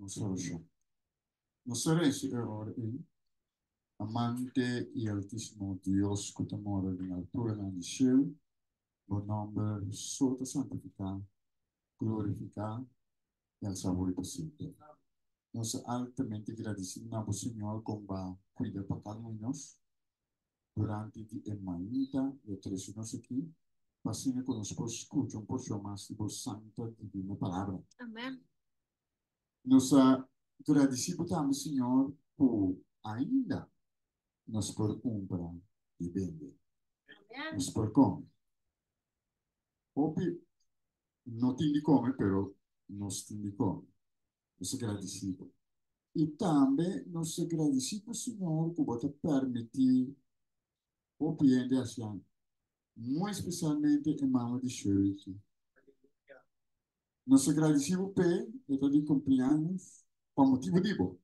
nos orashon. Nos ta resa e ora ei, Amante i Altísimo Dios ku ta mora den alturanan di shelu, bo nòmber so ta santifiká, glorifiká i alsá hopi pa semper. Nos ta altamente gradisido na bo Señor kon bo a kuida pa kada un di nos durante di e mainta i a trese nos aki pa asina ku nos por skucha un porshon mas di bo santa divino palabra. Amen. Nos ta gradisí bo tambe Señor ku ainda nos por kumpra i bende. Amen. Nos por kome. Hopi no tin di kome pero nos tin di kome. Nos ta gradisí bo. I tambe nos ta gradisí bo Señor ku bo ta permití hopi hende hasi muy espesialmente e mama di Shirley. Nos ta gradisí bo p'e e ta di kumpleaños pa motibu di bo.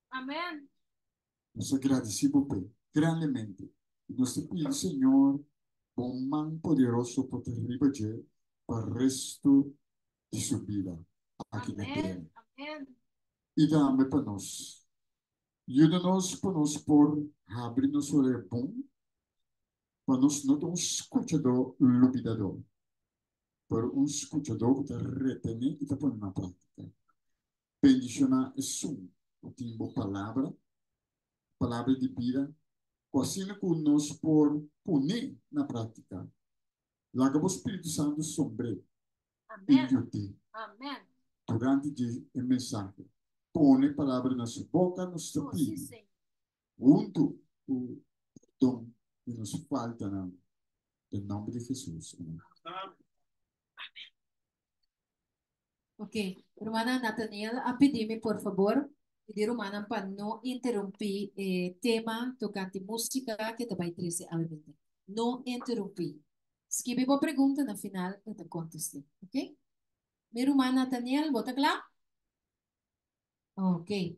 Amen. Nos ta gradisí bo p'e grandemente. I nos ta pidi Señor bo man poderoso por ta riba dje pa restu di su bida aki na tera. Amen. Amen. I tambe pa nos. Yuda nos pa nos por habri nos orea bon pa nos no ta un skuchadó lubidadó, pero un skuchadó ku ta retené i ta pone na práktika. Bendishoná esun ku tin bo palabra, palabra di bida, ku asina ku nos por pone na práktika. Laga bo spiritu santu sombr'é i Amén. yud'é Amén. durante di e mensahe. Pone palabra na su boka, nos ta Oh, sí, pidi. Señor. Huntu ku perdon di nos faltanan, den nòmber di Hesus. Amen. Ok, rumannan Nathaniel a pidi mi por fabor pidi rumannan pa no interumpí e tema tokante músika ke ta bai trese awe-mente. No interumpí. Skibi bo pregunta na final e ta kontest'é. Ok? Mi ruman Nathaniel, bo ta kla? Ok.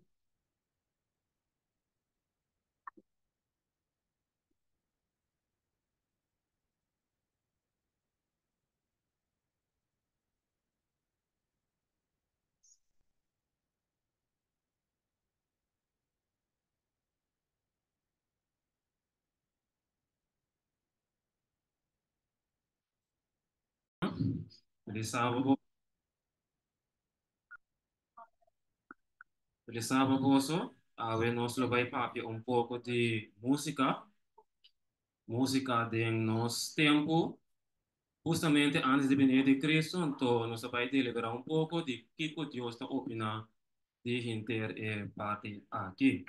Feliz sábado. Feliz sábado, boso. Awe nos lo bai papia un poco di música. Música den nos tempo. Justamente antes di venida di Cristo, anto nos a bai deliberá un poco di kiko Dios ta opiná di henter e parti aki.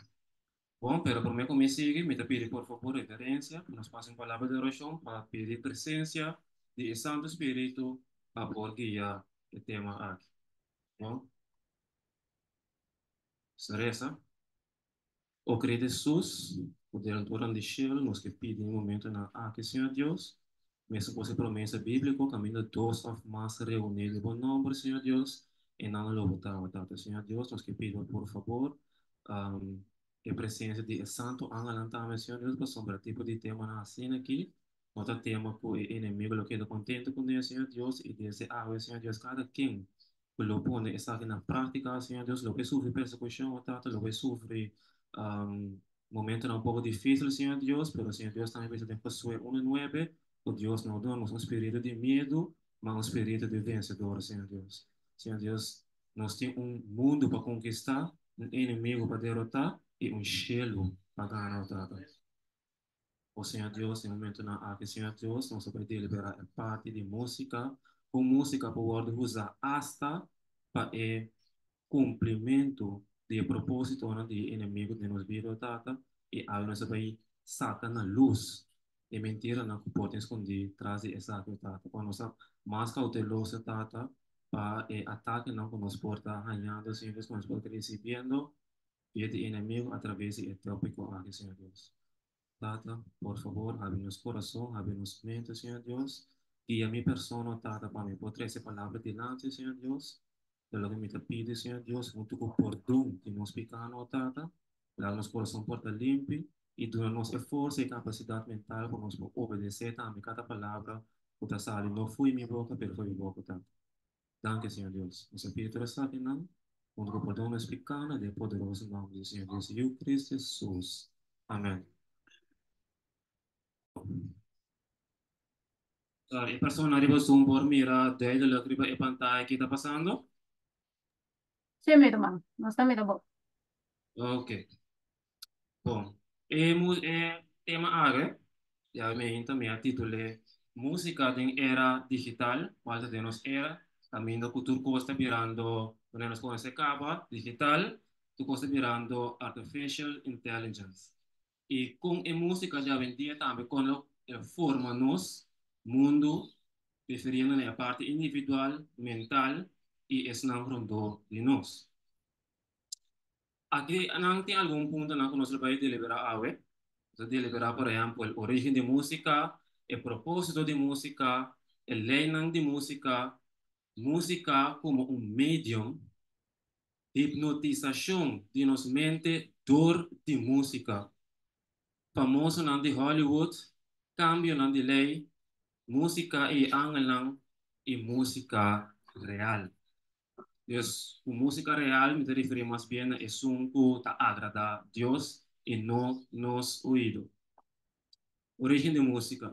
Bon, pero promé ku mi sigui, mi ta pidi por fabor reverensia, ku nos pasa un palabra di orashon pa pidi presensia di e Santu Spiritu pa por guia e tema aki. Bon, nos ta resa. O kerido Hesus, ku delanturan di shelu, nos ke pidi e momentunan aki, Señor Dios, mesun ku e promesa bíbliko, kaminda dos òf mas reuní den bo nòmber, Señor Dios, e nan lo bo tawa, Tata. Señor Dios, nos ke pidi bo por fabor, e presensia di e santu angelnan tambe, Señor Dios, pasobra tipo di temanan asina aki no ta tema ku e enemigo lo keda kontentu kuné, Señor Dios, i desde awe, Señor Dios, kada ken ku lo pone esaki na práktika, Señor Dios, lo ke sufri persekushon, o Tata, lo ke sufri momentonan un poko difísil, Señor Dios, pero Señor Dios tambe bisa den Josué 1:9 ku Dios no duna nos un spiritu di miedu, ma un spiritu di vensedor, Señor Dios. Señor Dios, nos tin un mundu pa konkistá, un enemigu pa derotá i un shelu pa gana, o Tata. O Señor Dios, den momentonan aki, Señor Dios, nos a bai deliberá e parti di músika, kon músika por wòrdu usá asta pa e kumplimentu di e propósitonan di e enemigu den nos bida, o Tata, i awe nos a bai saka na lus e mentiranan ku por tin skondí tras di esaki, o Tata. Pa nos ta mas kouteloso, Tata, pa e atakenan ku nos por ta hañando, Señor Dios, ku nos por ta risibiendo via di enemigu atraves di e tópiko aki, Señor Dios. Tata, por fabor, habri nos kurason, habri nos mente, Señor Dios. Guia mi persona, Tata, pa mi por trese palabra dilanti, Señor Dios. Ta loke mi ta pidi, Señor Dios, huntu ku pordon di nos pikánan, o Tata. Laga nos kurason por ta limpi i duna nos e forsa i kapasidat mental pa nos por obedesé tambe kada palabra ku ta sali no fo'i mi boka, pero fo'i bo boka, Tata. Danki, Señor Dios. Nos a pidi tur esakinan. Huntu ku pordon nos pikánan den e poderoso nòmber di Señor Jesucristo Jesus. Amèn. E persona riba Zoom por mira duidelijk riba e pantaya ki ta pasando? Sí, mi ruman. Nos ta mira bo. Ok. Bon. E, e tema awe, ya mi hinta mi a titul'é Músika den era digital, kual ta den nos era, kaminda ku tur kos ta birando, manera nos konosé kaba, digital, tur kos ta birando artificial intelligence. I kon e músika di awendia tambe kon lo forma nos mundu, refiriendo na e parti individual, mental i esnan rondó di nos. Aki nan tin algun puntonan ku nos lo bai deliberá awe. Nos ta deliberá, por ehèmpel, orígen di músika, e propósito di músika, e leinan di músika, músika komo un medium, hipnotisashon di nos mente dor di músika, famosonan di Hollywood, kambionan di lei, músika i e angelnan i músika real. Dus ku músika real mi ta referí mas bien na esun ku ta agradá Dios i no nos oido. Orígen di músika.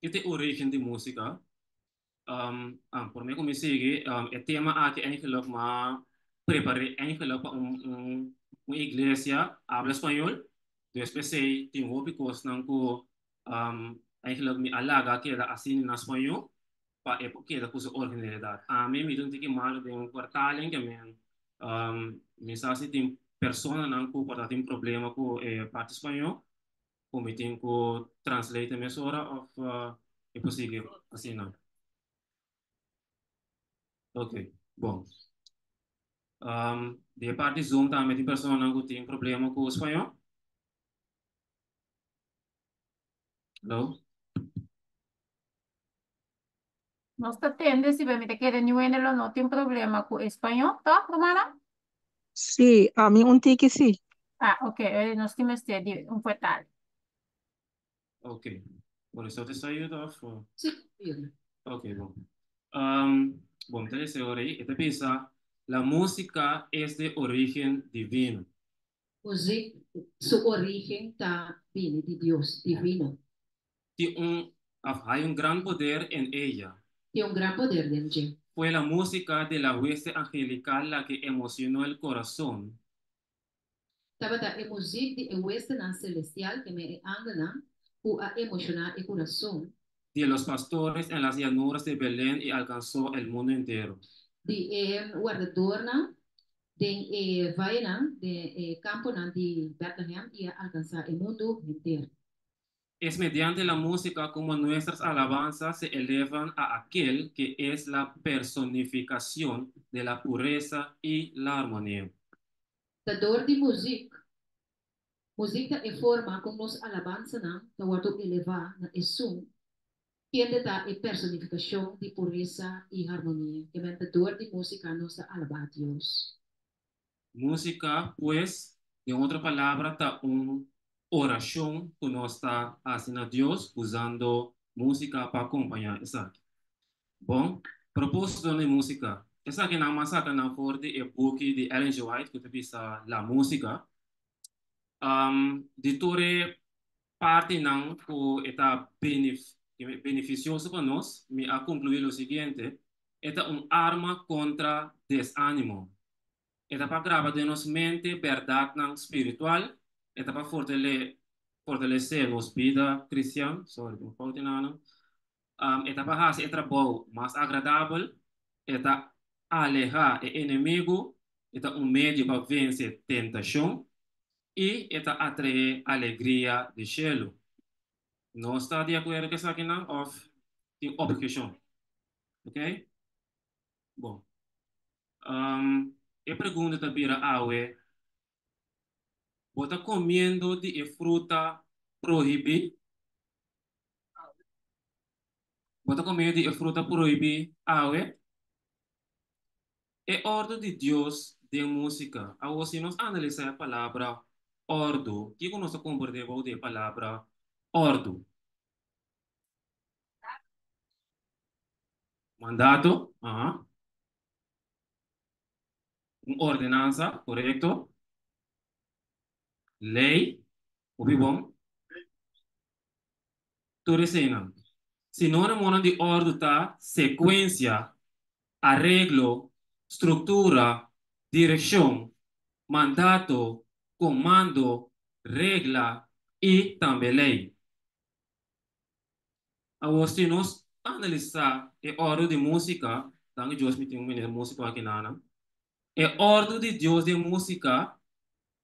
Ke ta e orígen di músika? Um, ah, promé ku mi sigui, e tema aki eigenlijk m'a prepar'é eigenlijk pa un iglesia habla spañol. Dus p'esei tin hopi kosnan ku eigenlijk mi a laga keda asina na spañó pa e por keda ku su originalidad. Ami mi ta un tiki malo den vertaling ke men mi sa si tin personanan ku por ta tin problema ku e parti spañó ku mi tin ku translate mesora of e por sigui asina. Ok, bon. Di e parti Zoom tambe tin personanan ku tin problema ku spañó? Hello? Nos ta tende si mi ta kere niun hende lo no tin problema ku español, toch, rumana? Sí, ami un tiki sí. Ah, ok, nos tin mester di un vertaling. Ok. Por eso te ayuda of? Sí, ayuda. Ok, bon. Bon, te dice ahora ahí, esta piensa, la música es de origen divino. Muzik su orígen ta bini di Dios, divino. Tin un, of hay un gran poder en ella. Tin un gran poder den dje. Fue la música de la hueste angelical la que emocionó el corazón. Tabata e muzik di e huestenan celestial, ke men e angelnan, ku a emoshoná e kurason. De los pastores en las llanuras de Belén y alcanzó el mundo entero. Di e wardadornan den e vayenan, den e kamponan di Bètlehem i a alkansá e mundu henter. Es mediante la música como nuestras alabanzas se elevan a aquel que es la personificación de la pureza y la armonía. Ta dor di muzik. Muzik ta e forma kon nos alabansanan ta wòrdu elevá na esun kende ta e personifikashon di puresa i harmonia. Ke men ta dor di músika nos ta alabá Dios. Músika, pues, den otro palabra, ta un orashon ku nos ta hasi na Dios usando músika pa akompañá esaki. Bon, propósitonan di músika. Esakinan m'a saka nan for di e buki di Ellen G. White ku ta bisa La Música. Di tur e partinan ku e ta benefisioso pa nos, mi a konkluí lo siguiente, E ta un arma kontra desánimo. E ta pa graba den nos mente bèrdatnan spiritual. E ta pa fortalesé nos bida kristian. Sorry, tin un fout einan. E ta pa hasi e trabou mas agradabel. E ta alehá e enemigu. E ta un medio pa vense tentashon. I e ta atraé alegria di shelu. Nos ta di akuerdo ku esakinan òf tin opheshon? Oké? Bon. E pregunta ta bira awe, Bo ta komiendo di e fruta prohibí? Bo ta komiendo di e fruta prohibí awe? E òrdu di Dios den músika. Awor, si nos analisá e palabra òrdu, kiko nos ta komprendé bou di e palabra òrdu? Mandato? Aha. Un ordenansa, korekto. Lei, hopi bon. Tur eseinan. Sinónimonan di òrdu ta sekuensia, areglo, struktura, direkshon, mandato, komando, regla i tambe lei. Awor si nos analisá e òrdu di músika, danki Dios mi tin un meneer músiko aki nan. E òrdu di Dios den músika,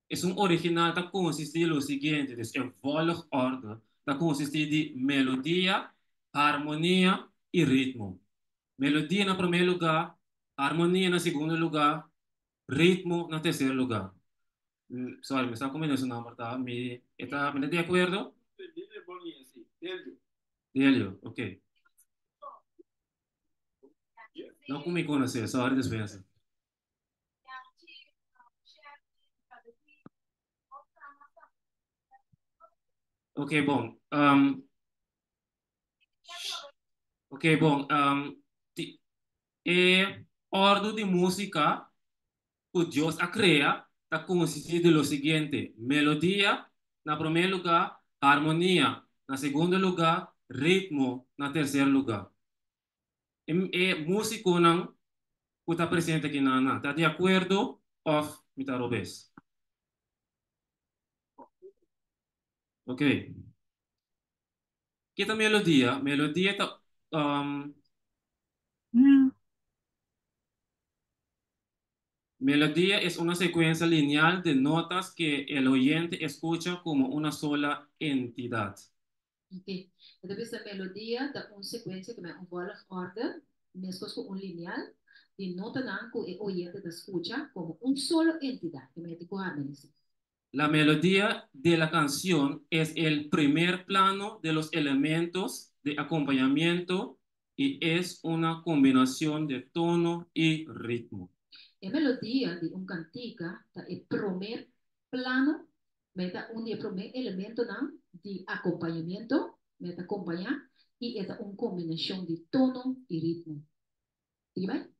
esun original ta konsistí di lo siguiente, dus e volgorde ta konsistí di melodia, harmonia i ritmo. Melodia na promé lugá, harmonia na segundo lugá, ritmo na terser lugá. Sorry, mi sa ku meneer su nòmber ta, mi e ta, mi ta di akuerdo? Delio, ok. No ku mi konosé, sorry despensa. Ok, bon. Ok, bon. E òrdu di músika ku Dios a krea ta konsistí di lo siguiente, melodia na promé lugá, harmonia na segundo lugá, ritmo na terser lugá. E músikonan ku ta presente aki nan ta di akuerdo òf mi ta robes? Ok. Ke ta melodia? Melodia ta Melodía es una secuencia lineal de notas que el oyente escucha como una sola entidad. Ok. E ta bisa melodia ta un secuencia ke men un volgorde, meskos ku un lineal, di notanan ku e oyente ta skucha komo un solo entidad, ke men tin ku harmonisa. La melodía de la canción es el primer plano de los elementos de acompañamiento y es una combinación de tono y ritmo. E melodia di un kantika ta e promé plano, me ta un di e promé elementonan di akompañamiento, me ta kompañá, i e ta un kombinashon di tono i ritmo. Sigui bai.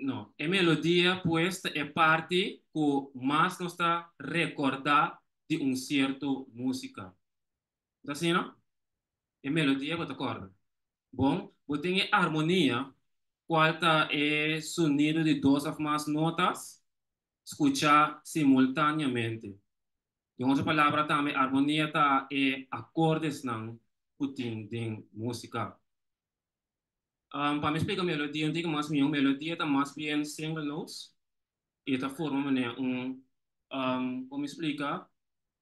No, e melodia pues ta e parti ku mas nos ta rekordá di un sierto músika. Ta asina? E melodia bo ta kòrda. Bon, bo tin e armonia, kual ta e sonido di dos òf mas notas skuchá simultáneamente. Den otro palabra tambe armonia ta e akordesnan ku tin den músika. Pa mi splika melodia un tiki mas mihó, melodia ta mas bien single notes i ta forma manera un, kon mi splika,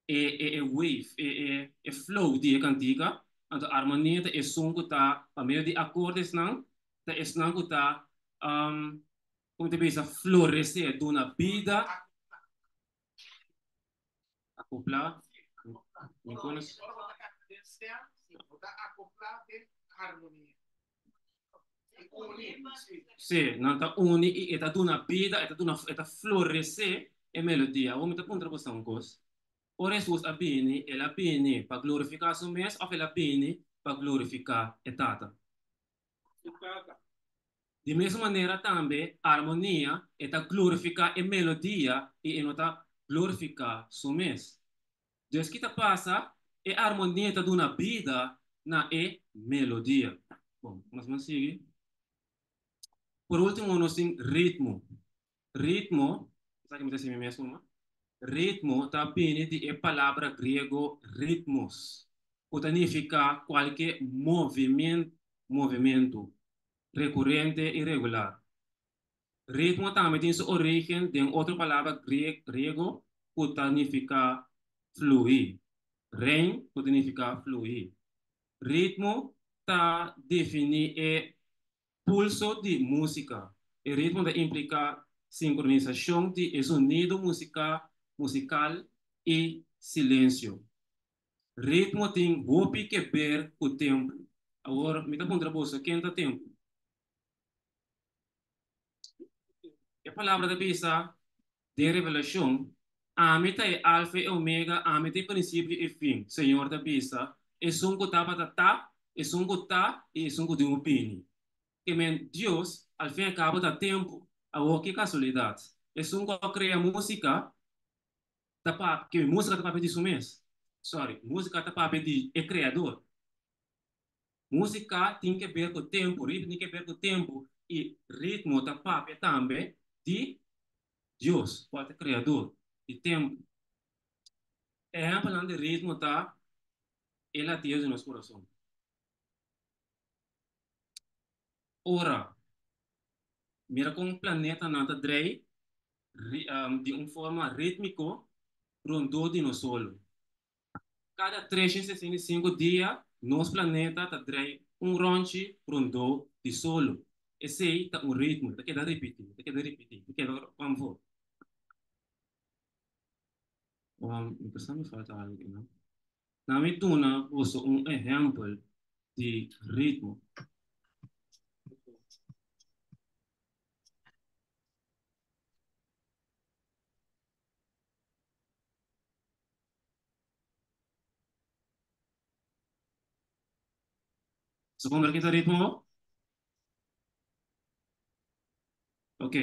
e e e wave, e e e flow di e kantika, anto armonia ta esun ku ta pa medio di akordesnan ta esnan ku ta kon ta bisa floresé, duna bida, akopla, mi konos. Sí, nan ta uni i e ta duna bida, e ta duna, e ta floresé e melodia. Awor mi ta puntra boso un kos. Ora Hesus a bini, el a bini pa glorifiká su mes òf el a bini pa glorifiká e Tata? Di mesun manera tambe armonia, e ta glorifiká e melodia i e no ta glorifiká su mes. Dus ki ta pasa? E armonia ta duna bida na e melodia. Bon, nos ban sigui. Por ultimo nos tin ritmo. Ritmo, esaki mi ta hasi mi mes numa. Ritmo ta bini di e palabra griego ritmos, ku ta nifiká kualke movimentu rekurente i regular. Ritmo tambe tin su orígen den otro palabra griego ku ta nifiká fluí, rein ku ta nifiká fluí. Ritmo ta definí e pulso di músika. E ritmo ta impliká sinkronisashon di e zonido musikal i silensio. Ritmo tin hopi ke ber ku tempu. Awor mi ta puntra boso, ken ta tempu? E palabra ta bisa den Revelashon, Ami ta e Alfa i e Omega, ami ta e prinsipio i e fin, Señor ta bisa, esun ku tabata ta, esun ku ta i esun ku tin ku bini. Ke men, Dios, al fin i al kabo ta tempu. Awor ki kasualidat! Esun ku a krea músika ta papia, ke músika ta papia di su mes. Sorry, músika ta papia di e kreador. Músika tin ke ber ku tempu, ritmo tin ke ber ku tempu i ritmo ta papia tambe di Dios, kual ta kreador di tempu. Ehèmpelnan di ritmo ta e latido di nos kurason. Ora, mira kon planetanan ta drei di un forma rítmiko rondó di nos solo. Kada 365 dia nos planeta ta drei un ròntji rondó di solo. Esei ta un ritmo, ta keda ripití, ta keda ripití, ta keda kòmfor. Mi pensa mi falta algu ei, no? Na mi duna boso un ehèmpel di ritmo. Bo por mira ki ta ritmo? Ok.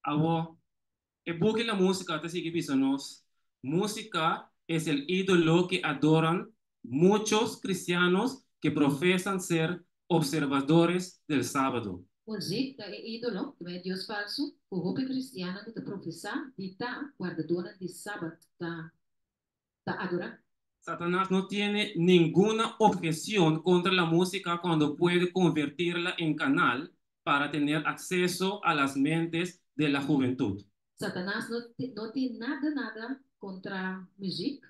Awor, e buki La Música ta sigui bisa nos, Música es el ídolo que adoran muchos cristianos que profesan ser observadores del sábado. Muzik ta e ídolo, ku e dios falsu, ku hopi kristiannan ku ta profesá di ta wardadónan di sabat ta ta adorá. Satanás no tiene ninguna objeción contra la música cuando puede convertirla en canal para tener acceso a las mentes de la juventud. Satanas no tin nada nada kontra muzik,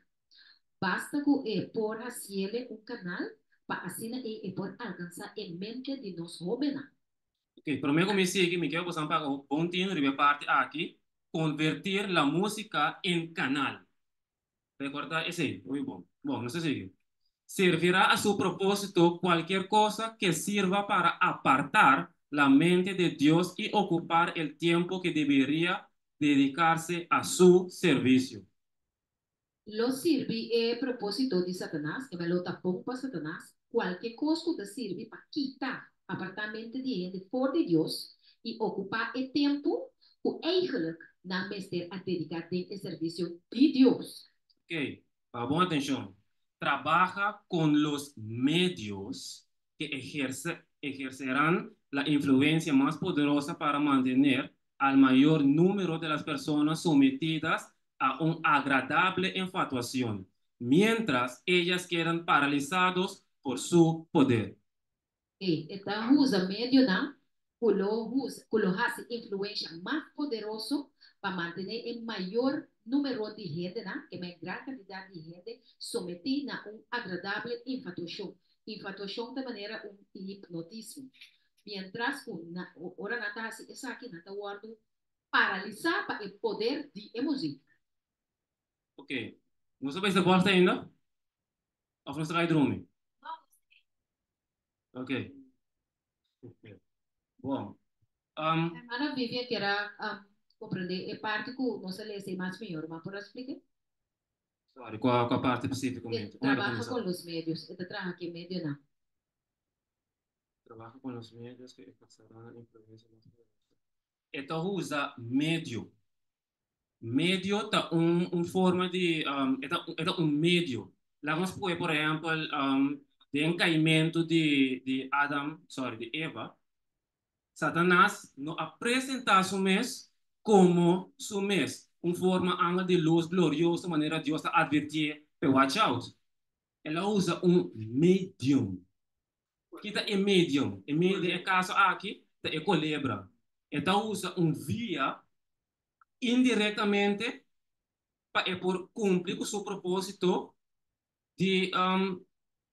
basta ku e por hasiele un kanal pa asina ei e por alkansá e mente di nos hóbennan. Ok, promé ku mi sigui, mi kier boso paga un bon tino riba e parti aki, convertir la música en canal. Recorda esei, muy bon. Bon, nos ta sigui. Servirá a su propósito cualkier cosa que sirva para apartar la mente de Dios y ocupar el tiempo que debería dedicarse a su servicio. Lo sirbi e propósito di Satanas, e lo ta bon pa Satanas, kualke kos ku ta sirbi pa kita, apartá mente di hende for di Dios i okupá e tempu ku eigenlijk nan mester a dediká den e servisio di Dios. Ok, paga bon atenshon. Trabaja con los medios que ejercerán la influencia más poderosa para mantener al mayor número de las personas sometidas a un agradable infatuación, mientras ellas quedan paralizados por su poder. E ta usa medionan ku lo usa, ku lo hasi influensha mas poderoso pa mantené e mayor número di hendenan, e mai gran kantidat di hende, sometí na un agradable infatuashon. Infatuashon ta manera un hipnotismo. Mientras ku na, ora nan ta hasi esaki, nan ta wòrdu paralisá pa e poder di e muzik. Ok, nos ta bai sa bòrta ainda? Òf nos ta bai drumi? Ok. Bon. Hermana Vivian kier a comprende e parti cu nos a lesa y mas mihor, ma por a splica? Sorry, cua cua parti específicamente? E trabaja con los medios, e ta traha cu e medionan. Trabaja con los medios que ejercerán la influencia más poderosa. E ta usa medio. Medio ta un un forma di e ta e ta un medio. Laga nos pone por ehèmpel den kaimentu di di Adam, sorry, di Eva, Satanas no a presentá su mes komo su mes, un forma angel di lus glorioso manera Dios ta advirtié p'e watch out. El a usa un medium. Ki ta e medium? E medium den e kaso aki ta e kolebra. E ta usa un via indirectamente pa e por cumpli cu su proposito di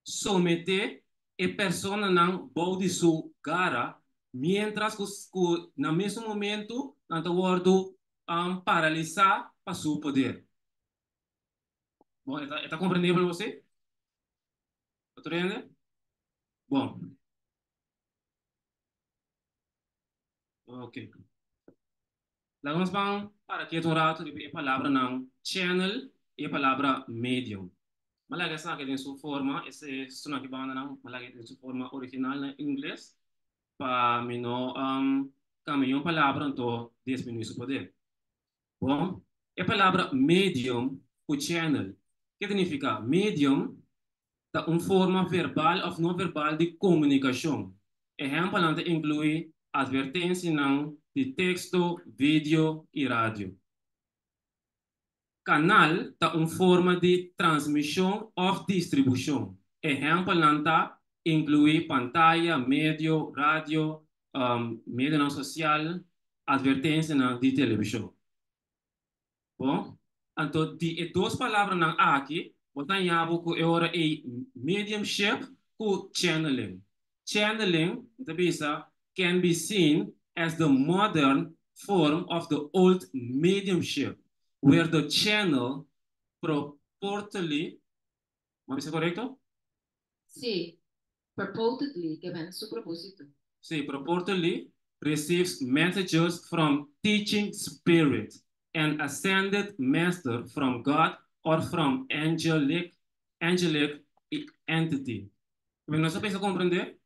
somete e personanan bou di su gara, mientras cu na mesun momento nan ta wordo paralisa pa su poder. Bon, e ta comprendibel bo si? Otro hende? Bon. Ok. Laga nos ban para ketu un ratu riba e palabranan channel i e palabra medium. Mi a laga esaki den su forma, ese sona ki bandanan, mi a laga den su forma original na ingles pa mi no. Kambia un palabra anto disminuí su poder. Bon, e palabra medium ku channel, ke ta nifiká? Medium ta un forma verbal òf no verbal di komunikashon. Ehèmpelnan ta inkluí atvertensianan di teksto, video i radio. Kanal ta un forma di transmishon òf distribushon. Ehèmpelnan ta inkluí pantaya, medio, radio, medionan sosial, atvertensianan di televishon. Bon, anto di e dos palabranan aki bo ta haña bo ku e ora ei mediumship ku channeling. Channeling, e ta bisa, can be seen as the modern form of the old mediumship, where the channel purportedly, mi a bisa korekto? Sí, purportedly, ke men su propósito. Sí, purportedly receives messages from teaching spirit and ascended master from God or from angelic angelic entity. Mi no sa pensa comprende?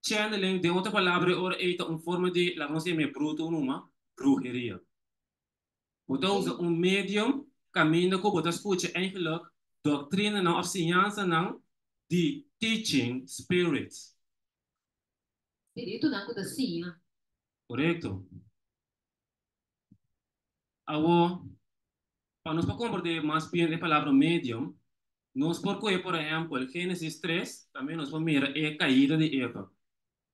Channeling, den otro palabra, e ora ei ta un forma di, laga nos yama e bruto numa, bruheria. Bo ta usa un medium caminda cu bo ta scucha eigenlijk doctrinanan of siñansanan di teaching spirits. Spiritunan cu ta siña. Corecto. Awor, pa nos por komprendé mas bien e palabra medium, nos por kohe por ehèmpel Génesis 3, tambe nos por mira e kaida di Eva.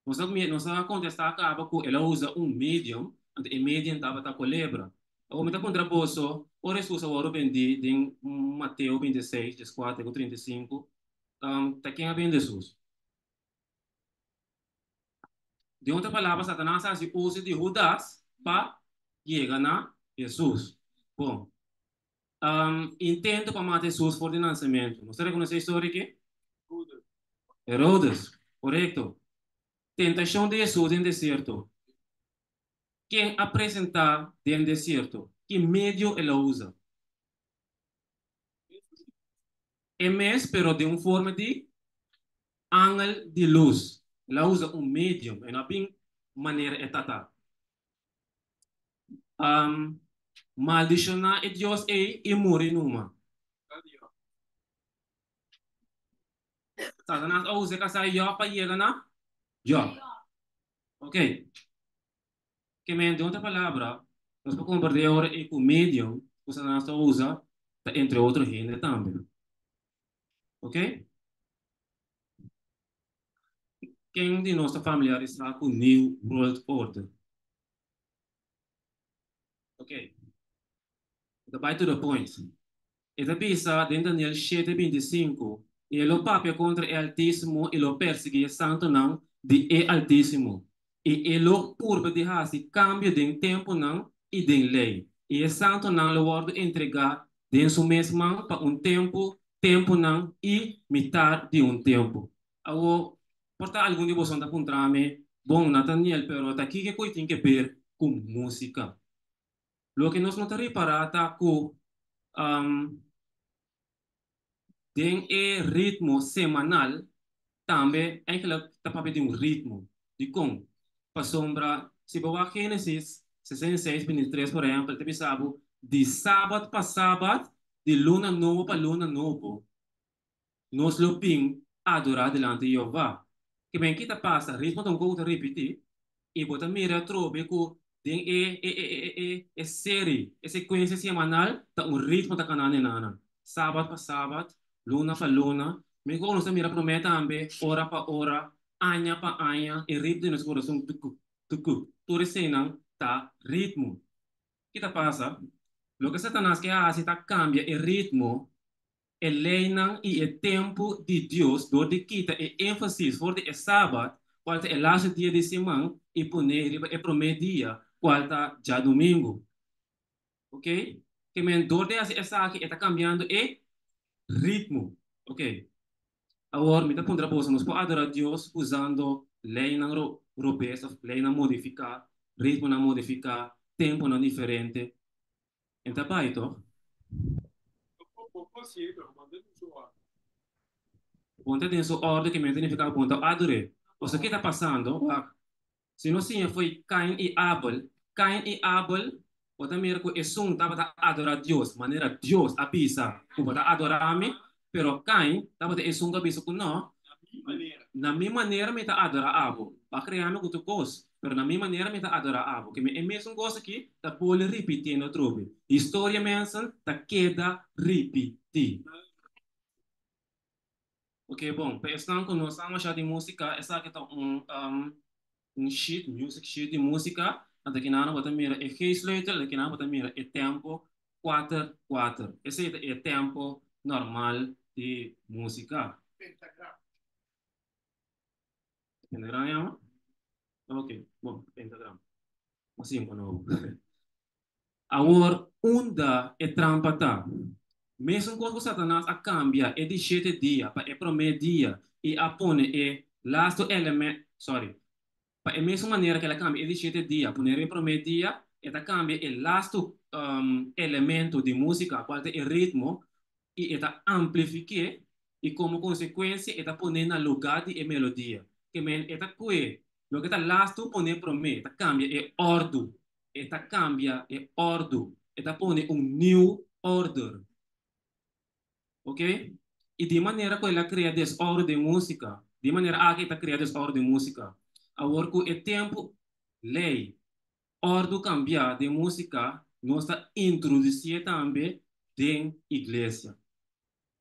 Nos a nos a kontestá kaba ku el a usa un medium, anto e medium tabata kolebra. Awor mi ta puntra boso, ora Hesus a wòrdu bendí den Mateo 26, 14 ku 35, ta ken a bende Hesus? Den otro palabra, Satanas a hasi uso di Hudas pa yega na Hesus. Bon, intento pa mata Hesus for di nansementu. Nos ta rekonosé e historia aki? Herodes, korekto. Tentashon di Hesus den desierto. Ken a presentá den desierto? Ki medio el a usa? E mes, pero den un forma di angel di lus. El a usa un medium, e no a bin manera e tata. Um, maldishoná e Dios ei i muri numa. Satanas a usa e kasá Job pa yega na Job. Ok. Ke men, den otro palabra, nos por komprendé ora ei ku medium ku Satanas ta usa ta entre otro hende tambe. Ok? Ken di nos ta familiarisá ku New World Order? Ok. Mi ta bai to the point. E ta bisa den Daniel shete 25, I e lo papia kontra e Altísimo i lo persiguí e santunan di e Altísimo, i e lo purba di hasi kambio den tempunan i den lei, i e santunan lo wòrdu entregá den su mes man pa un tempu, tempunan i mitar di un tempu. Awor, por ta algun di boso ta puntra mi, Bon, Nathaniel, pero ta kiko ku e tin ke ber ku músika? Loke nos no ta ripará ta ku den e ritmo semanal tambe eigenlijk ta papia di un ritmo. Dikon? Pasobra si bo wak Génesis 66, 23 por ehèmpel ta bisa bo di sabat pa sabat, di luna nobo pa luna nobo. Nos lo bin adorá dilanti Jehová. Ke men ki ta pasa? Ritmo ta un kos ku ta ripití, i bo ta mira atrobe ku den e e e e e e seri, e sekuensia semanal, ta un ritmo ta kana nenanan. Sabat pa sabat, luna pa luna. Mi ku nos ta mira promé tambe, ora pa ora, aña pa aña, e ritmo di nos kurason tuku, tuku. Tur eseinan ta ritmo. Ki ta pasa? Loke Satanas ke hasi ta kambia e ritmo e leinan i e tempu di Dios dor di kita e énfasis for di e Sabat, kual ta e lastu dia di siman, i pon'é riba e promé dia, kual ta djadumingu. Ok? Ke men dor di hasi esaki e ta kambiando e ritmo. Ok. Awor mi ta puntra boso, nos por adorá Dios usando leinan robes òf leinan modifiká, ritmonan modifiká, tempunan diferente? En ta bai toch? Bon ta den su orde ke men ta nifiká bon ta ador'é. Pasobra ke ta pasando? Wak. Si nos siña fo'i Cain i Abel, Cain i Abel, bo ta mira ku esun tabata adorá Dios manera Dios a bisa ku bo ta adorá mi, pero Cain tabata esun ku a bisa ku no, na mi manera mi ta adorá abo, bo a krea mi ku tur kos, pero na mi manera mi ta adorá abo. Ke mi e mesun kos aki ta bolbe ripitiendo atrobe. Historia mensen ta keda ripití. Ok, bon, pa esnan ku no sa masha di músika, esaki ta un un sheet, music sheet di músika. Anto kinan bo ta mira e G-sleutel, anto kinan bo ta mira e tempo kuater kuater. Esei ta e tempo normal di músika. Pentagram. Pentagram yama? Ok, bon, pentagram. Asina ku no. Awor, unda e trampa ta? Mesun kos ku Satanas a kambia e di shete dia pa e promé dia i a pone e lastu elemen, sorry, pa e mesun manera ku el a kambia e di shete dia pone riba e promé dia, e ta kambia e lastu elemento di músika, kual ta e ritmo, i e ta amplifik'é i komo konsekuensia e ta pon'é na lugá di e melodia. Ke men e ta kue loke ta lastu pon'é promé, e ta kambia e òrdu. E ta kambia e òrdu. E ta pone un new order. Ok? I di manera ku el a krea desòrdu den músika, di manera aki e ta krea desòrdu den músika. Awor ku e tempu lei òrdu kambiá den músika, nos ta introdusié tambe den iglesia.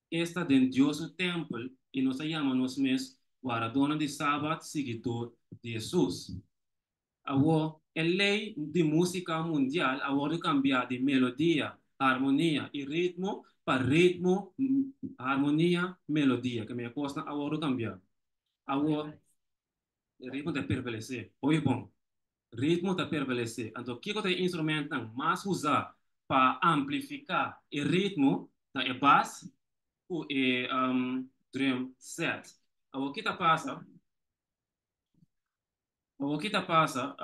Esta den Dios su tèmpel i nos ta yama nos mes wardadónan di Sabat, siguidó di Hesus. Awor, e lei di músika mundial a wòrdu kambiá di melodia, harmonia i ritmo pa ritmo, harmonia, melodia. Ke mei kosnan a wòrdu kambiá. Awor, e ritmo ta pervalesé. Oye bon, ritmo ta pervalesé. Anto, kiko ta e instrumentnan mas usá pa amplifiká e ritmo? Ta e bas ku e drum set. Awor, ki ta pasa? Awor ki ta pasa,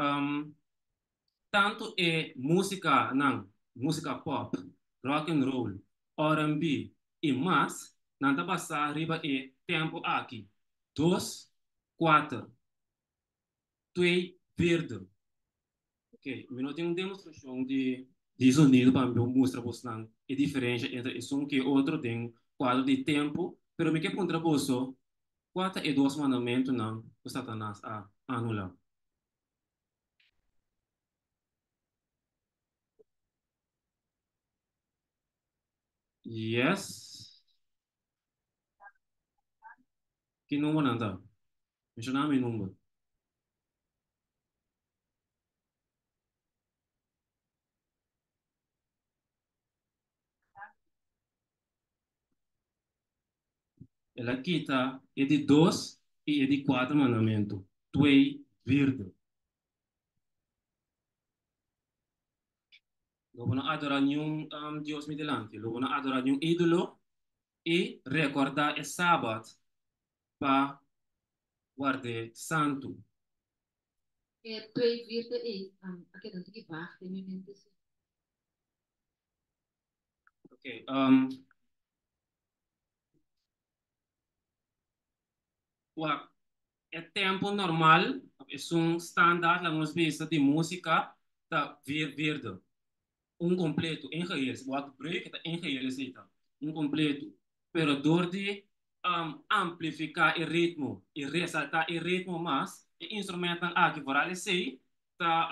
tantu e músikanan, músika pòp, rock and roll, R&B i mas, nan ta basá riba e tempu aki, dos, kuater, twee vierde. Ok, mi no tin un demostrashon di di zonido pa mi por mustra bosnan e diferensha entre esun ku e otro den kuadro di tempu, pero mi ke puntra boso, Kua ta e dos mandamentunan ku Satanas a anulá? Yes. Ki number nan ta? Menshoná mi number. El a kita e di dos i e di kuater mandamentu, twee vierde. Lo bo no adorá niun dios mi dilanti, lo bo no adorá niun ídolo i rekordá e sabat pa ward'é santu. E twee vierde ei a keda un tiki vag den mi mente si. Ok, wak, e tempo normal, esun standaard, laga nos bisa, di músika ta vier vierde. Un kompleto, en geheel. Si bo wak breuk, e ta en geheel esei ta. Un kompleto. Pero dor di amplifiká e ritmo i resaltá e ritmo mas, e instrumentnan aki, vooral esei, ta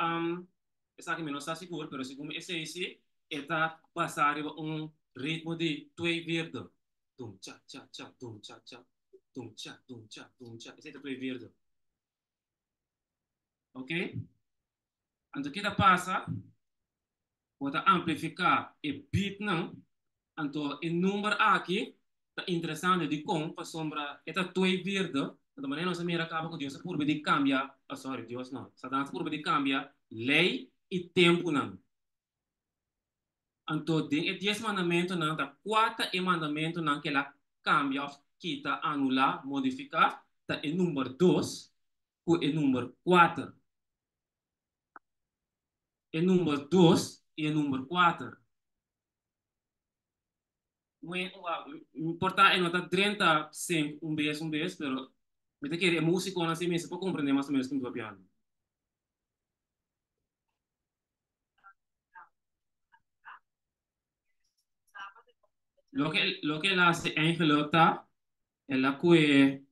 Esaki mi no sa sigur, pero segun mi esei si e ta basá riba un ritmo di twee vierde. Dum cha cha cha dum cha cha dum cha dum cha dum cha. Esei ta twee vierde. Ok? Anto ke ta pasa? Bo ta amplifiká e beatnan, anto e number aki ta interesante dikon? Pasobra e ta twee vierde, anto manera nos a mira kaba ku Dios a purba di kambia, oh sorry, Dios no, Satanas a purba di kambia lei i tempunan. Anto den e dies mandamentunan ta kua ta e mandamentunan ku el a kambia òf kita, anulá, modifiká? Ta e number dos ku e number kuater. E number dos i e number kuater. Por ta e no ta drenta sink un bes un bes, pero mi ta kere e músikonan si mester por komprendé mas o ménos ku mi ta papiando. Loke el a hasi eigenlijk ta, el a kue,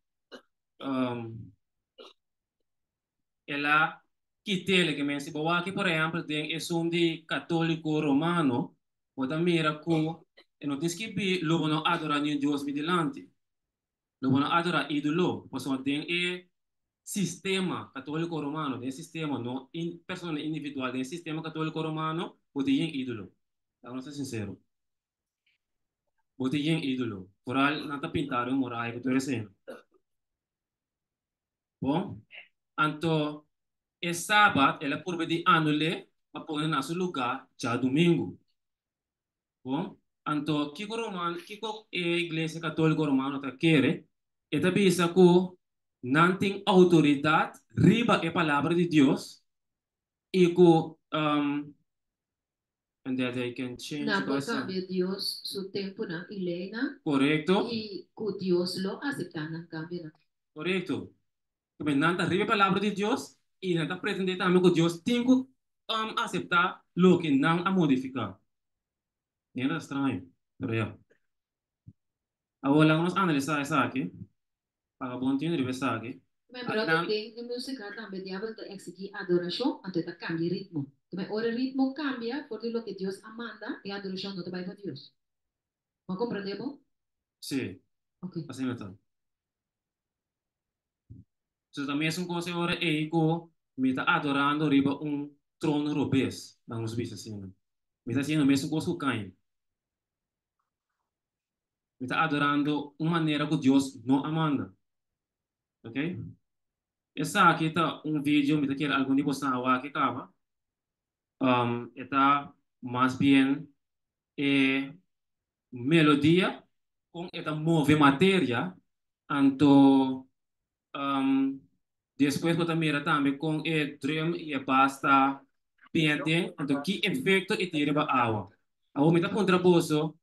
el a kit'é. Ke men si bo wak por ehèmpel den esun di katóliko romano, bo ta mira ku e no tin skibí lo bo no adorá niun dios mi dilanti. Lo bo no adorá ídolo, pasobra den e sistema katóliko romano, den e sistema, no in persona individual, den e sistema katóliko romano, bo tin yen ídolo. Laga nos ta sinsero. Bo tin yen ídolo. Foral nan ta pintá den un muraya ku tur esei. Bon, anto e sabat el a purba di anul'é pa pone na su lugá djadumingu. Bon, anto kiko Roman, kiko e Iglesia Katóliko Romano ta kere? E ta bisa ku nan tin outoridat riba e Palabra di Dios i ku and that they can change Nan por kambia Dios su tempunan i leinan. Korekto. I ku Dios lo aseptá nan kambionan. Korekto. Pasobra nan ta riba e Palabra di Dios i nan ta pretendé tambe ku Dios tin ku aseptá loke nan a modifiká. Nada straño, pero ya. Awor laga nos analisá esaki, paga bon tinu riba esaki. Pero brother, den e músika tambe diabel ta eksigí adorashon, anto e ta kambia e ritmo. Tambe ora e ritmo kambia for di loke Dios a manda, e adorashon no ta bai pa Dios. Bo a komprendé bo? Sí, Ok. asina ta. So ta mesun kos e ora ei ku mi ta adorando riba un trono robes, laga nos bisa asina. Mi ta hasiendo mesun kos ku Kain. Mi ta adorando un manera ku Dios no a manda. Ok? Esaki ta un video, mi ta kere algun di boso a wak e kaba. E ta mas bien e melodia kon e ta move materia, anto despues bo ta mira tambe kon e drum i e bass ta bini aden, anto ki efekto e tin riba awa. Awor mi ta puntra boso,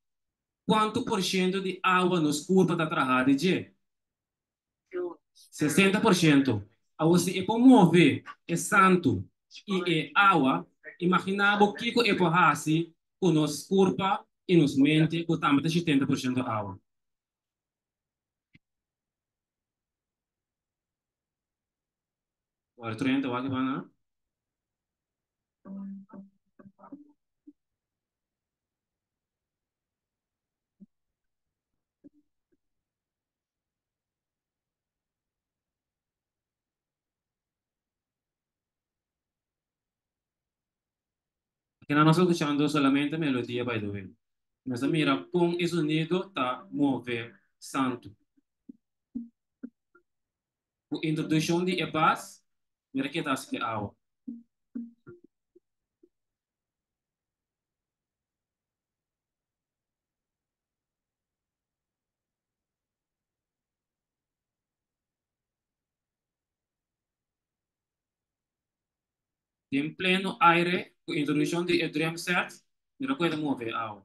kuantu por shento di awa nos kurpa ta traha di dje? 60%. Awor si e por move e santu i e awa, imaginá bo kiko e por hasi ku nos kurpa i nos mente ku tambe ta 70% awa. Ora 30 wak e banda. Aki nan nos ta skuchando solamente melodia by the way. Nos ta mira kon e sonido ta move santu. Ku introdukshon di e bas, mira ke ta hasi ku e awa. Den pleno aire ku introdukshon di e drum set, mira ku e ta move e awa.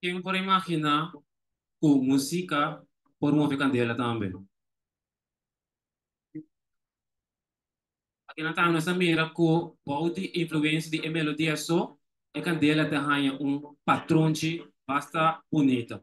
Ken por imaginá ku músika por move kandela tambe? Akinan tambe nos ta mira ku bou di influensia di e melodia so, e kandela ta haña un patronchi basta bunita.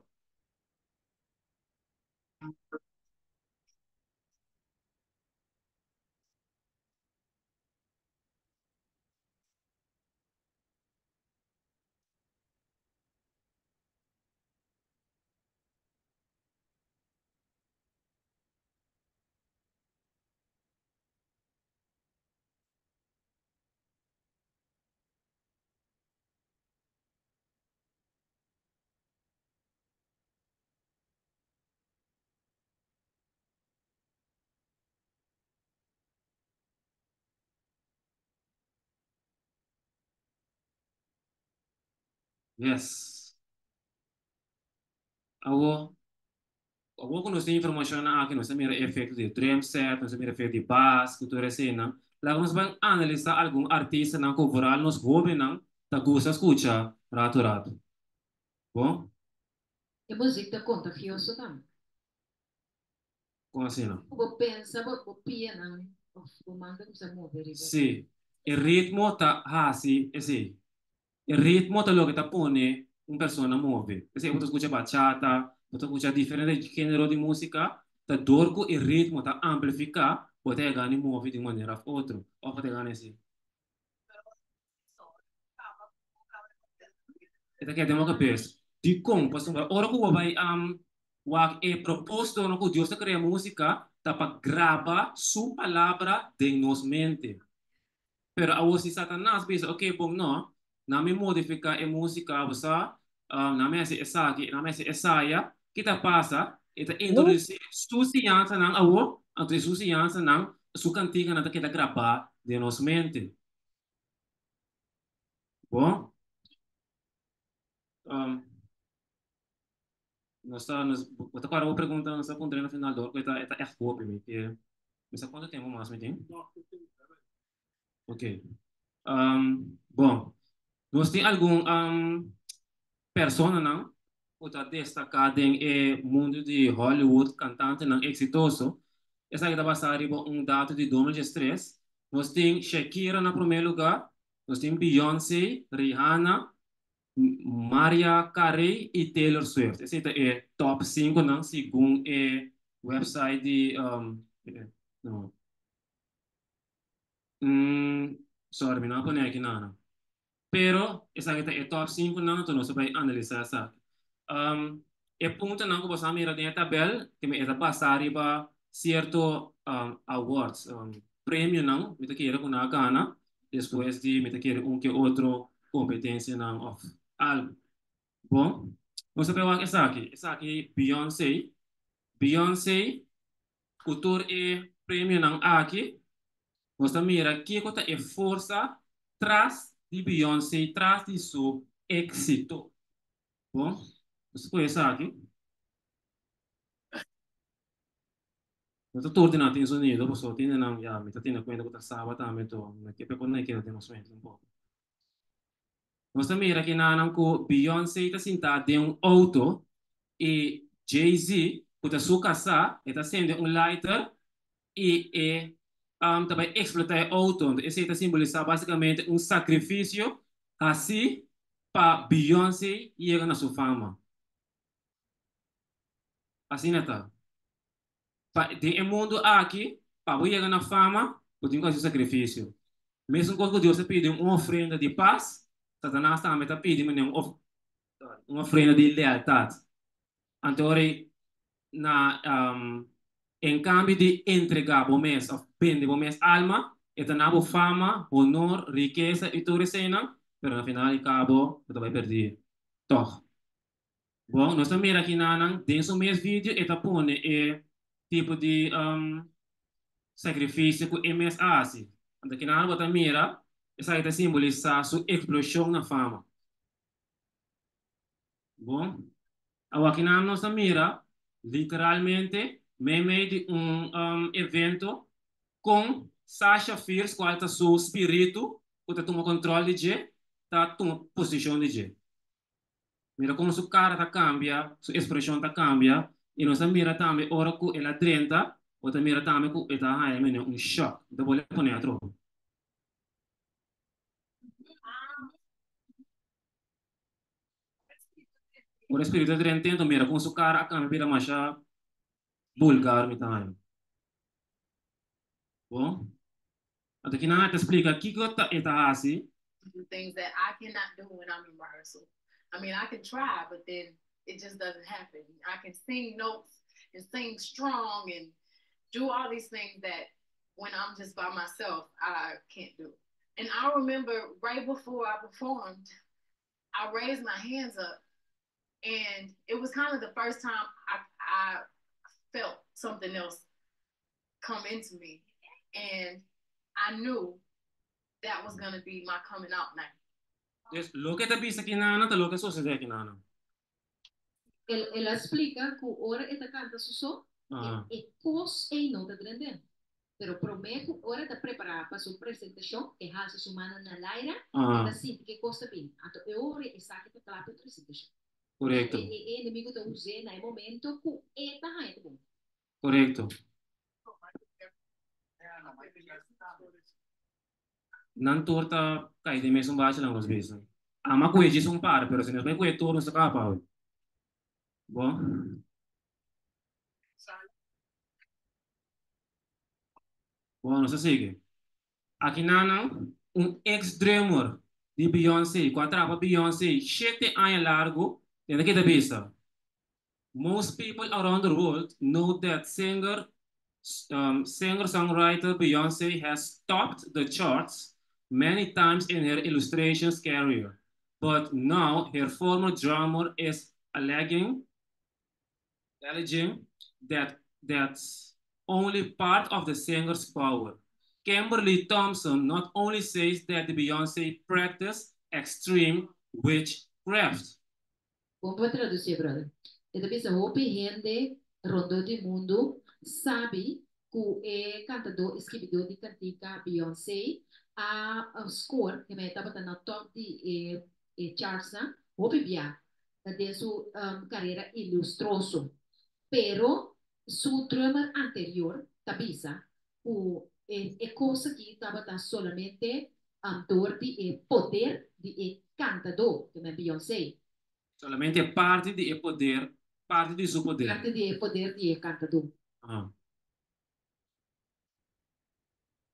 Yes. Awo, awor ku nos tin informashonnan aki, nos ta mira e efekto di drum set, nos ta mira efekto di bass, ku tur eseinan. Laga nos ban analisá algun artistanan ku vooral nos hóbennan ta gusta skucha ratu ratu. Bon? E muzik ta kontagioso tambe. Kon asina? Ku bo pensa bo bo pianan òf bo man ta kuminsá move riba. Sí, e ritmo ta hasi esei. E ritmo ta loke ta pone un persona move. P'esei bo ta skucha bachata, bo ta skucha diferente genero di músika, ta dor ku e ritmo ta amplifiká, bo ta yega di move di un manera òf otro. Òf bo ta yega así. E ta keda den bo kabes. Dikon? Pasobra ora ku bo bai wak e propósitonan ku Dios ta krea músika ta pa graba su palabra den nos mente. Pero awor si Satanas bisa, ok, bon no, nan mi modifica e musica, bo sa, nan mi haci esaki, nan mi haci esaya, ki ta pasa? E ta introduci su siñansanan awor, anto e su siñansanan, su canticanan ta keda graba den nos mente. Bon? Nos ta, nos, bo ta kòrda bo pregunta, nos ta puntra na final dor ku e ta, e ta ègt hopi mi ke, mi sa kuantu tempu mas mi tin? Ok. Bon, nos tin algun personanan ku ta destaká den e mundu di Hollywood, kantantenan eksitoso. Esaki ta basá riba un dato di 2013. Nos tin Shakira na promé lugá, nos tin Beyoncé, Rihanna, Mariah Carey y Taylor Swift. Esey ta e top cinconan segun e website di no. Sorry, mi no a pone aki nada. Pero esaki ta e top cinconan, anto nos ta bay analisa esaki. E puntonan cu boso a mira den e tabel, ke mi e ta basa riba cierto awards, premionan mi ta kere cu nan a gana despues di mi ta kere un ke otro competencianan of algo. Bon, nos ta bay wak esaki. Esaki Beyoncé. Beyoncé cu tur e premionan aki, nos ta mira kico ta e forsa tras di Beyoncé, tras di su exito. Bon, nos ta coge esaki. No ta tur di nan tin sonido, pasobra tin di nan, ya, mi ta tene cuenta cu ta saba tambe, enton mi ke p'e pone keda den nos mente un poco. Nos ta mira kinanan cu Beyoncé ta sintá den un auto y Jay-Z, cu ta su casá, e ta sende un lighter y e ta bay explotá e auto. Enton esey ta simbolisá basicamente un sacrificio hací pa Beyoncé yega na su fama. Asina ta. Pa den e mundu aki, pa bo yega na fama, bo tin ku hasi un sakrifisio. Mesun kos ku Dios ta pidi un ofrenda di pas, Satanas tambe ta pidi manera un un ofrenda di lealtat. Anto ora na en kambio di entregá bo mes òf bende bo mes alma, e ta na bo fama, honor, rikesa i tur eseinan, pero na final di kabo bo ta bai pèrdí tòg. Bon, nos ta mira kinanan den su mes video e ta pone e tipo di sacrificio cu e mes a haci. Anto kinanan bo ta mira esaki ta simbolisa su explosion na fama. Bon, awor kinanan nos ta mira literalmente meimei di un evento con Sasha Fierce cual ta su spiritu cu ta tuma control di dje ta tuma posicion di dje. Mira kon su kara ta kambia, su ekspreshon ta kambia, i nos a mira tambe ora ku el a drenta, Bo ta mira tambe ku e ta haña mene un shock. Ta bolbe pone atrobe. Ora e spiritu a drenta ento mira kon su kara a kambia bira masha bulgar mi ta haña. Bon, anto kinan a ta splika kiko ta e ta hasi. Do things that I cannot do when I'm in rehearsal. I mean, I can try, but then it just doesn't happen. I can sing notes and sing strong and do all these things that when I'm just by myself, I can't do. And I remember right before I performed, I raised my hands up, and it was kind of the first time I felt something else come into me. And I knew that was going to be my coming out night. Dus loke ta bisa kinan ta loke a sosodé kinan. El a splika ku ora e ta kanta su so, e kos ei no ta drent'é. Pero promé ku ora e ta prepará pa su presentashon, e halsa su mannan na laira, e ta sinti ku e kos ta bini. Anto e ora e sa ku e ta kla pa e presentashon. E enemigu ta us'é na e momento ku e ta haña ta bon. Korekto. Nan tur ta kai den mesun bachi laga nos bisa. Ama ku e djis un par, pero si nos bai ku e tur nos ta kaba awe. Bon. Bon, nos ta sigui. Aki nan un ex drummer di Beyoncé ku a traha pa Beyoncé shete aña largu, tende ke ta bisa. Most people around the world know that singer singer-songwriter Beyoncé has topped the charts many times in her illustrations career, but now her former drummer is alleging alleging that that's only part of the singer's power. Kimberly Thompson not only says that the Beyoncé practiced extreme witchcraft. Kon bo a tradusié, brother? E ta bisa hopi hende rondó di mundu sabi ku e kantadó i skibidó di kantika Beyoncé a score, ke men e tabata na top di e chartsnan hopi bia den su karera ilustroso. Pero su drummer anterior ta bisa ku e kos aki tabata solamente dor di e poder di e kantadó, ke men Beyoncé. Solamente parti di e poder, parti di su poder. Parti di e poder di e kantadó. Aha.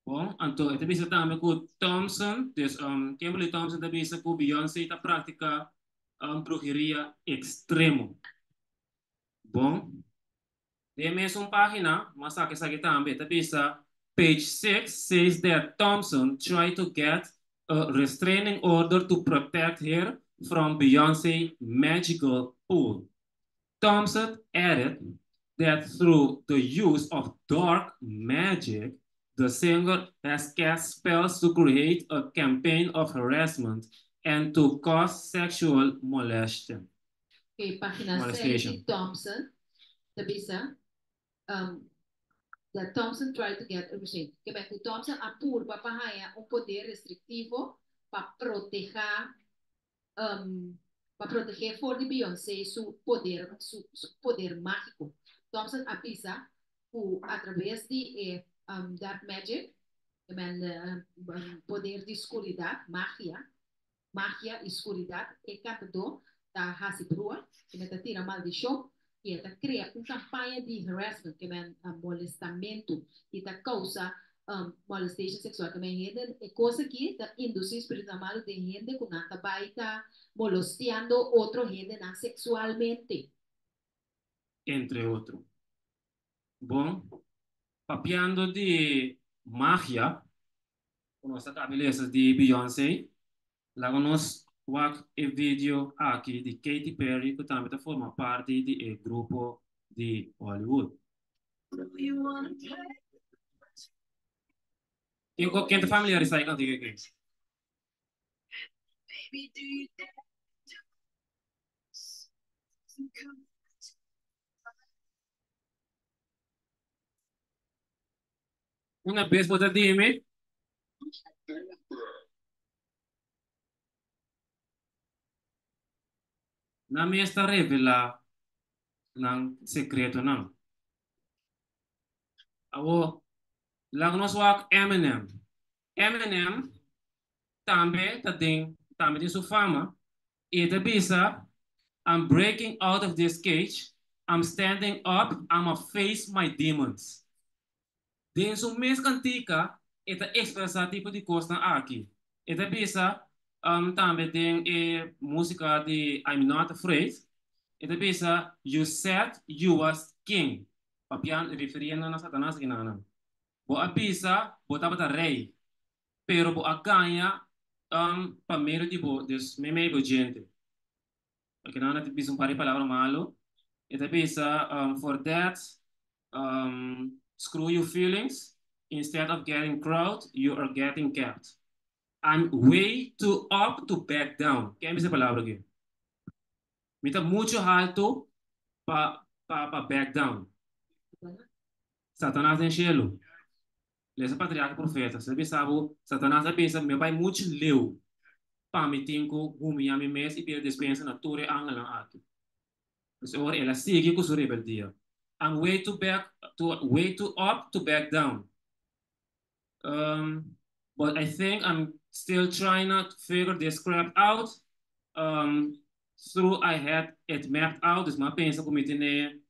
Bon, anto e ta bisa tambe ku Thompson, dus Kimberly Thompson ta bisa ku Beyoncé ta praktika bruheria ekstremo. Bon. Den e mesun pagina, mas aki esaki tambe, ta bisa, Page Six says that Thompson tried to get a restraining order to protect her from Beyoncé magical pull. Thompson added that through the use of dark magic, the singer has cast spells to create a campaign of harassment and to cause sexual molestation. E página 6 di Thompson ta bisa that Thompson tried to get a restraint. Ke men ku Thompson a purba pa haña un poder restriktivo pa protehá pa protegé for di Beyoncé su poder su poder mágiko. Thompson a bisa ku atraves di e dark magic, ke men poder di skuridat, magia, Magia i skuridat, e kantadó ta hasi brua, ke men ta tira maldishon i e ta krea un kampaña di harassment, ke men molestamentu, i ta kousa molestation seksual, ke men hende, e kos aki ta indusí spiritunan malu den hende ku nan ta bai ta molostiando otro hendenan seksualmente. Entre otro. Bon, papiando di magia, Ku nos ta kabi lesa di Beyoncé, laga nos wak e video aki di Katy Perry ku tambe ta forma parti di e grupo di Hollywood. Ken ta familiarisá e kantika aki? Una bes bo ta dime. Nan mes ta revelá nan sekretonan. Awor, laga nos wak Eminem. Eminem tambe ta den, tambe tin su fama i e ta bisa, I'm breaking out of this cage, I'm standing up, I'ma face my demons. Den su mes kantika e ta ekspresá tipo di kosnan aki. E ta bisa tambe den e músika di I'm Not Afraid, e ta bisa, You said you was king, papiando, refiriendo na Satanas aki nan. Bo a bisa bo tabata rei, pero bo a gaña pa medio di bo, dus meimei bo djente. Akinan ta bisa un par di palabra malu. E ta bisa, for that, screw your feelings. Instead of getting crowd, you are getting kept. I'm way too up to back down. Ken bisa e palabra aki? Mi ta muchu haltu pa back down. Satanas den shelu. Lesa Patriarka Profeta. Si bisa bo, Satanas a bisa, mi a bai muchu leu pa mi tin ku humiyá mi mes i pidi despensa na tur e angelnan aki. Pues ora el a sigui ku su rebeldia. I'm way too back to way too up to back down. But I think I'm still trying to figure this crap out. Through I had it mapped out, dus mi a pensa ku mi tene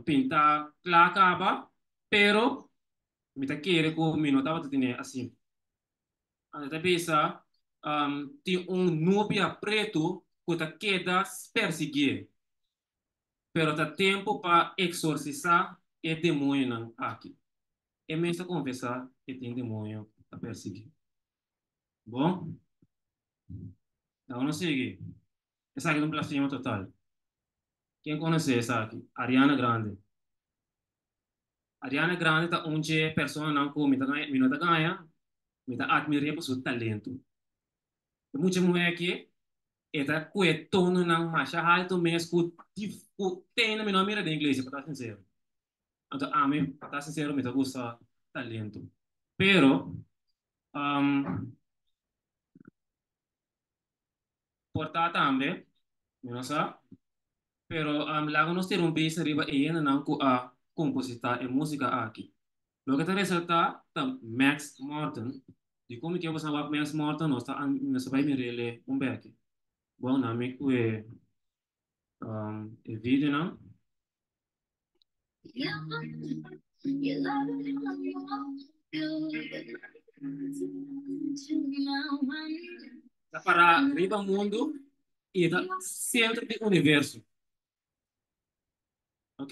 pintá kla kaba, pero mi ta kere ku mi no tabata tene asina. Anto ta bisa, tin un nubia pretu ku ta keda persiguié, pero ta tempu pa eksorsisá e demoñonan aki. E mes ta konfesá e tin demoño ta persiguié. Bon, laga nos sigui. Esaki ta un blasfemia total. Ken konosé esaki? Ariana Grande. Ariana Grande ta un dje personanan ku mi ta gaña, mi no ta gaña, mi ta atmir'é pa su talento. E mucha muhé aki, e ta kue tononan masha haltu mes ku ku tene mi no a mira den iglesia, pa ta sinsero. Anto ami, pa ta sinsero, mi ta gusta talento. Pero, por ta tambe, mi no sa, pero laga nos tira un bista riba e hendenan ku a kompositá e músika aki. Loke ta resaltá ta Max Martin. Dikon mi ke boso a wak Max Martin? Nos ta nos ta bai mir'é un bèki. Bon, nan mi ku e e videonan. Ta pará riba mundu i e ta sentro di universo. Ok?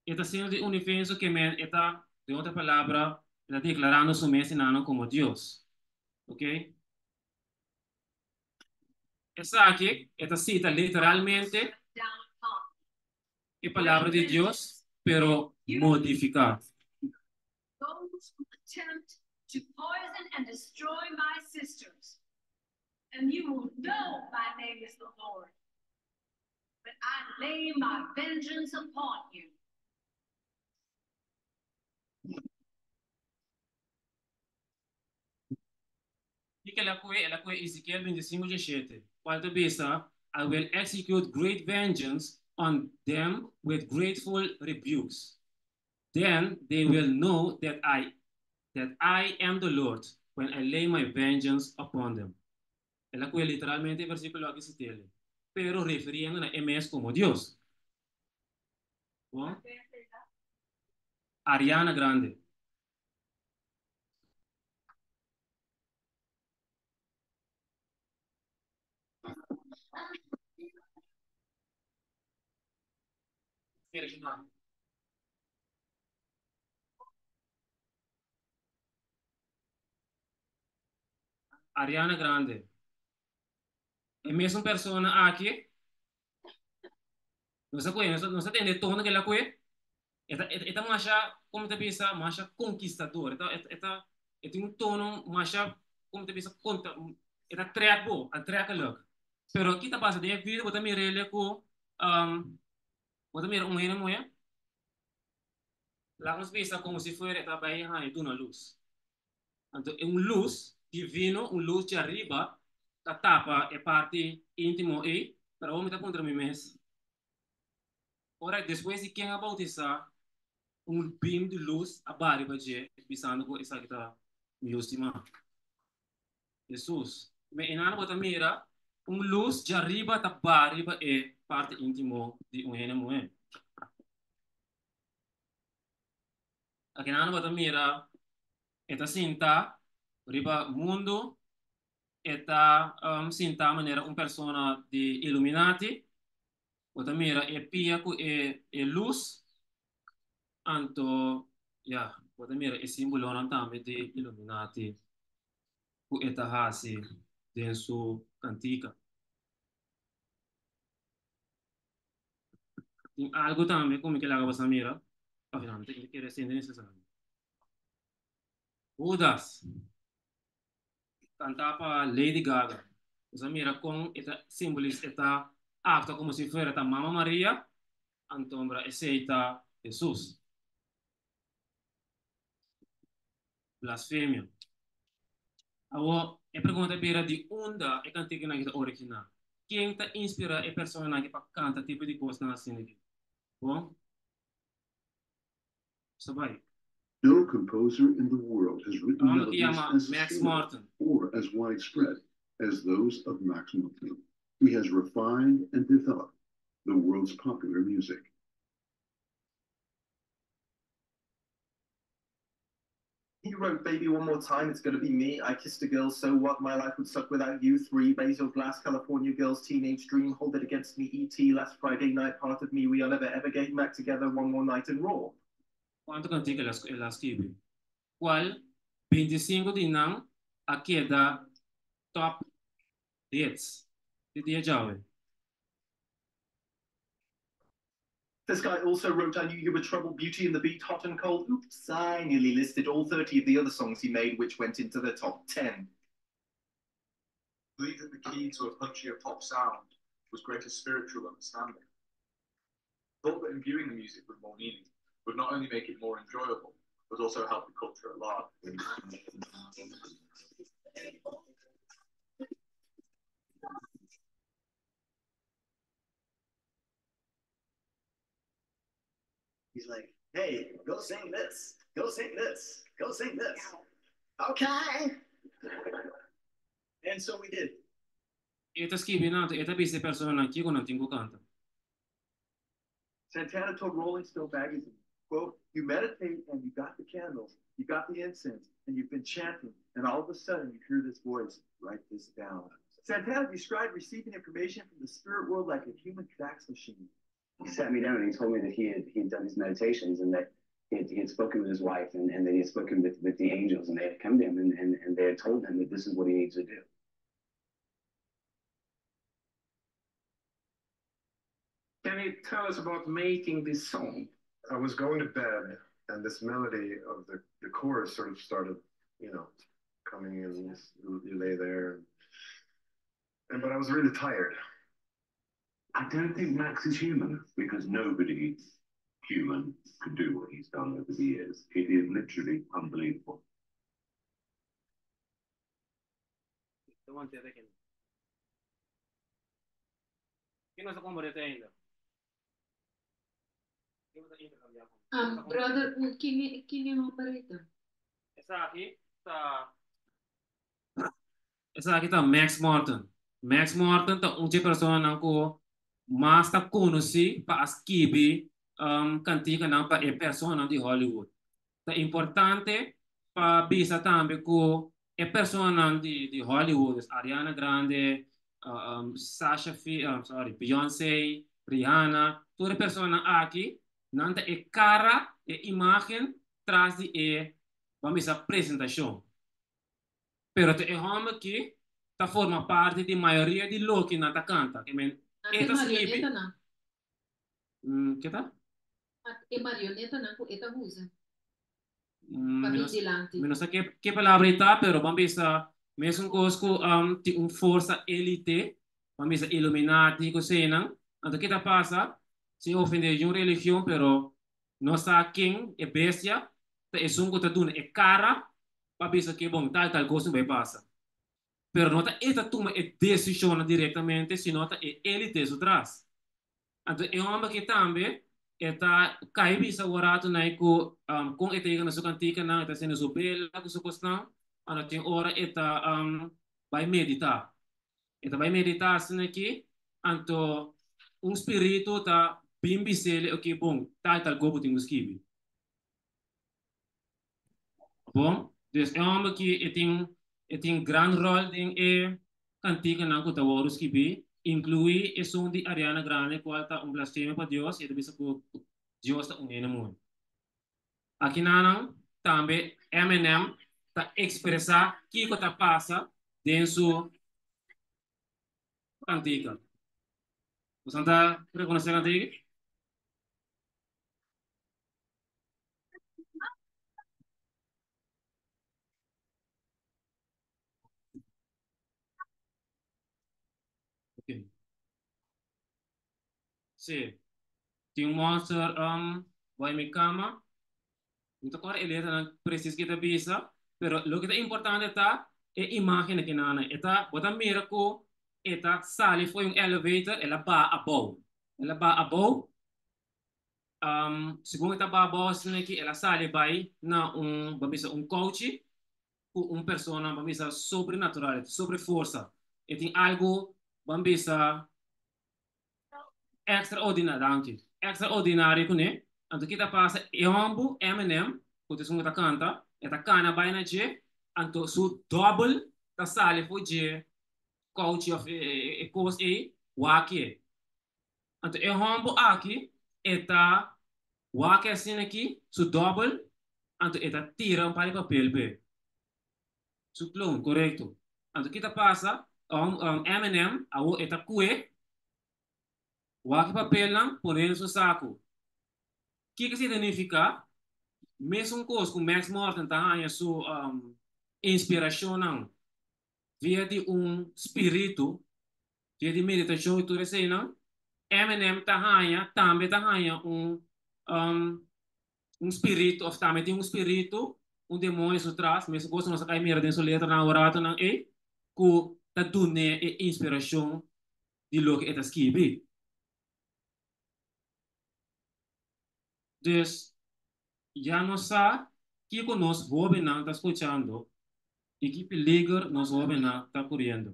E ta sentro di universo ke men e ta, den otro palabra, e ta deklarando su mes nan komo Dios. Ok? Esaki e ta sita literalmente e palabra di Dios, pero modifiká. Those who attempt to poison and destroy my sisters, and you will know my name is the Lord, when I lay my vengeance upon you. Kiko el a kue? El a kue Ezekiel 25 17, kual ta bisa, I will execute great vengeance on them with grateful rebukes. Then they will know that I am the Lord when I lay my vengeance upon them. El a kue literalmente e versíkulo aki sitele, pero refiriendo na e mes komo Dios. Bon? Ariana Grande. Ariana Grande. E mesun persona aki, no sa kue, no sa tende tono ku el a kue, e ta masha, komo ta bisa, masha konkistador. E tin un tono masha, komo ta bisa, konta, e ta trèk bo, aantrekkelijk. Pero ki ta pasa den e video, bo ta mira el ku, bo ta mira un hende muhé, laga nos bisa komo si fuera e ta bai haña duna lus. Anto e un lus divino, un lus di ariba, ta tapa e parti íntimo ei, pero awor mi ta puntra mi mes. Ora, despues di ken a bautisá, un beam di lus a baha riba dje, bisando ku esaki ta mi Yu stimá. Hesus. Me enano bo ta mira un lus djariba ta baha riba e parti íntimo di un hende muhé. Akinano bo ta mira e ta sinta riba mundu, e ta sinta manera un persona di Illuminati. Bo ta mira e pia ku e lus, anto ya, bo ta mira e símbolonan tambe di Illuminati ku e ta hasi den su kantika. Tin algu tambe ku mi ke laga boso mira, afinal mi ta kere sinti nesesario. Hudas, kantá pa Lady Gaga. Nos a mira kon e ta simbolis, e ta aktua komo si fuera ta Mama Maria, antombra esei ta Hesus. Blasfemia. Awor, e pregunta a bira di unda e kantikanan aki ta originá? Ken ta inspirá e personanan aki pa kanta tipo di kosnan asina aki? Bon, sa bai. No composer in the world has written Un hòmber ki melodies yama as Max sustainable Martin. or as widespread as those of Max Martin. He has refined and developed the world's popular music. He wrote Baby One More Time, It's Gonna Be Me, I Kissed a Girl, So What, My Life Would Suck Without You, 3, Basil Glass, California Girls, Teenage Dream, Hold It Against Me, E.T., Last Friday Night, Part of Me, We Are Never Ever Getting Back Together, One More Night, and Raw. Kuantu kantika el a skibi? Kual 25 di nan a keda top hits di dia djawe? This guy also wrote I Knew You Were Trouble, Beauty and the Beat, Hot and Cold. Oops, I nearly listed all 30 of the other songs he made, which went into the top 10. believed that the key to a punchier pop sound was greater spiritual understanding. Thought that imbuing the music with more meaning would not only make it more enjoyable, but also help the culture at large. He's like, hey, go sing this, go sing this, go sing this. Okay. And so we did. E ta skibi nan, e ta bisa e personanan kiko nan tin ku kanta. Santana told Rolling Stone magazine, quote, you meditate and you got the candles, you got the incense, and you've been chanting, and all of a sudden you hear this voice, write this down. Santana described receiving information from the spirit world like a human fax machine. He sat me down and he told me that he had done his meditations and that he had spoken with his wife and that he had spoken with the angels and they had come to him and they had told him that this is what he needs to do. Can you tell us about making this song? I was going to bed and this melody of the chorus sort of started coming in. You lay there and but I was really tired. I don't think Max is human because nobody human could do what he's done over the years. It is literally unbelievable. Aguanta aki. Ken no sa komprondé ainda? Ken no ta interkambiá? Brother, ken e hòmber ei? Esaki ta Max Martin. Max Martin ta un persona ku mas ta konosí pa skibi kantikanan pa e persona di Hollywood. Ta importante pa bisa tambe ku e persona di Hollywood, Ariana Grande, Sasha, sorry, Beyoncé, Rihanna, tur e persona aki, nan ta e kara, e imágen tras di e, ban bisa, presentashon. Pero e hòmber aki ta forma parti di mayoria di loke nan ta kanta. Ke men, E e ta skibi. marioneta nan. Ke ta? E marioneta nan ku e ta usa. Pa Mi no, vigilante. mi no sa ki palabra ta, pero ban bisa, mesun kos ku tin un forsa elite, ban bisa Illuminati ku senan. Anto kiko ta pasa? Sin ofendé un religion, pero no sa ken e bestia, ta esun ku ta duna e kara pa bisa ku bon, tal tal kos no bai pasa. Pero no ta e ta tuma e desishon direktamente, sino ta e elite su tras. Anto e hòmber aki tambe. E ta kai bisa un ratu nai ku um, kon e ta yega na su kantikanan, e ta sende su bela ku su kosnan, anto tin ora e ta um, bai meditá. E ta bai meditá asina aki, anto un spiritu ta bin bis'el, ok, bon, tal tal ko bo tin ku skibi. Bon, dus e hòmber ki e tin e tin gran ròl den e kantikanan ku ta wòrdu skibí, inkluí esun di Ariana Grande kual ta un blasfemia pa Dios i e ta bisa ku Dios ta un hende muhé. Akinanan tambe Eminem ta ekspresá kiko ta pasa den su kantika. Boso ta rekonosé kantika? Ok. Sí. Tin un monster um, bai mi kama. No ta kòrda e letranan presis ke ta bisa, pero loke ta importante ta e imágen aki nan. E ta, bo ta mira ku e ta sali for di un elevator, el a baha abou. El a baha abou, um, segun e ta baha abou asina aki, el a sali bai na un, bo bisa un kouchi ku un persona, bo bisa sobrenatural, sobre forsa. E tin algu, bo bisa Extraordinario, danki. Extraordinario kuné. Anto ki ta pasa, e hòmber Eminem, ku ta esun ku ta kanta, e ta kana bai na dje, anto su dòbel ta sali for dje kouchi òf e kos ei, wak e. Anto e hòmber aki, e ta wak e asina aki, su dòbel, anto e ta tira un par di papel p'e. Su clone, corecto. Anto ki ta pasa? Eminem awor e ta cue wak e papelnan pone den su saco. Kiko esei ta nifica? Mesun cos cu Max Martin ta haña su inspiracionnan via di un spiritu, via di meditacion y tur eseinan, Eminem ta haña tambe ta haña un un spiritu of tambe tin un spiritu, un demonio su tras, mesun cosa nos a kai mira den su letranan awo ratonan ei, ku ta dun'é e inspirashon di loke e ta skibi. Dus, ya nos sa kiko nos hóbennan ta skuchando i ki peliger nos hóbennan ta kuriendo.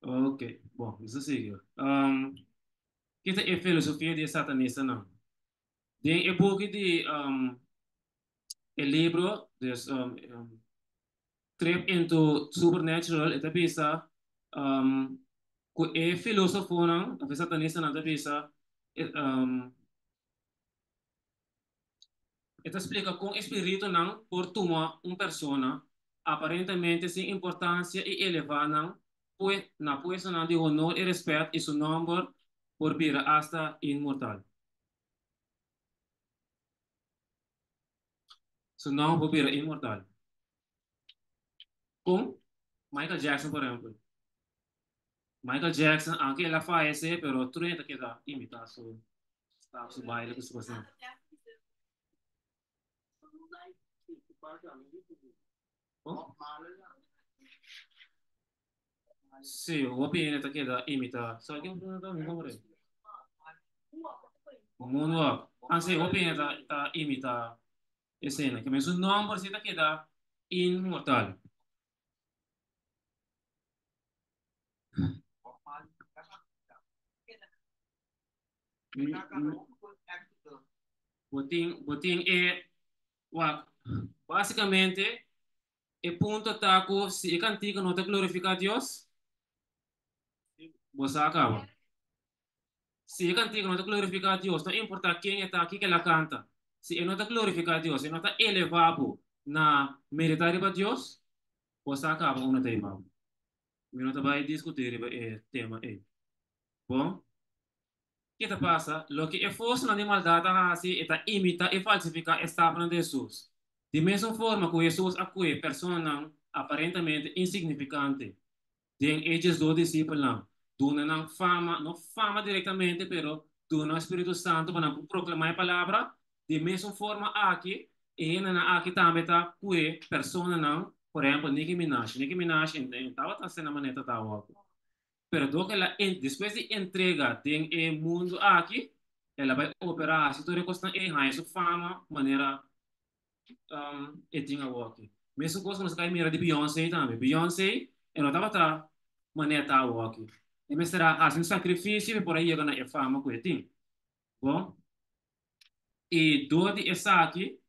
Ok, bon, nos ta sigui. Um, ki ta e filosofia di e satanistanan? Den e buki di um, e libro, dus um, um, Trip into Supernatural, e ta bisa um, ku e filosofonan, of e satanistanan ta bisa, e, um, E ta splika kon e spiritunan por tuma un persona aparentemente sin importansia i elevá nan na puestonan di honor i rèspèt i su nòmber por bira asta inmortal. Su nòmber por bira inmortal. Kon? Michael Jackson por ehèmpel. Michael Jackson, aunke el a fayesé, pero tur hende ta keda imitá su stap, su baile ku su kosnan. Sí, hopi hende ta keda imitá. Sa ken ta mi nombre? Moonwalk. Ah, sí, hopi hende ta, ta imitá esena. Ke men su nomber sí ta keda inmortal. Bo tin, bo tin e, wak, básicamente e punto ta ku si e kantika no ta glorifiká Dios, bo sa a kaba. Si e kantika no ta glorifiká Dios, no importá ken e ta, kiko el a kanta, si e no ta glorifiká Dios, e no ta elevá bo na meditá riba Dios, Bo sa kaba unda ta hiba bo. Mi no ta bai diskutí riba e tema ei. Bon, ke ta pasa? Loke e forsanan di maldat ta hasi, e ta imitá i falsifiká e stapnan di Hesus. Di mesun forma ku Hesus a kue personanan aparentemente insignifikante den e diesdos disipelnan, duna nan fama, no fama direktamente, pero duna nan spiritu santu pa nan por proklamá e palabra, di mesun forma aki e hendenan aki tambe ta kue personanan. Por ehempel, Nicki Minaj. Nicki Minaj e tabata asina manera ta awor. Pero dor ku el a despues di entrega den e mundu aki, el a bai opera hasi tur e kosnan ei, haña su fama manera e tin awor aki. Mesun kos ku nos a kai mira di Beyoncé tambe. Beyoncé e no tabata manera ta awor aki. E mester a hasi un sakrifisio pa por a yega na e fama ku e tin. Bon, i dor di esaki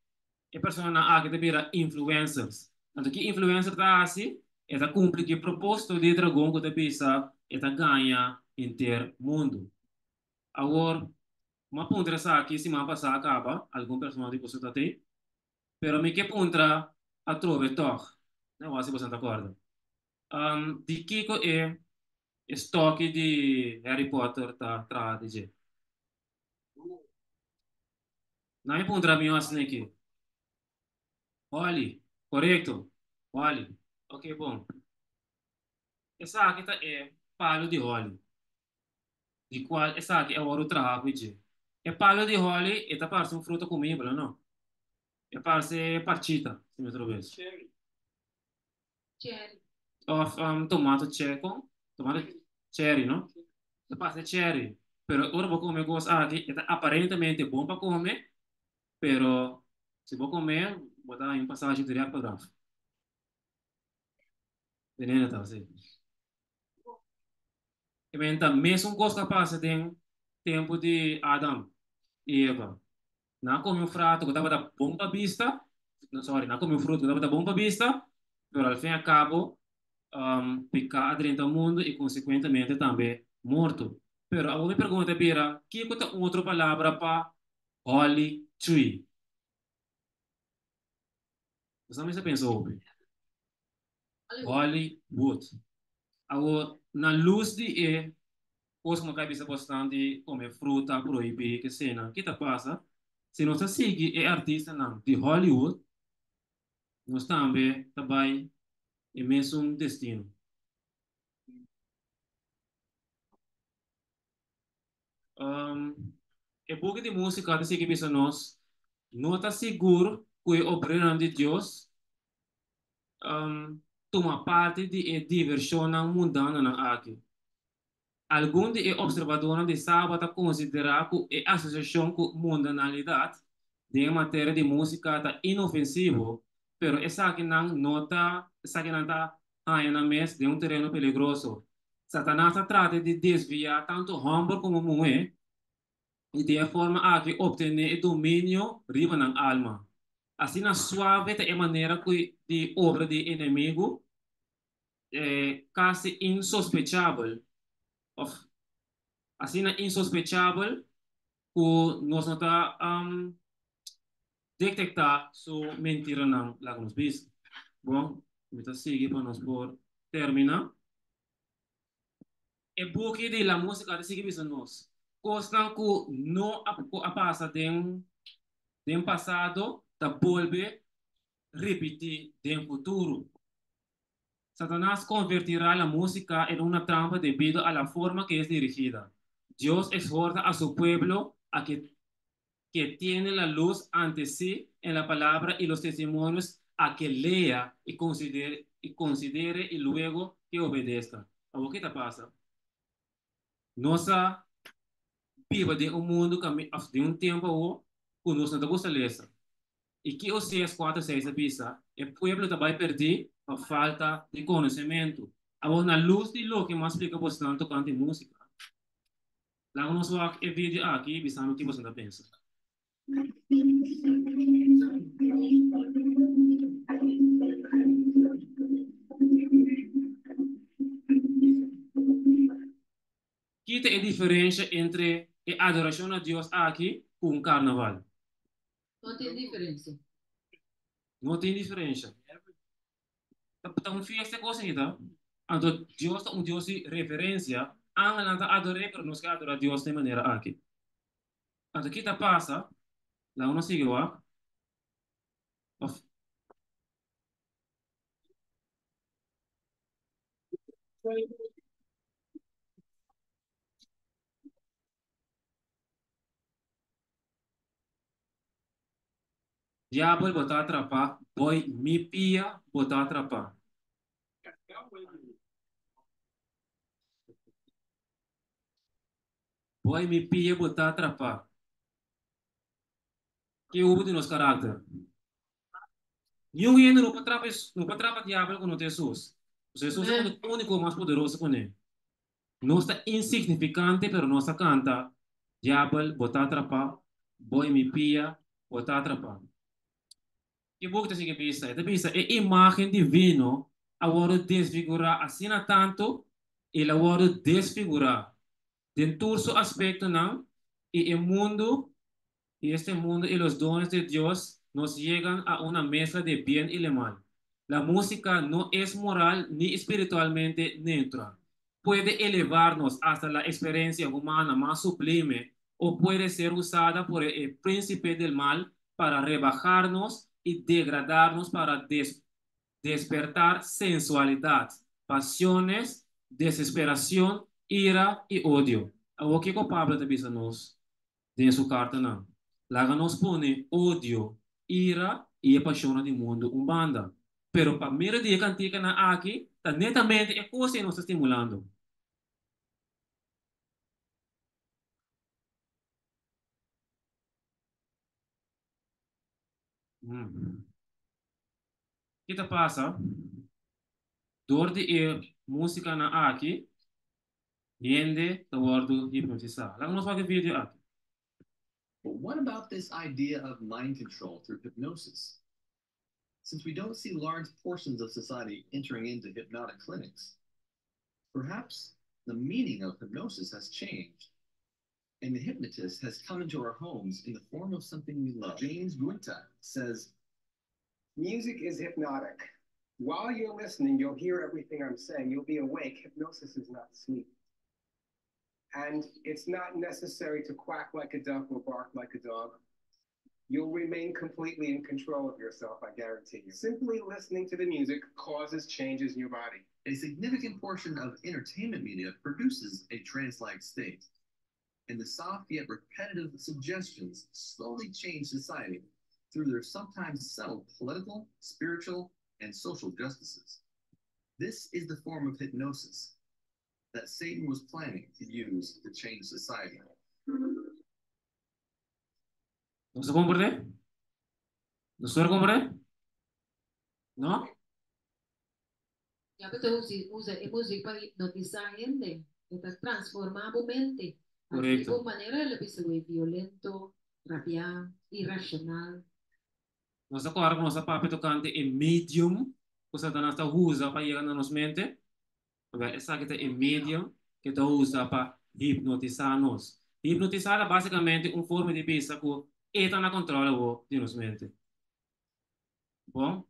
e personanan aki ta bira influencers. Anto ki influencer ta hasi? E ta kumpli ku e propósito di e dragon ku ta bisa e ta gaña henter mundu. Awor, mi a puntra esaki siman pasá kaba, algun persona di boso ta tei, pero mi ke puntra atrobe tòg, no wak si boso ta kòrda. Di kiko e stoki di Harry Potter ta traha di dje? Nan mi puntra mi asina aki. Holly, korekto. Holly. Ok, bon. Esaki ta e palu di holly, di kual esaki a wòrdu traha ku dje. E palu di holly e ta parse un fruta kumibel, no? E parse parchita, si mi trobes. Cherry. Cherry. Of tomato che, kon? Tomato cherry, no? Ta parse cherry. Pero ora bo kome kos aki, e ta aparentemente bon pa kome, pero si bo kome, bo ta haña un pasashi dirèkt pa graf. Veneno ta, si. E men ta mesun kos ku a pasa den tempu di Adam i Eva. Nan a kome un frato ku tabata bon pa bista, no, sorry, nan a kome un fruto ku tabata bon pa bista, pero al fin i al kabo piká a drenta mundu i konsekuentemente tambe morto. Pero awor mi pregunta bira, kiko ta un otro palabra pa holly tree? Boso a mester pensa hopi. Hollywood. Awor, na lus di e kos ku mi a bisa bosnan di kome fruta prohibí, ke sena, ki ta pasa? Si nos ta sigui e artistanan di Hollywood, nos tambe ta bai e mesun destino. E buki di músika ta sigui bisa nos, No ta sigur ku e obreronan di Dios tuma parti di e divershonnan mundanonan aki. Algun di e opservadornan di Saba ta konsiderá ku e asosiashon ku mundanalidat den e materia di músika ta inofensivo, pero esakinan no ta esakinan ta haña nan mes den un tereno peligroso. Satanas ta trata di desviá tantu hòmber komo muhé i den e forma aki optené e dominio riba nan alma. Asina suave ta e manera ku di obra di e enemigu, kasi insospechabel òf asina insospechabel ku nos no ta detektá su mentiranan laga nos bisa. Bon, mi ta sigui pa nos por terminá. E buki di La Música ta sigui bisa nos kosnan ku no a ku a pasa den den pasado ta bolbe ripití den futuro. Satanás convertirá la música en una trampa debido a la forma que es dirigida. Dios exhorta a su pueblo a que que tiene la luz ante sí en la palabra y los testimonios a que lea y considere y considere y luego que obedezca. Awor ke ta pasa? Nos a biba den un mundu of den un tempu awor ku nos no ta gusta lesa. I ki Oseas 4:6 a bisa? E pueblo ta bai perdí pa falta di konosementu. Awor na lus di loke mi a splika bosnan tokante músika, laga nos wak e video aki i bisa mi ki boso ta pensa. Ki ta e diferensha entre e adorashon na Dios aki ku un karnaval? No tin diferensia. No tin diferensha. Ta un fiesta e kos aki ta. Anto Dios ta un Dios di reverensia. Angelnan ta ador'é, pero nos ke adorá Dios den e manera aki. Anto ki ta pasa? Laga nos sigui wak. Of. Diabel bo ta atrapá, boi mi pia bo ta atrapá. Boi mi pia bo ta atrapá. Ki hubo di nos karakter? Niun hende no por trapa no por trapa diabel ku no ta Hesus. Pasobra Hesus ta e úniko mas poderoso kuné. Nos ta insignifikante pero nos ta kanta, Diabel bo ta atrapá, boi mi pia bo ta atrapá. Ki buki ta sigui bisa? E ta bisa e imágen divino a wòrdu desfigurá asina tantu, el a wòrdu desfigurá den tur su aspektonan i e mundu y este mundo y los dones de Dios nos llegan a una mezcla de bien y le mal. La música no es moral ni espiritualmente neutra. Puede elevarnos hasta la experiencia humana más sublime o puede ser usada por el príncipe del mal para rebajarnos y degradarnos para des despertar sensualidad, pasiones, desesperación, ira y odio. Awor kiko Pablo ta bisa nos den su kartanan? Laga nos pone odio, ira i e pashonnan di mundu un banda. Pero pa medio di e kantikanan aki, ta netamente e kos ei nos ta stimulando. Ki ta pasa? Dor di e músikanan aki, hende ta wòrdu hipnotisá. Laga nos wak e video aki. But what about this idea of mind control through hypnosis? Since we don't see large portions of society entering into hypnotic clinics, perhaps the meaning of hypnosis has changed and the hypnotist has come into our homes in the form of something we love. James Guinta says, Music is hypnotic. While you're listening, you'll hear everything I'm saying. You'll be awake. Hypnosis is not sleep. And it's not necessary to quack like a duck or bark like a dog. You'll remain completely in control of yourself, I guarantee you. Simply listening to the music causes changes in your body. A significant portion of entertainment media produces a trance like state, and the soft yet repetitive suggestions slowly change society through their sometimes subtle political, spiritual, and social justices. This is the form of hypnosis that Satan was planning to use to change society. Nos a comprende? Nos tur a comprende? No? Ya bo ta usa e muzik pa hipnotisá hende. E ta transformá bo mente. Hasi Korekto. bo manera el a bisa wei violento, rabiá, irashonal. Nos ta kòrda ku nos a papia tokante e medium ku Satanas ta usa pa yega na nos mente? Wèl, esaki ta e medium ku e ta usa pa hipnotisá nos. Hipnotisá ta básikamente un forma di bisa ku e ta na kòntròl awor di nos mente. Bon,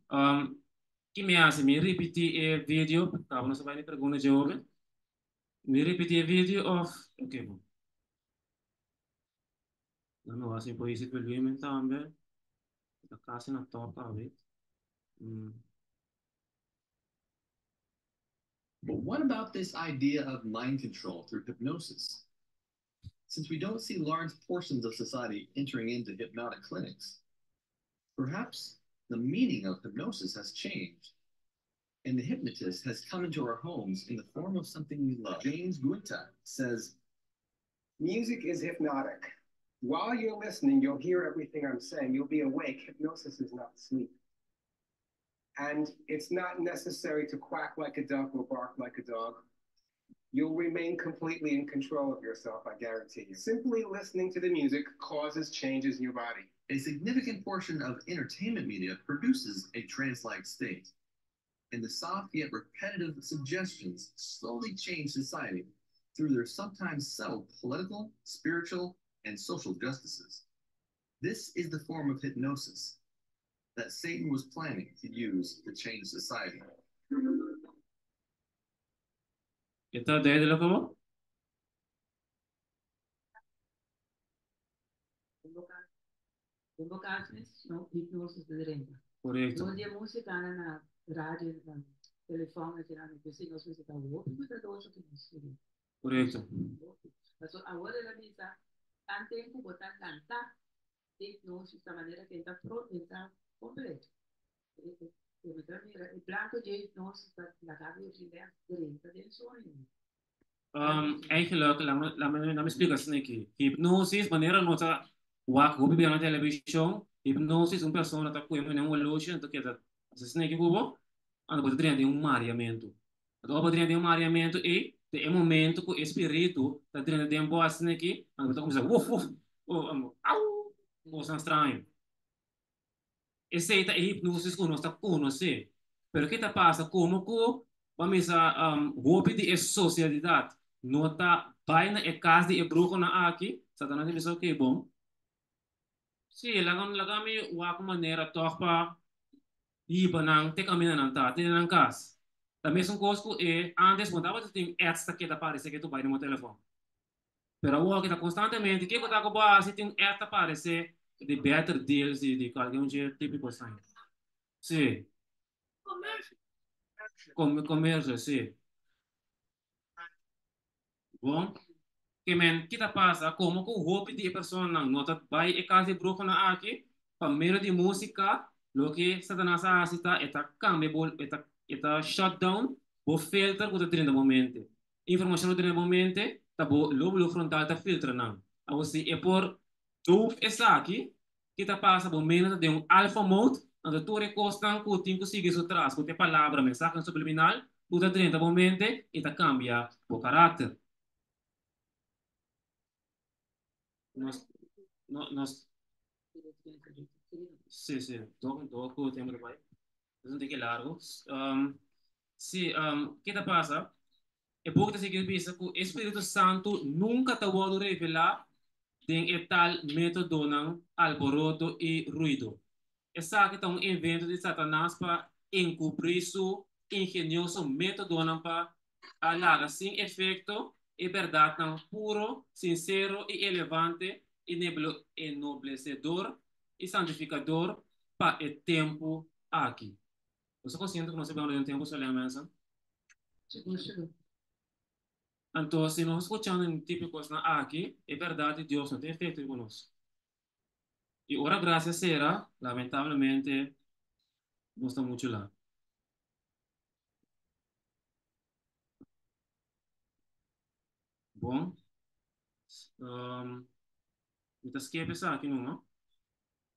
ki mi hasi? Mi ripití e video, kaba nos a bai na e pregunta dje hopi. Mi ripití e video òf? Oke, bon. Dan mi wak si mi por hasi volumen tambe. Ta kasi na top awe. But what about this idea of mind control through hypnosis? Since we don't see large portions of society entering into hypnotic clinics, perhaps the meaning of hypnosis has changed, and the hypnotist has come into our homes in the form of something we love. James Guinta says, Music is hypnotic. While you're listening, you'll hear everything I'm saying. You'll be awake. Hypnosis is not sleep. And it's not necessary to quack like a duck or bark like a dog. You'll remain completely in control of yourself, I guarantee you. Simply listening to the music causes changes in your body. A significant portion of entertainment media produces a trance like state, and the soft yet repetitive suggestions slowly change society through their sometimes subtle political, spiritual, and social justices. This is the form of hypnosis that Satan was planning to use to change society. E ta duidelijk awor? Den bo cas mes, no hipnosis ta drenta. Correcto. Nos di e musicanan na radio, na telefon, etcetera, p'esei nos mester ta hopi cuidadoso cu nos orí. Correcto. Hopi. Pasobra awor el a bisa, tanten cu bo ta lanta. Hipnosis ta manera ku e ta pro e ta kompleto. E ta mira e blanko dje hipnosis ta laga bo relax drenta den soño. Eigenlijk, laat me explicar asina aki. Hipnosis, manera nos ta wak hopi bia na televishon, hipnosis un persona ta kue mene un oloshi anto keda hasi asina aki ku bo, anto bo ta drenta den un mariamentu. Anto ora bo drenta den un mariamentu ei, ta e momento ku e spiritu ta drenta den bo asina aki, anto bo ta kuminsá wuf wuf, au, un kosnan straño. Esei ta e hipnosis ku nos ta konosé. Pero ke ta pasa? Komo ku bo a misa hopi di e sosialidat no ta bai na e kas di e bruhonan aki, Satanas a bisa, Oke, bon. Sí, laga laga mi wak un manera tòg pa hiba nan te kaminda nan ta, te den nan kas. Ta mesun kos ku e ántes bo no tabata tin ads ta keda paresé ke tu bai den bo telefòn. Pero awor ki ta konstantemente, kiko ta ku bo hasi tin un ad ta paresé di better deals di di kualke un dje típiko esnan. Sí. Komersio, sí. Bon. Ke men, ki ta pasa? Komo ku hopi di e personanan no ta bai e kas di bruhonan aki, pa medio di músika, loke Satanas a hasi ta e ta kambia bo, e ta e ta shut down bo filter ku ta drenta bo mente. Informashon ku ta drenta bo mente ta bo lóbulo frontal ta filtra nan. Awor si e por doof esaki, ki ta pasa? Bo mente ta den un alpha mode, anto tur e kosnan ku tin ku sigui su tras, ku ta e palabra, mensahenan subliminal, ku ta drenta bo mente i ta kambia bo karakter. Nos, no, nos, sí, sí, dok, dok ku tempu ta bai. Es un tiki largu. Sí, ke ta pasa? E buki ta sigui bisa ku e Spiritu Santu nunka ta wòrdu revelá den e tal métodonan alboroto i ruido. Esaki ta un invento di Satanas pa enkubrí su ingenioso métodonan pa a laga sin efekto e bèrdatnan puro, sinsero i elevante i enoblesedor i santifikador pa e tempu aki. Bo ta konsiente ku nos ta biba den un tempu solèm, mensen? Sigur, sigur. Anto, si nos skuchando e tipo di kosnan aki, e bèrdat di Dios no tin efekto riba nos. I ora grasia sera, lamentablemente, nos ta muchu lat. Bon, um, mi ta skep esaki numa.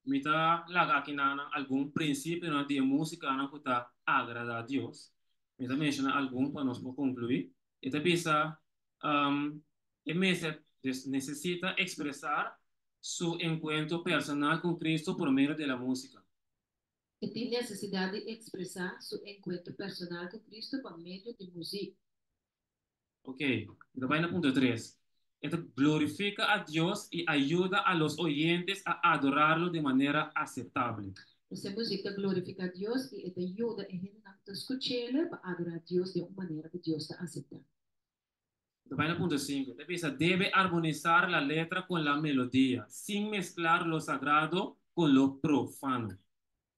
Mi ta laga aki nan algun prinsipionan di e músikanan ku ta agradá Dios. Mi ta menshoná algun pa nos por konkluí. E ta bisa, um, e mester, dus nesesita ekspresar su enkuentro personal ku Cristo por medio di la músika. E tin nesesidat di ekspresá su enkuentro personal ku Cristo pa medio di muzik. Ok, mi ta bai na punto tres. E ta glorifica a Dios i ayuda a los oyentes a adorarlo di manera aceptable. Esei muzik ta glorifica Dios i e ta yuda e hendenan ku ta skuch'el pa adorá Dios den un manera ku Dios ta aseptá. Mi ta bai na punto sinku. E ta bisa, Debe armonizar la letra con la melodia, sin mezclar lo sagrado con lo profano.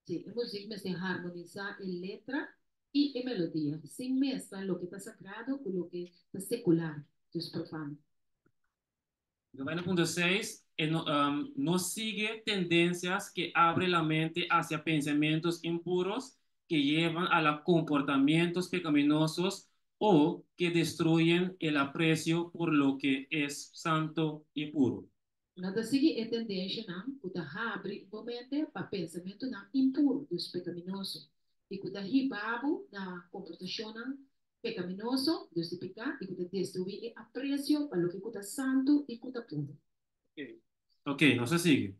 Sí, e muzik mester harmonisá e letra i e melodia, sin mezcla loke ta sagrado ku loke ta sekular, dus profano. Lo bai na punto seis, e no, no sigue tendencias que abre la mente hacia pensamientos impuros que llevan a la comportamientos pecaminosos o que destruyen el aprecio por lo que es santo y puro. No ta sigui e tendenshanan ku ta habri bo mente pa pensamentunan impuru, dus pekaminoso, i ku ta hiba bo na komportashonnan pekaminoso, dus di piká, i ku ta destruí e apresio pa loke ku ta santu i ku ta puru. Ok, nos ta sigui.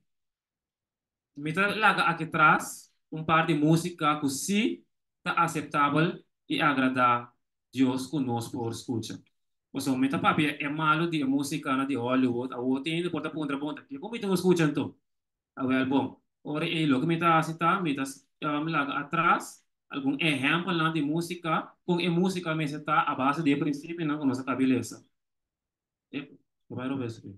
Mi ta laga aki tras un par di músika ku sí ta aseptabel i agradá Dios ku nos por skucha. Pasobra mi ta papia e malu di e músikanan di Hollywood, awor tin hende por ta puntra bon, ta kiko mi tin ku skucha anto? Awèl bon, ora ei loke mi ta hasi ta mi ta laga atras algun ehèmpelnan di músika kon e músika mester ta a base di e prinsipionan ku nos a kabi lesa. E, bai robes aki.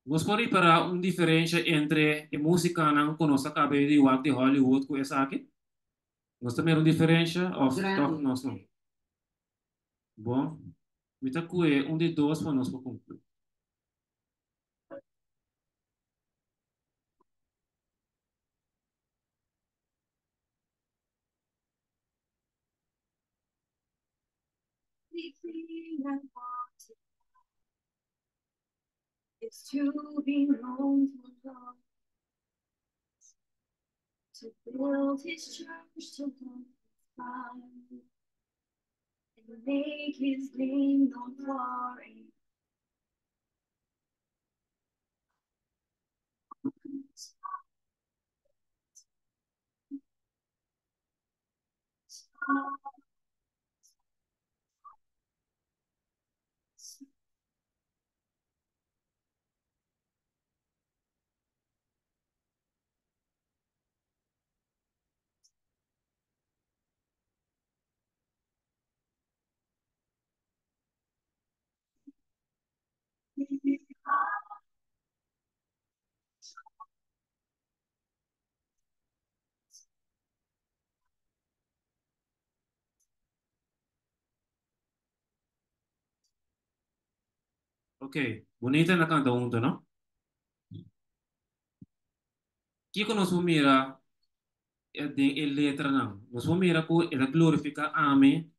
Nos por ripará un diferensha entre e músikanan ku nos a kaba di wak di Hollywood ku esaki? Nos ta mira un diferensha òf tòg Grandi. nos no? Bon, mi ta kue un di dos pa nos por konkluí. Everything I want is to be known for love, to build his church, to love his fire, and make his name known far and wide. Ok, bunita na kanta huntu, no? Kiko nos por mira den e letranan? Nos por mira ku e ta glorifiká ami,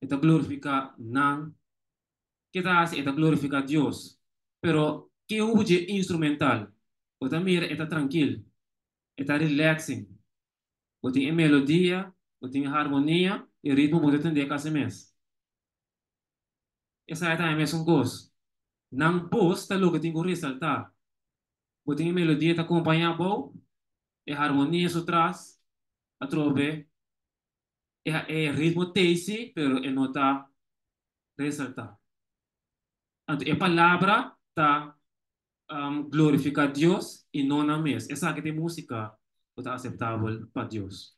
e ta glorifiká nan. Ke ta hasi? E ta glorifiká Dios. Pero ke hubo dje instrumental? Bo ta mira e ta trankil, e ta relaxing. Bo tin e melodia, bo tin e harmonia, e ritmo bo ta tendé kasi mes. Esaki ta e mesun kos. Nan bos ta loke tin ku resaltá. Bo tin e melodia ta kompañá bo, e harmonia su tras, atrobe e e ritmo t'ei si, pero e no ta resaltá. Anto e palabra ta glorifiká Dios i no nan mes. Esaki ta e músika ku ta aseptabel pa Dios.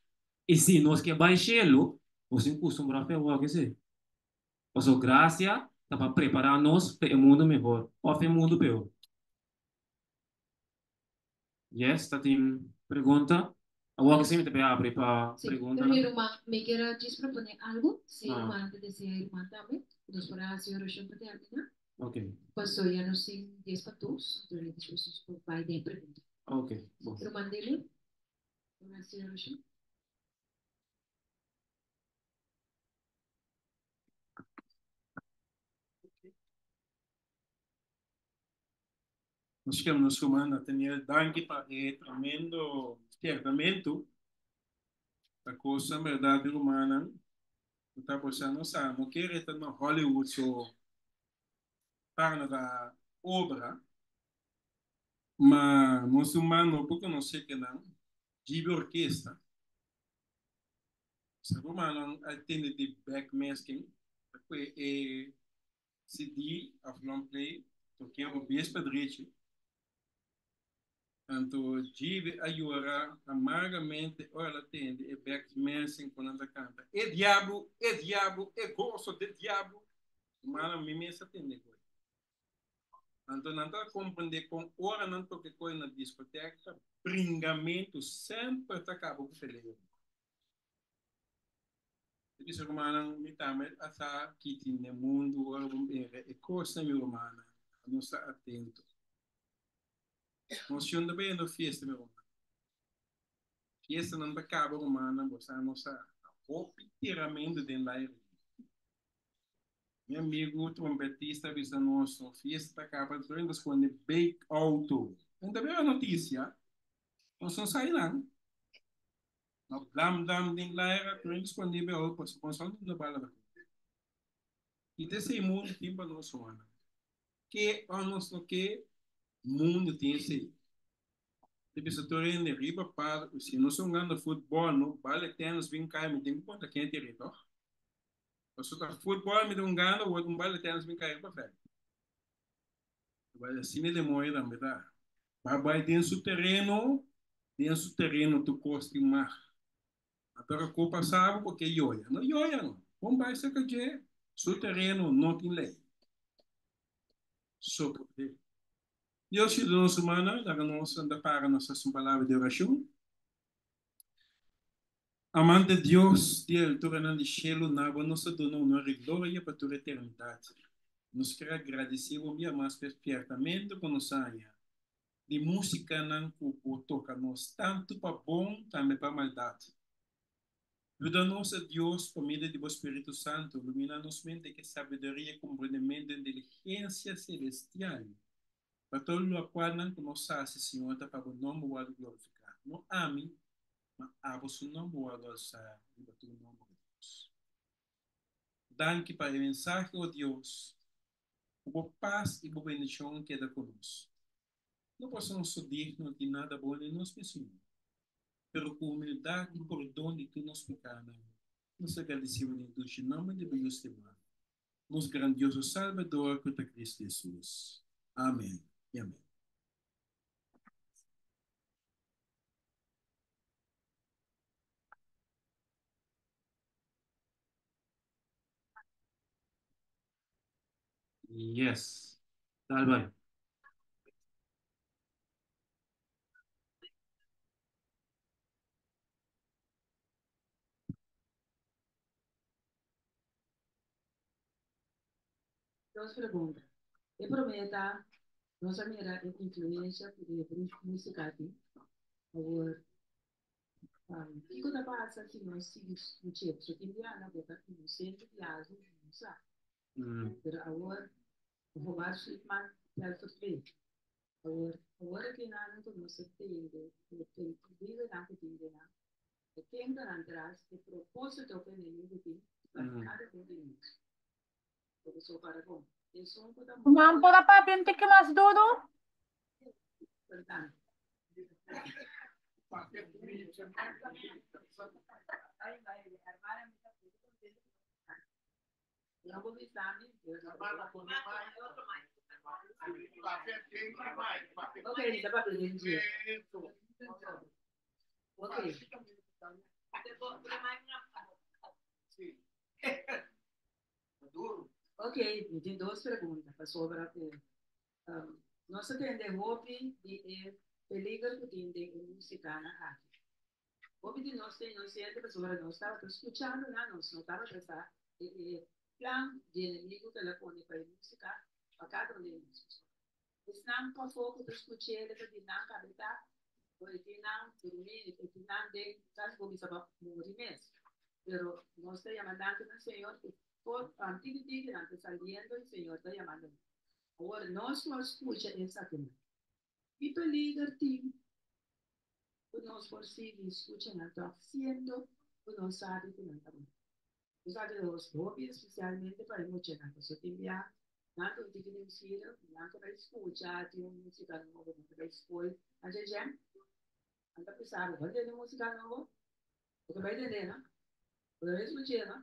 I si nos ke bai shelu, nos tin kustumbrá fe awor esei. Pasobra grasia ta pa prepará nos pa e mundu mehor òf e mundu peor. Yes, ta tin pregunta? Awor ki si mi ta por abri pa Sí, pregunta pero mi nan. ruman, mi kier a djis proponé algu, si Ah. ruman ta desea i ruman tambe, ku nos por a hasi orashon pa terminá. Ok. Paso ya nos tin dies pa dos, anto despues nos por bai den pregunta. Ok, bon. Ruman Delio, por hasi orashon? Nos kere nos ruman Nathaniel danki pa e tremendo spiertamentu. Ta kos en berdad rumannan ku ta bosa no sa no kere ta na Hollywood so para na ta obra ma nos ruman no por konosé kenan djibi orkesta. Sa rumannan a tende di backmasking ta kue e CD of long play tok'é bo bes pa drechi. Anto Djibe a yora amargamente ora el a tende e bek mensen ku nan ta kanta, E diablo, e diablo, e goso de diablo! Rumannan, mi mes a tende koe. Anto nan ta komprendé kon ora nan toka e koe na diskotèk ta bringamentu semper ta kaba ku pelea. Mi bisa rumannan, mi tambe a sa ki tin den mundu ora bo mira e kosnan, mi rumannan, nos ta atento. Nos shon ta bayendo fiesta, mi rumannan. Fiestanan ta kaba, rumannan, bo sa nos sa hopi tiramentu den laire. Mi amigu trompetista a bisa nos, no fiesta ta kaba, tur hende ta skonde bake auto. Nan ta bira notisia, nos no sa einan. No blam blam den laira tur hende skonde be auto pasobra nos no ta bala ta kore. I ta esei mundu tin pa nos rumannan. Ke òf nos no ke, mundu tin esei. Ta bisa tur hende riba par si nos ta hungando futbòl no bale tènis bin kai mi tin ku konta ken tiri tòg. Pasobra ta futbòl mi ta hungando awor un bale tènis bin kai riba vèlt. Asina e demoño tambe ta. Ba bai den su tereno. Den su tereno tur kos tin mag. Pero ku pasabo bo ke yoya. No yoya no. Bon bai serka dje, su tereno no tin lei. Soport'é. Dios yuda nos rumannan, laga nos anda para nos hasi un palabra di orashon. Amante Dios di alturanan di shelu, na bo nos ta duna honor i gloria pa tur eternidat. Nos ker a gradisí bo un bia mas pa e spiertamentu ku nos haña di músikanan ku bo toka nos, tantu pa bon tambe pa maldat. Yuda nos, a Dios, pa medio di bo Spiritu Santu, lumina nos mente ku sabiduria, komprendementu i inteligensia selestial, pa tur lokualnan ku nos hasi, Señor, ta pa bo nòmber wòrdu glorifiká, no ami, ma abo su nòmber wòrdu alsá riba tur nòmber, o Dios. Danki pa e mensahe, o Dios. Ku bo pas i bo bendishon keda ku nos. No pasobra nos ta digno di nada bon den nos mes, Señor, pero ku humildat i pordon di tur nos pekanan, nos ta gradisí bo den e dushi nòmber di bo Yu stimá, nos grandioso Salbador ku ta Kristu Hesus. Amen i amen. Yes. Dal bai. Dos pregunta. E promé ta, nos a mira e influencia ku e músika tin. Awor, kiko ta pasa si nos sigui skuch'é? Pasobra tin biaha bo ta inosente di algu ku no sa. Pero awor, gewaarschuwd man tel voor twee. Awor, awor aki nan ku nos a tende, e peligronan ku tin den nan, e ken ta nan tras, e propósito ku enemigu tin pa kada un di nos. Porque so para bon. Esun ku ta Man por a papia un tiki mas duru? Perdón. Ok, ta papia den dje. Ok. Ok, mi tin dos pregunta pasobra ku nos a tende hopi di e peliger ku tin den e musikanan aki. Hopi di nos ta inosente pasobra nos tabata skuchando nan, nos no tabata sa e e plan di enemigu ku el a pone pa e musika pa kada un di nos. Esnan pafó ku ta skuch'é ta di nan kabetá o e tin nan durmí, e tin nan den kas bo bisa pa muri mes. Pero nos ta yama danki na Señor ku for tiki tiki nan ta saliendo i Señor ta yamando nan. Awor nos ku a skucha esakinan, ki peliger tin ku nos por sigui skucha nan tòg siendo ku nos sabi ku nan ta bon? Nos a keda nos hopi espesialmente pa e muchanan pasobra tin bia nan ta un tiki nieuwsgierig, nan ta bai skucha tin un musika nobo, nan ta bai skol, nan dje dje nan ta pensa bo bai tende musika nobo? Bo ta bai tende no? Bo ta bai skuch'e no?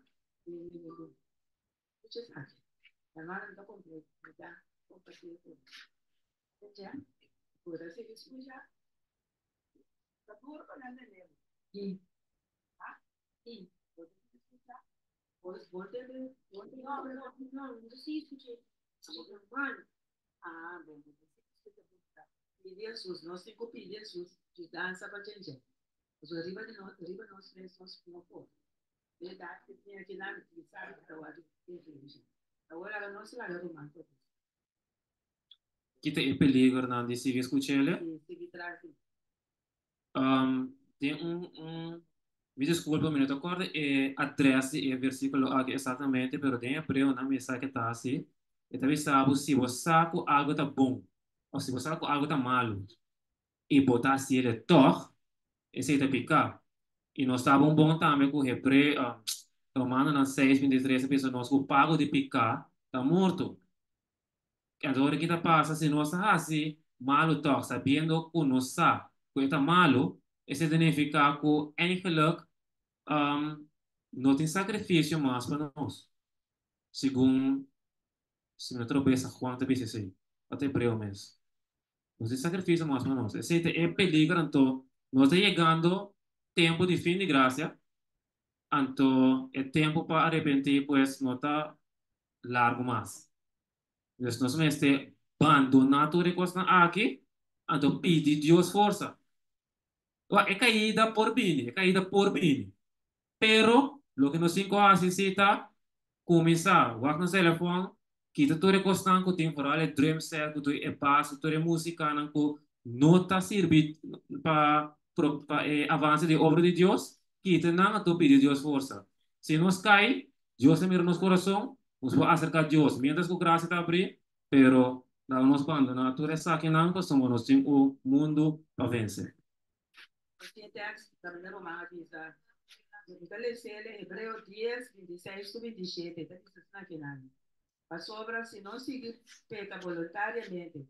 Skucha esaki. Hermano mi ta mi ta kompartí ku bo. Dje bo ta sigui skucha? Ta duro pa nan tende bo. Ha? Bo ta sigui skucha? Bo bo tende bo tende No, no, no, no ta sigui skucha. Hermano. Ah, bon, bo ta sigui skucha bo. Pidi Hesus, nos tin ku pidi Hesus yudansa pa djendje. Pasobra riba di nos, riba nos mes nos no por. Berdad ku tin akinan mi sabi ku ta wòrdu influenshá. Awor laga nos laga ruman kontestá. Ki ta e peligernan di sigui skuch'el? Si sigui tras di. Den un un mi diskulpa mi no ta kòrda e adrès di e versíkulo aki eksaktamente pero den Hebreonan mi sa ke ta hasi e ta bisa bo si bo sa ku algu ta bon òf si bo sa ku algu ta malu i bo ta hasiel tòg esei ta piká. I nos ta bon bon tambe ku Hebreo Romanonan seis 23 ta bisa nos ku pago di piká ta morto. Anto ora ki ta pasa si nos ta hasi malu tòg sabiendo ku nos sa ku e ta malu, esei ta nifiká ku eigenlijk no tin sakrifisio mas pa nos. Segun si mi no trobesa Juan ta bisa esei, òf ta Hebreo mes. No tin sakrifisio mas pa nos. Esei ta e peligro anto. Nos ta yegando tempu di fin di grasia, anto e tempu pa arepentí pues no ta largu mas. Dus nos mester bandoná tur e kosnan aki, anto pidi Dios forsa. Wak, e kaida por bini, e kaida por bini. Pero, loke nos tin ku hasi si ta kuminsá wak nos telefòn, kita tur e kosnan ku tin foral e drum set ku tur e bas, ku tur e musikanan ku no ta sirbi pa pa e avanse di e obra di Dios, kita nan anto pidi Dios forsa. Si nos kai, Dios ta mira nos kurason, nos por aserká Dios miéntras ku grasia ta abrí, pero laga nos bandoná tur esakinan pasobra nos tin un mundu pa vense. Nos tin e tekst kaminda Roman a bisa, Mi ta les'el e Hebreo dies, 26 ku 27, e ta bisa asina kinan, Pasobra si nos sigui peka boluntariamente,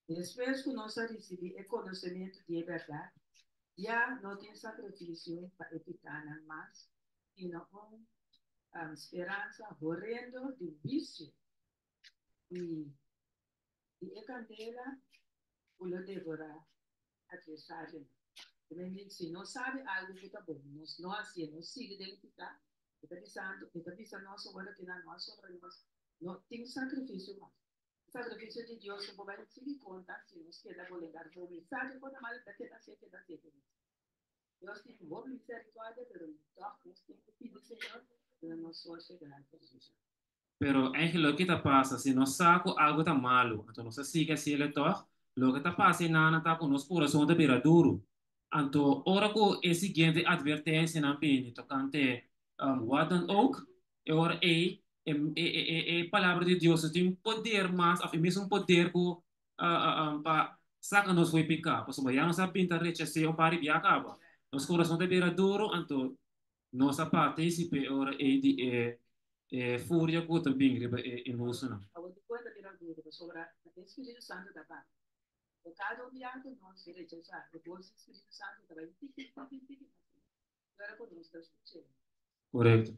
despues ku nos a risibí e konosementu di e bèrdat, ya no tin sakrifisio pa e pikánan mas, sino un speransa horendo di huisio i di e kandela ku lo devorá atversarionan. Tambe di si nos sabi algu ku ta bon, nos no hasié, nos sigui den piká, e ta bisando, e ta bisa nos awor ku nan no a sobra nos, no tin sakrifisio mas. E sakrifisio di Dios no por bai sigui konta si nos keda bolengar hopi. Sa ke kos ta mal, ta keda hasié, keda hasié, keda hasié. Dios tin hopi miserikòrdia, pero tòg nos tin ku pidi Señor duna nos forsa i grasia. Pero eigenlijk loke ta pasa, si nos sa ku algu ta malu, anto nos ta sigui hasiel e tòg, loke ta pasa einan ta ku nos kurason ta bira duru. Anto ora ku e siguiente atvertensianan bini tokante wòt dan ook, e ora ei e e palabra di Dios no tin poder mas òf e mesun poder ku pa saka nos for e piká, pasobra ya nos a bin ta rechas'é un par di bia kaba. Nos kurason ta bira duru, anto Nos a partisip'é e ora ei di e e furia ku ta bin riba e inhustunan. Awor di kuenta bira duru, pasobra e Spiritu Santu ta papia. Bo kada un biaha ku nos rechasá e bos di Spiritu Santu ta bai tiki, tiki, tiki mas leu, i ora ku nos ta skuch'é. Korekto.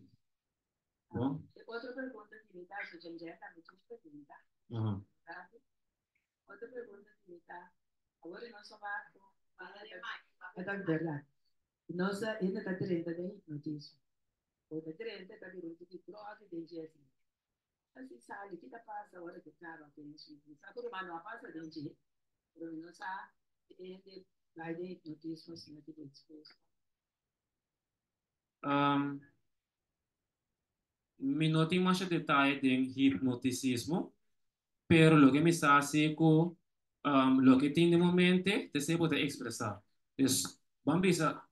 Bon. E otro pregunta di mi ta, so djen tambe tin un pregunta. Rapi. Otro pregunta di mi ta, awor nos a wak ku. E ta bèrdat. Nos a hende ta drenta den hipnotismo. Bo ta drenta ta bira un tiki grògi den dje asina. Asi sali, ki ta pasa ora ke kaba ku esun? Mi sa ku ruman no a pasa den dje, pero mi no sa si e hende bai den hipnotismo asina ki bo ekspuesto. Mi no tin masha detaye den hipnotisismo, pero loke mi sa si ku loke tin den bo mente ta esei bo ta ekspresá. Dus, ban bisa,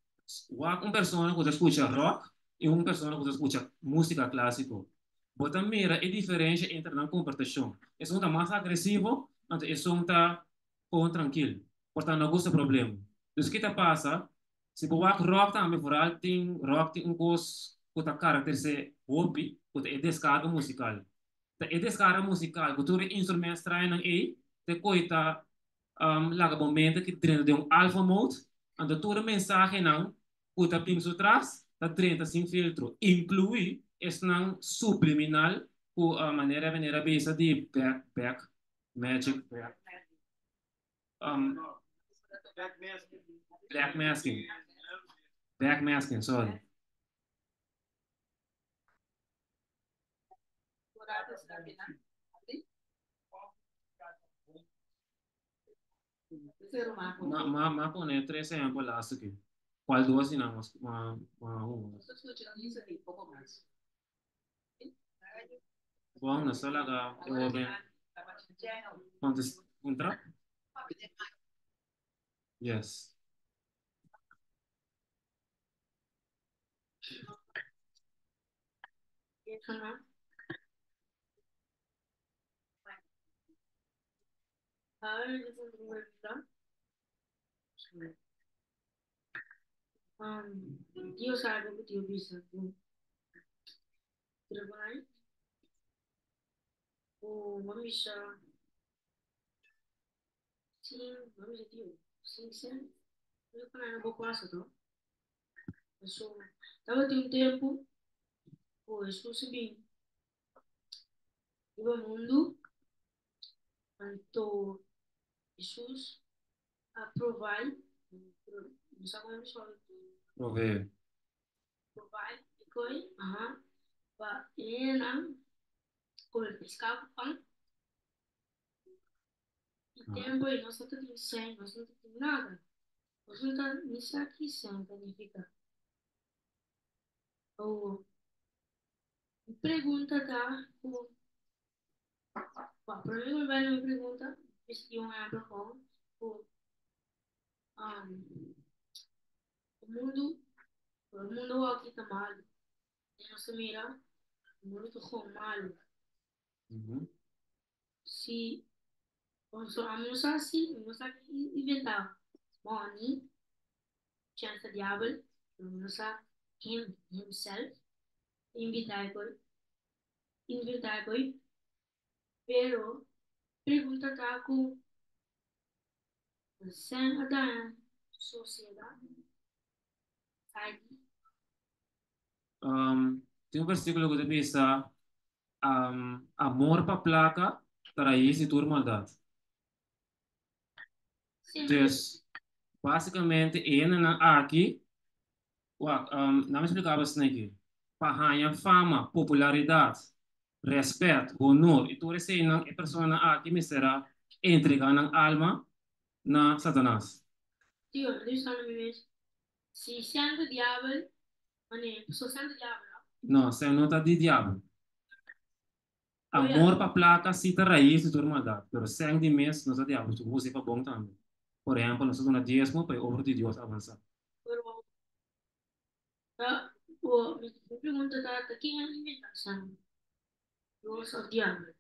wak un persona ku ta skucha rock i un persona ku ta skucha músika klásiko. Bo ta mira e diferensha entre nan komportashon. Esun ta mas agresivo, anto esun ta kon trankil. Por ta no gusta problema. Dus ki ta pasa, si bo wak rock tambe, foral tin rock tin un kos ku ta karakteris'é hopi, ku ta e deskarga musikal. Ta e deskarga musikal ku tur e instrument strañonan ei te koe ta laga bo mente ki drenta den un alpha mode, anto tur e mensahenan ku ta bin su tras ta drenta sin filtro, inkluí esnan subliminal ku manera manera bisa di back back magic back black masking back masking sorry. Ma ma ma pone tres ehempel laatste keer. Cual dos di nan mas ma ma un? Bon, nos ta laga e orden contest puntra. Yes. Dios sabe ku Dios bisa ku trabalho ku mami sa sin mami sa tio sin sen yo para no bo pasa to. Pasobra tabatin un tempu ku Hesus a bin riba mundu, anto Hesus a provai. No sa kon mi Provee. Provide koi, aha. Pa hendenan kome piská ku pan. E tempu ei nos no ta tin sèn, nos no ta tin nada. Nos no ta ni sa ki sèn ta nifiká. Awor, mi pregunta ta ku, bon, promé ku mi bai na mi pregunta, mi mester di un ehèmpel kon ku e mundu, e mundu aki ta malu. I nos ta mira, e mundu ta gewoon malu. Si, so ami no sa si, mi no sa ken inventá money, chèns ta diabel, pero mi no sa him himself invitá e koi, inventá e koi, pero pregunta ta ku sèn a daña sosiedat, society. Tin un versíkulo ku ta bisa, Amor pa plaka ta rais di tur maldat. Dus, básikamente e hendenan aki, wak, nan mi splika bo esaki aki, pa haña fama, popularidat, rèspèt, honor i tur eseinan e personanan aki mester a entregá nan alma na Satanas. Tio, mi ta bisa mi mes, si sèn ta diabel, manera, pasobra sèn ta diabel, no? No, sèn no ta di diabel. Amor pa plaka si ta rais di tur maldat, pero sèn di mes no ta diabel, su usa pa bon tambe. Por ehèmpel, nos ta duna diesmo pa e obra di Dios avansá. Pero ta bo mi pregunta ta, ta ken a inventá sèn? Dios òf diabel?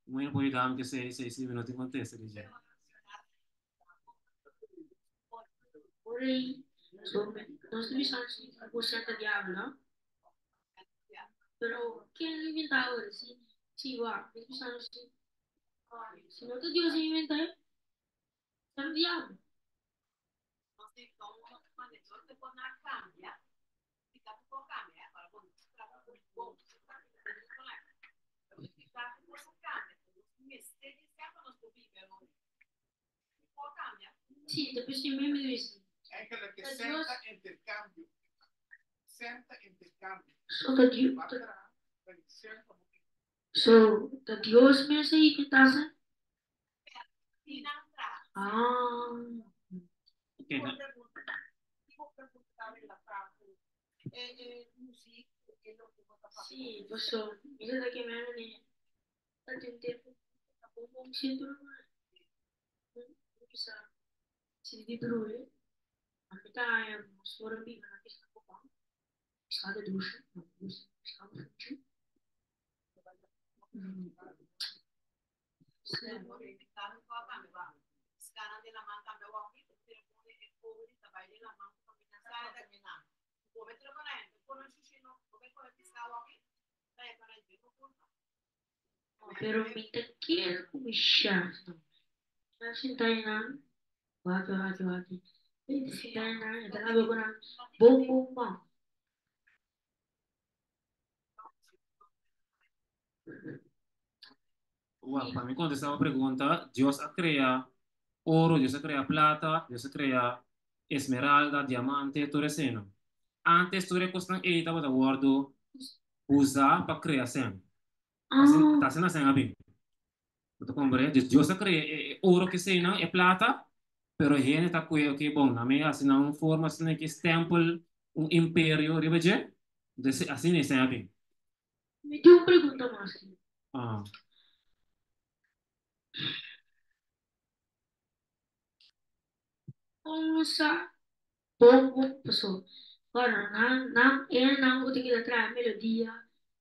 Un hende por yuda mi ke esei si mi no tin kontesta di dje. Ora ei, so nos ta bisa si bo sèn ta diabel, no? Pero ken a inventá ora? Si, si wak, mi ta bisa si, si no ta Dios a inventá e, sèn ta diabel. Sí, ta p'esei mi mi bisa. Eigenlijk Ta is Dios, sèn ta interkambio. Sèn ta interkambio. so ta Dios, Bo a traha, pa e sèn pa bo so ta Dios mes a inventá sèn? Ah. Ok, na. Sí, paso mi ta ke meme ne ta tin tempu ta bon bon sintu no mi bisa si di brui ami ta haña nos ora biba na pisca ku pan pisca ta dushi no gusta pisca ta fuchi. Pero mi ta kere ku mi chef no. Chef sinta einan, wak wak wak. E ta sinta einan, e ta habla ku nan bon bon bon. Wak, pa mi kontestá bo pregunta, Dios a krea oro, Dios a krea plata, Dios a krea esmeralda, diamante, tur eseinan. Antes tur e kosnan ei tabata wòrdu usá pa krea sèn. Asina, ta asina sèn a bin. Bo ta komprende? Dus Dios a krea e oro ku eseinan, e plata, pero hende ta kue, oke, bon, nan mi hasi nan un forma asina ki stèmpel un imperio riba dje. Entonces asina e sèn a bin. Mi tin un pregunta mas. Ah. Kon nos sa bon bon paso ora nan nan e nan ku ta keda traha melodia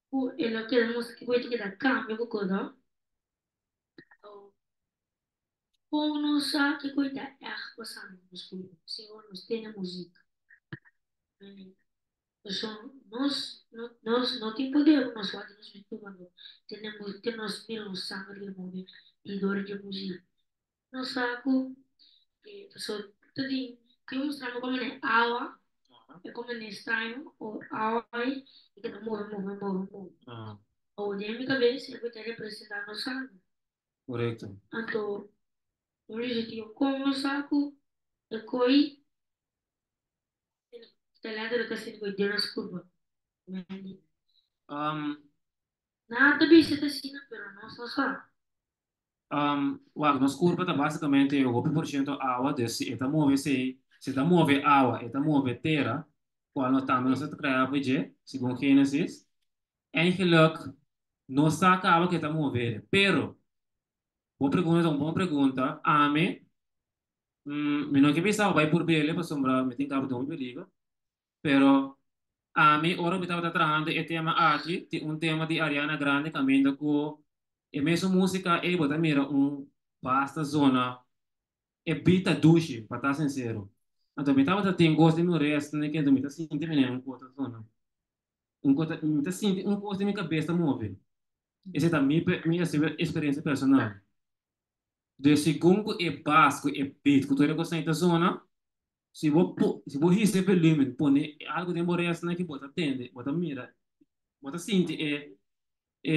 ku e lo keda mustra ku e ta keda kambia ku kodo kon nos sa kiko e ta ègt pasando na nos kurpo si ora nos tene muzik paso nos nos no tin poder ku nos wak nos mes cuando tene te nos mira nos sanger ta move di dor di muzik. Nos sa ku paso ta tin tin un mustrando komo den awa e komo den straño o awa ei e keda move move move move o den mi kabes e por ta representa nos sanger. Korekto. Anto nos bisa tin kon nos sa ku e koi ta letterlijk ta asina ku den nos kurpa. Nan ta bisa ta asina pero nos no sa. Wak, nos kurpa ta basikamente hopi por shento awa, dus si e ta move esei, si e ta move awa, e ta move tera, kual nos tambe nos ta krea pa dje, segun Génesis. Eigenlijk nos sa kaba ku e ta move, pero bo pregunta ta un bon pregunta, ami mi no ke bisa bo bai purbele pasobra mi tin kaba den hopi peligro, pero ami ora mi tabata trahando e tema aki tin un tema di Ariana Grande kaminda ku e mesun musika ei bo ta mira un basta zona e beat ta dushi pa ta sinsero. Anto mi tabata tin kos den mi oreas anto mi ta sinti manera un kos ta zona. Un kos ta, mi ta sinti un kos den mi kabes ta move. Esei ta mi mi eksperensia personal. Dus segun ku e bas, ku e beat, ku tur e kosnan ei ta zona, si bo po, si bo hisa e volumen, pone algu den bo oreasnan ki bo ta tende, bo ta mira, bo ta sinti e e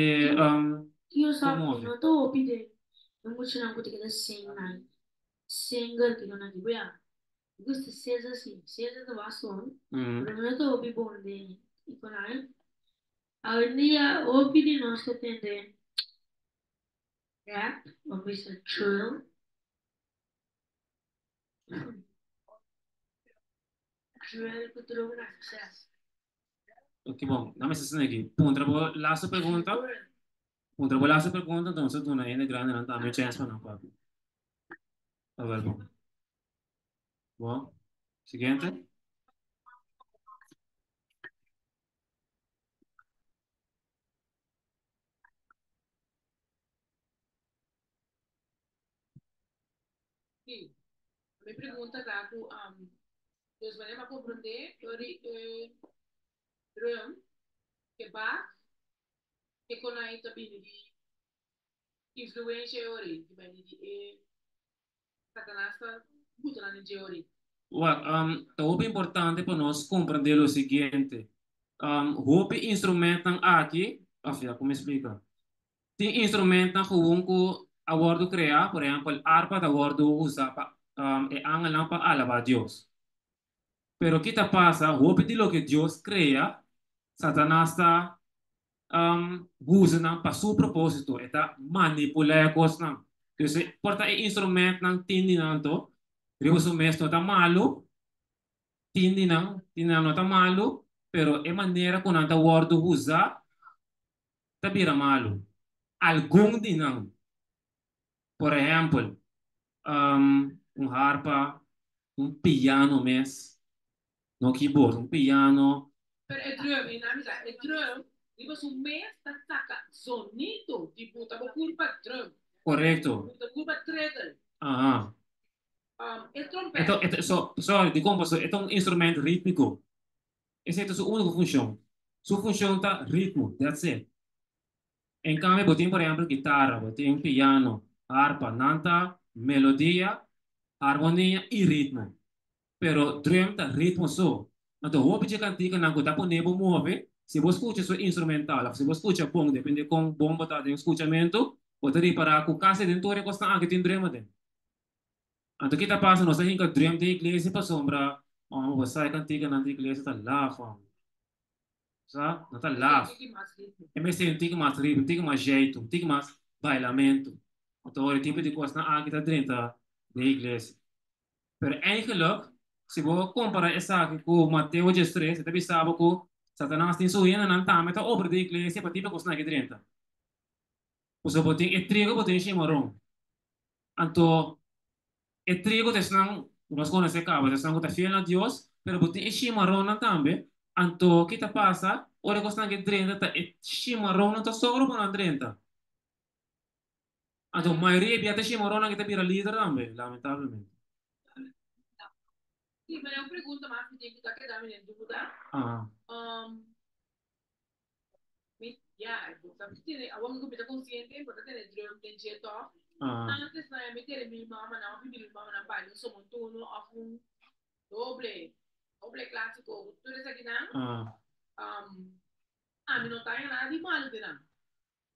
Yo sa ta ku move. no ta hopi den e muchanan ku ta keda sing nan, singer ki nan ki ya. Mi gusta Cesar si, Cesar ta bason, pero mi no ta hopi bon den e konai. Awendia hopi di nos ta tende rap, of bisa drill. Drill ku droga na succes. Ok, bon, dame esa aquí. Puntra bo laatste pregunta. Puntra bo laatste pregunta, entonces duna hende grandenan tambe chance pa nan papia. A ver, bon. Bon, siguiente. Sí. Mi pregunta ta ku um, dus wanneer mi komprondé dor di e drum, ke bas, ke konai ta bini di influencia e ori, di bini di e Satanas ta buta nan den dje ori. Wak, ta hopi importante pa nos komprendé lo siguiente. Hopi instrumentnan aki, òf ya, kon mi splika? Tin instrumentnan gewoon ku a wòrdu kreá, por ehèmpel, arpa ta wòrdu usá pa e angelnan pa alabá Dios. Pero ki ta pasa? Hopi di loke Dios krea, Satanas ta usa nan pa su propósito, e ta manipulá e kosnan. Entonces, por ta e instrumentnan tin di nan anto, riba su mes no ta malu, tin di nan, tin di nan no ta malu, pero e manera ku nan ta wòrdu usá ta bira malu. Algun di nan, por ehèmpel, un harpa, un piano mes, no keyboard, un piano. Pero e drum, e nan bisa, e drum riba su mes ta saca zonito di buta bo curpa drum. Correcto. Buta curpa treble. Aha. E trompet. Eto, eto, so, sorry, dicon paso e ta un instrument ritmico. Esey ta su unico funcion. Su funcion ta ritmo, that's it. En cambio bo tin por ehempel guitarra, bo tin piano, harpa, nan ta melodia, harmonia y ritmo. Pero drum ta ritmo so. Anto hopi dje kantikanan ku ta pone bo move, si bo skucha su instrumental of si bo skucha bon, depende kon bon bo ta den skuchamentu, bo ta ripará ku kasi den tur e kosnan aki tin drum aden. Anto ki ta pasa? Nos ta hinka drum den iglesia pasobra, ome bo sa e kantikanan di iglesia ta laf, ome. Sa? Nan ta laf. E mester un tiki mas ritmo, un tiki mas jeitu, un tiki mas bailamentu. Anto ora e tipo di kosnan aki ta drenta den iglesia. Pero eigenlijk, si bo kompara esaki ku Mateo 13, e ta bisa bo ku Satanas tin su hendenan tambe ta obra den iglesia pa tipo kosnan aki drenta. Pasobra bo tin e trigo, bo tin e shimaron. Anto e trigo ta esnan ku nos konosé kaba, ta esnan ku ta fiel na Dios, pero bo tin e shimaronnan tambe. Anto ki ta pasa? Ora e kosnan aki drenta ta e shimaronnan ta sobra pa nan drenta. Anto mayoria bia ta shimaronnan ki ta bira lider tambe, lamentablemente. Sí, pero un pregunta mas que tin ku ta keda mi den duda. Aha. Mi, ya, bo sa tene, awor mi ku mi ta konsiente, bo ta tene drum den dje tòg. Antes na mi tere mi mamanan òf mi biri mi mamanan baila un somontuno òf un doble, doble klasiko, tur esakinan. Ami no ta haña nada di malu den nan.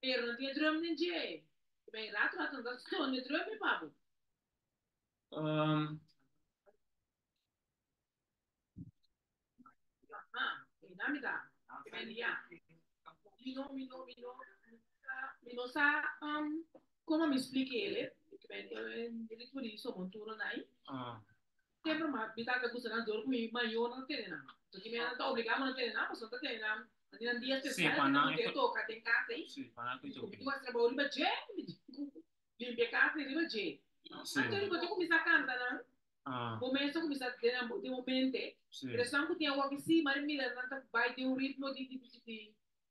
Pero no tin e drum den dje. Men rato rato nan ta sone drùmpi pa bo. Aha, ei nan mi ta. Men ya. Mi no, mi no, mi no, mi no sa como mi splika ele. Men ritmo di son montuno nai. Semper ma mi tata gusta nan dor ku mi mayornan ta tene nan. So ki mi nan ta obliga mi na tene nan, pasobra nan ta tene nan nan dia spesial ku nan ke toka den kas ei. Mi tin ku hasi trabou riba dje, mi tin ku limpia kas ei riba dje. Anto riba dje kuminsá kanta nan, bo mes ta kuminsá den nan den bo mente, pero esnan ku tin awor ki si, mari mira nan ta bai den un ritmo di di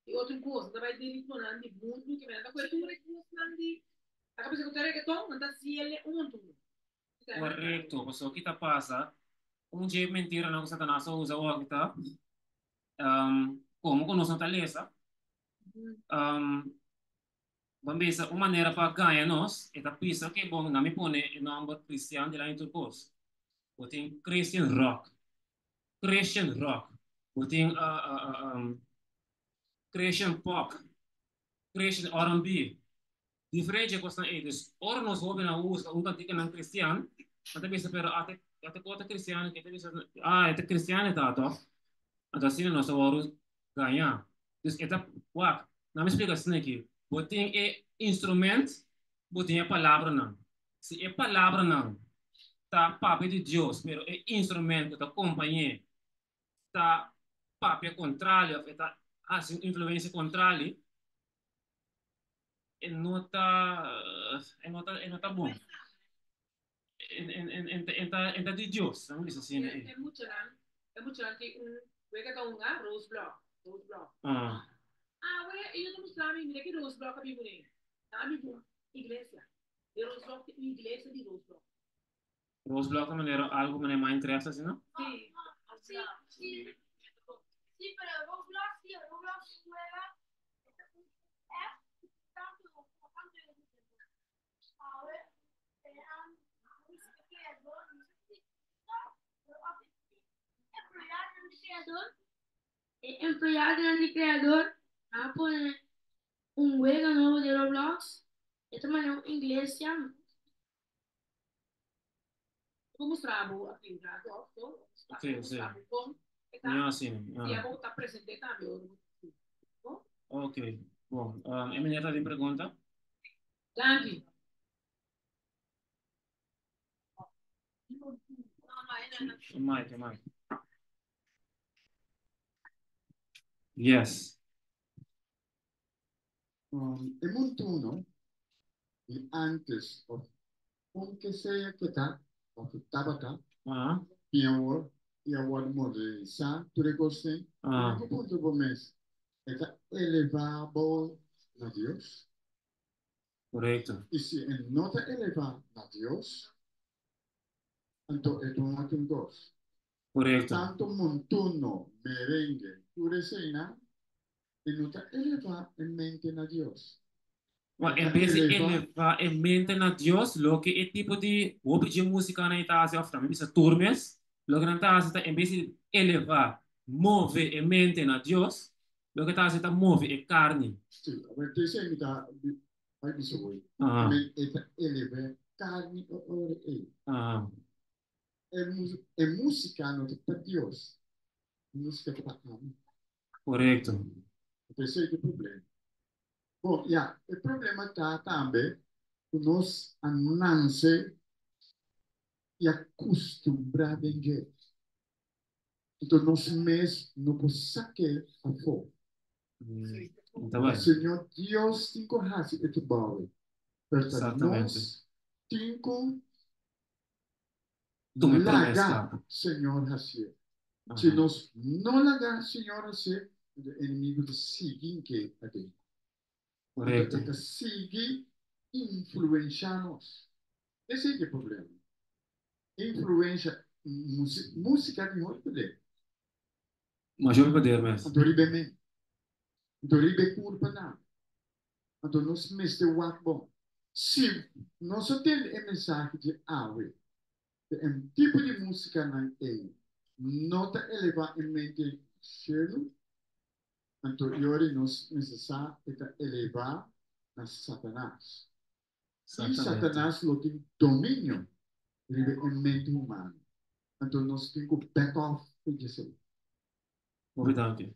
di otro kos, nan ta bai den ritmonan di mundu, ke nan ta kue tur e kosnan di, ta kabesa ku ta regeton, nan ta hasiel un monton. Korekto, pasobra ki ta pasa, un dje mentiranan ku Satanas a usa awor ta, komo ku nos no ta lesa, ban bisa un manera pa gaña nos, e ta bisa, ok bon, nan mi pone e nòmber kristian dilanti tur kos. Bo tin Christian rock, Christian rock, bo tin Christian pop, Christian R&B, Diferente e kosnan ei. Dus, ora nos hóbennan usa un kantikanan kristian, nan ta bisa, pero ate, ate kos ta kristian aki? Ta bisa, ah, e ta kristian e ta, tòg? Anto asina nos ta wòrdu gañá. Dus e ta, wak, nan mi splika asina aki, bo tin e instrument, bo tin e palabranan. Si e palabranan ta papia di Dios, pero e instrument ku ta kompañ'é ta papia kontrali òf e ta hasi un influensia kontrali, e no ta e no ta e no ta bon. En en en en en ta en ta di Dios, nan bisa asina E ei. e muchanan, e muchanan tin un wega ta un a rose block, rose block. Ah. Awe ellos ta mustra mi, mira ki rose block a bin kuné. Nan a bin ku iglesia. E rose block tin un iglesia di rose block. Rose block ta manera algo manera Minecraft asina? Sí. Sí, sí. Sí, pero Roblox, sí, Roblox juega E empleadonan di Creador a pone un wega nobo di Roblox, e ta manera un iglesia. Bo mustra bo aki un rato of so. Sí, sí. Mustra bo kon e ta. Mihó asina. Si Ah. abo ta presente tambe ora bo ta Bo? Ok. Bon, e meneer ta tin pregunta? Danki. E mic, e mic. Yes. E montuno di antes of un ke sea ke ta of ke tabata tin awor i a wòrdu modernisá tur e kosnan, mi ku puntra bo mes, e ta elevá bo na Dios? Korekto. I si e no ta elevá na Dios, anto e ta un kos. Korekto. Tantu montuno, merengue, tur eseinan E no ta elevá e mente na Dios. Well, E en ta bes di elevá. elevá e mente na Dios, loke e tipo di hopi dje músikanan ei ta hasi, òf tambe bisa tur mes, loke nan ta hasi ta en bes di elevá, move e mente na Dios, loke ta hasi ta move e karni. Sí, awor te esei mi ta bai bisa hoy. Aha. Men e ta elevá e karni e ora ei. Aha. E músika no ta pa Dios, e músika ta pa ami. Korekto. Anto esei ta e problema. Bon, ya, e problema ta tambe ku nos a nanse i a kustumbrá den dje. Anto nos mes no por sak'é afó. Ta Señor Dios tin ku hasi e trabou ei, pero ta nos tin ku Tuma e promé laga stap. Señor hasié. Si nos no laga Señor hasié, anto e enemigo ta sigui nke aden. Anto Korekto. e ta sigui influenshá nos. Esei ta e problema. Influensha, músika tin hopi poder. Masha hopi poder mes. Anto riba e mente. Anto riba e kurpa tambe. Anto nos mester wak bon. Si nos a tende e mensahe di awe, ku e tipo di musikanan ei no ta elevá e mente na shelu, anto yori nos mester sa e ta elevá na Satanas. I Satanas lo tin dominio riba e mente humano. Anto nos tin ku back off for di esei. Hopi danki.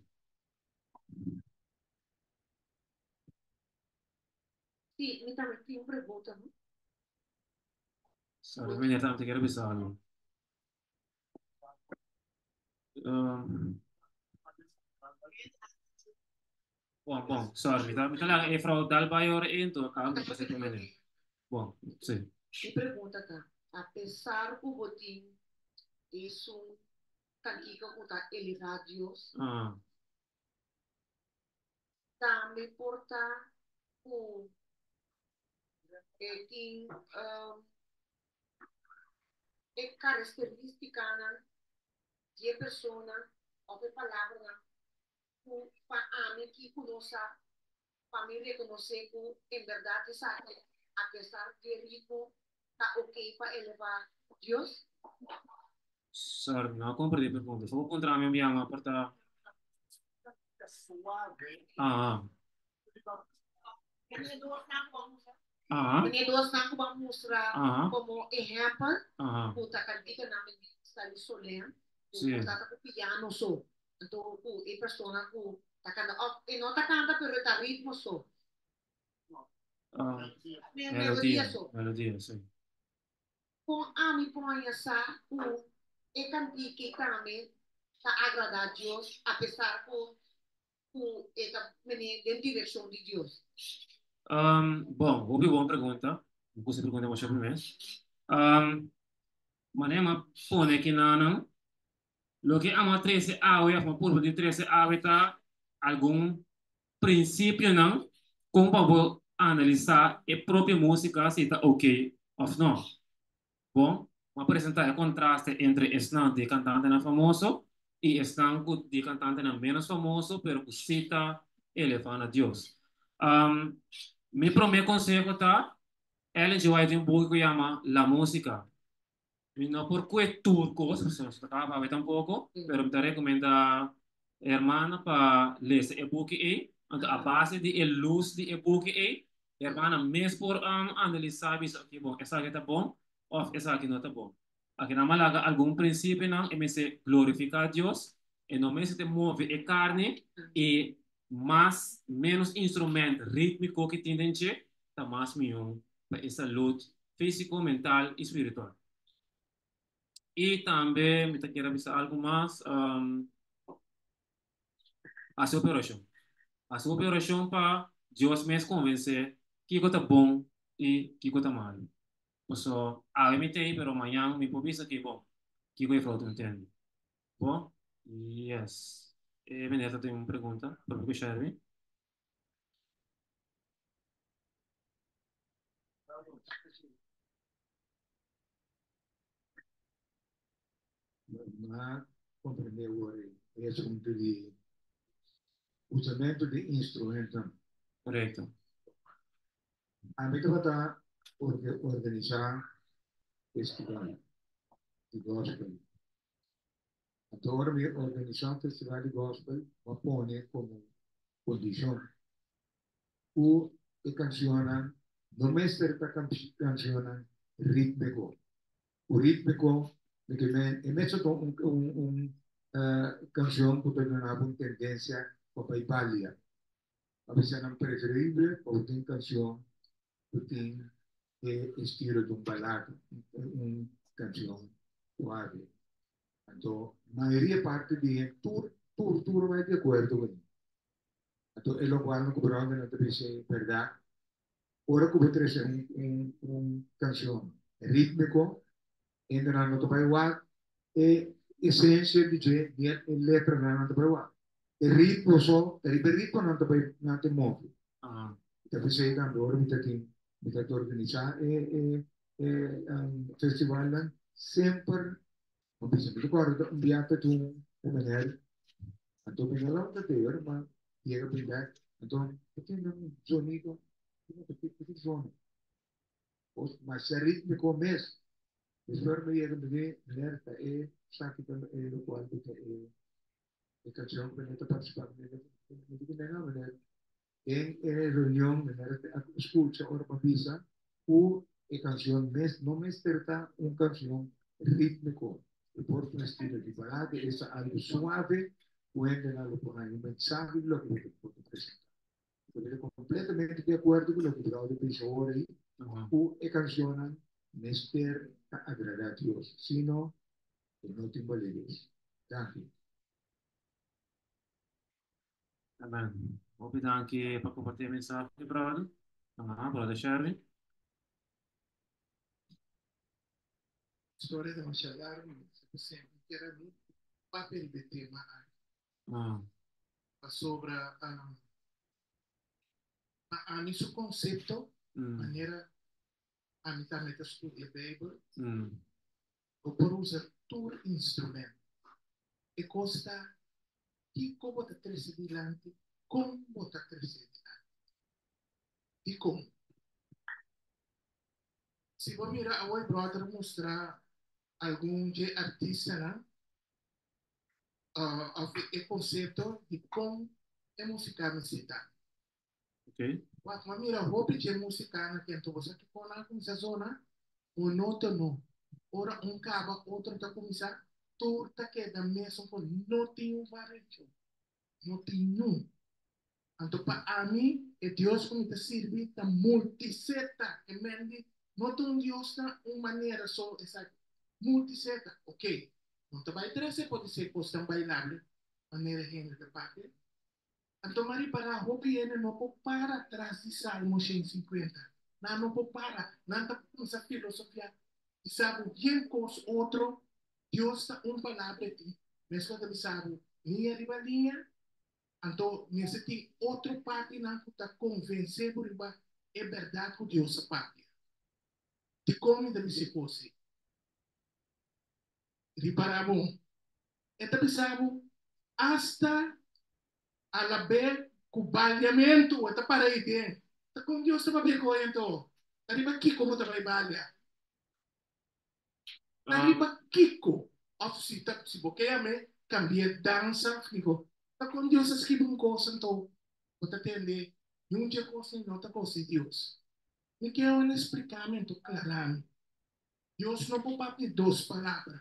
Sí, mi tambe tin un pregunta. Sorry, meneer tambe ta kere bisa algo. Um, bon, bon, sorry, mi ta laga e vrouw dal bai ora in, to acá mi pasa pa meneer. Bon, sí. Mi pregunta ta, apesar ku bo tin esun kantika ku ta elevá Dios, Ah. tambe por ta ku e tin e karakterístikanan di e persona òf e palabranan ku pa ami ki ku no sa pa mi rekonosé ku en bèrdat esaki apesar di e ritmo ta okey pa elevá Dios? Sorry, no a comprendé e pregunta. Só bo puntra mi un biaha mas por ta. Ah. Ah. Meneer dos nan ku bo a mustra Ah. komo ehèmpel Ah. ku ta kantikanan meneer Stanley Solem ku Sí. por ta ku piano so. Anto ku e persona ku ta kanta òf e no ta kanta pero e ta ritmo so. Ah. Melodia Melodia, so. melodia, sí. Kon ami por haña sa ku e kantika ei tambe ta agradá Dios apesar ku ku e ta bini den direkshon di Dios? Um, bon, hopi bon pregunta. Mi puse pregunta masha primé. Um, manera mi a pone kinanan, loke amo a trese awe of mi a purba di trese awe ta algun prinsipionan kon pa bo analisá e propio músika si ta oké òf no. Bon, bo a presentá e kontraste entre esnan di e kantantenan famoso i esnan ku di e kantantenan ménos famoso pero ku sí ta elevá na Dios. Mi promé konseho ta, Ellen G. White tin un buki ku yama La Música. Mi no por kue tur kos, pasobra nos no ta kaba awe tampoko, pero mi ta rekomendá e hermana pa lesa e buki ei. Anto a base di e lus di e buki ei, e hermana mes por analisá i bisa, oke bon, esaki ta bon òf esaki no ta bon. Aki nan a laga algun prinsipionan, e mester glorifiká Dios, e no mester ta move e karni i mas ménos instrumènt rítmiko ki tin den dje, ta mas mihó pa e salud físiko, mental i spiritual. I tambe mi ta kier a bisa algu mas, hasi hopi orashon. Hasi hopi orashon pa Dios mes konvensé kiko ta bon i kiko ta malu. Paso awe mi t'ei pero mañan mi por bisa ki bon, kiko e fout mi tende. Bon? Yes. E meneer ta tin un pregunta, por ku Sherwin. Ma comprende awor e asunto di usamento di instrumentonan. Correcto. Ami tabata organisa festival di gospel. Anto ora mi organisa un festival di gospel, mi a pone como condicion ku e cancionnan no mester ta cancionnan ritmico. Ku ritmico mi ke men e mester ta un cancion ku ta duna bo un tendencia pa bai balia. A bisa nan preferible pa bo tin cancion ku tin e estilo di un balada, un cancion suave. Anto mayoria parti di hende tur tur tur bai di acuerdo ku mi. Anto e locual no ku brother nan ta bisa e berdad. Ora ku bo trese un un un cancion ritmico hendenan no ta bai wak e esencia di dje ni e letranan nan ta bai wak. E ritmo so, ta riba e ritmo nan ta bai nan ta move. Ta p'esei tambe ora mi ta tin mi ta organisa e e e festivalnan semper mi bisa mi ta kòrda un bia ta tin un meneer anto mi no lanta te ora ma yega bin bèk anto mi tin un zonido ki zona masha ritmiko mes despues mi yega mi di meneer ta e esaki ta e lokual ku ta e e kanshon ku meneer ta partisipá mi di ku no meneer den e reunion meneer a skucha ora mi a bisa. Ku e kanshon mes no mester ta un kanshon rítmiko. E por ta un estilo di balada, esta algu suave ku hendenan lo por haña un mensahe di loke bo ta presentá. Mi ta kompletamente di akuerdo ku loke Brother bisa ora ei, ku e kanshonnan mester ta agradá Dios, sino e no tin balides. Danki. Amen. Hopi danki pa kompartí e mensahe, brother. Aha, brother Sherwin. Historia demasiado largo, mi semper kier a mi papia riba e tema aki. Pasobra pa ami su konsepto, manera ami tambe ta studia Beibel, bo por usa tur instrumento. E kos ta kiko bo ta trese dilanti, kon bo ta trese dilanti. Dikon? Si bo mira awor brother mustra algun dje artistanan of e konsepto di kon e musika mester ta. Wak, ma mira hopi dje musikanan kento bo sa kiko nan a kuminsá zona? Monótono. Ora un kaba otro ta kuminsá, tur ta keda mesun kon, no tin un variashon, no tin niun. Anto pa ami e Dios ku mi ta sirbi ta multiseta, e men di no ta un Dios na un manera so esaki, multiseta, ok, no ta bai trese podisé kosnan bailable manera hende ta papia. Anto mi a ripará hopi hende no por para tras di Salmo 150. Nan no por para, nan ta kuminsá filosofiá i sa bo bien kos otro, Dios ta un palabra di, meskos ta bisa bo liña riba liña, Anto mester tin otro partinan ku ta konvensé bo riba e bèrdat ku Dios a papia. Dikon mi ta bisa e kos ei? Ripará bon, e ta bisa bo asta alab'é ku baliamentu, e ta para ei den. Ta kon Dios ta papia ku oi anto? Ta riba kiko bo ta bai balia? Ta riba kiko? Of si ta si bo ke yam'é kambi'é dansa of kiko? Ta kon Dios a skibi un kos anto bo ta tende niun dje kos ei no ta kos di Dios. Mi ke un esplikamentu klarami. Dios no por papia dos palabra.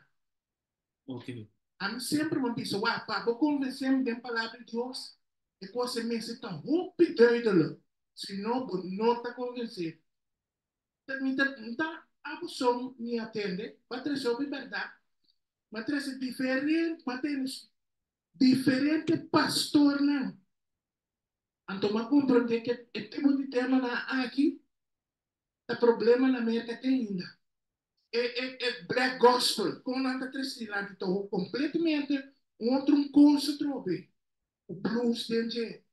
Ami semper bo bisa wak pa bo konvensé mi den palabra di Dios e kos ei mester ta hopi duidelijk si no bo no ta konvensé. Mi ta mi ta abo son mi atende pa trese hopi bèrdat mi a trese diferente mi a tene diferente pastornan anto mi a komprende ke e tipo di temanan aki ta problema na Merka te ainda e e e black gospel kon nan ta trese dilanti ta kompletamente un otro un kos atrobe ku blues den dje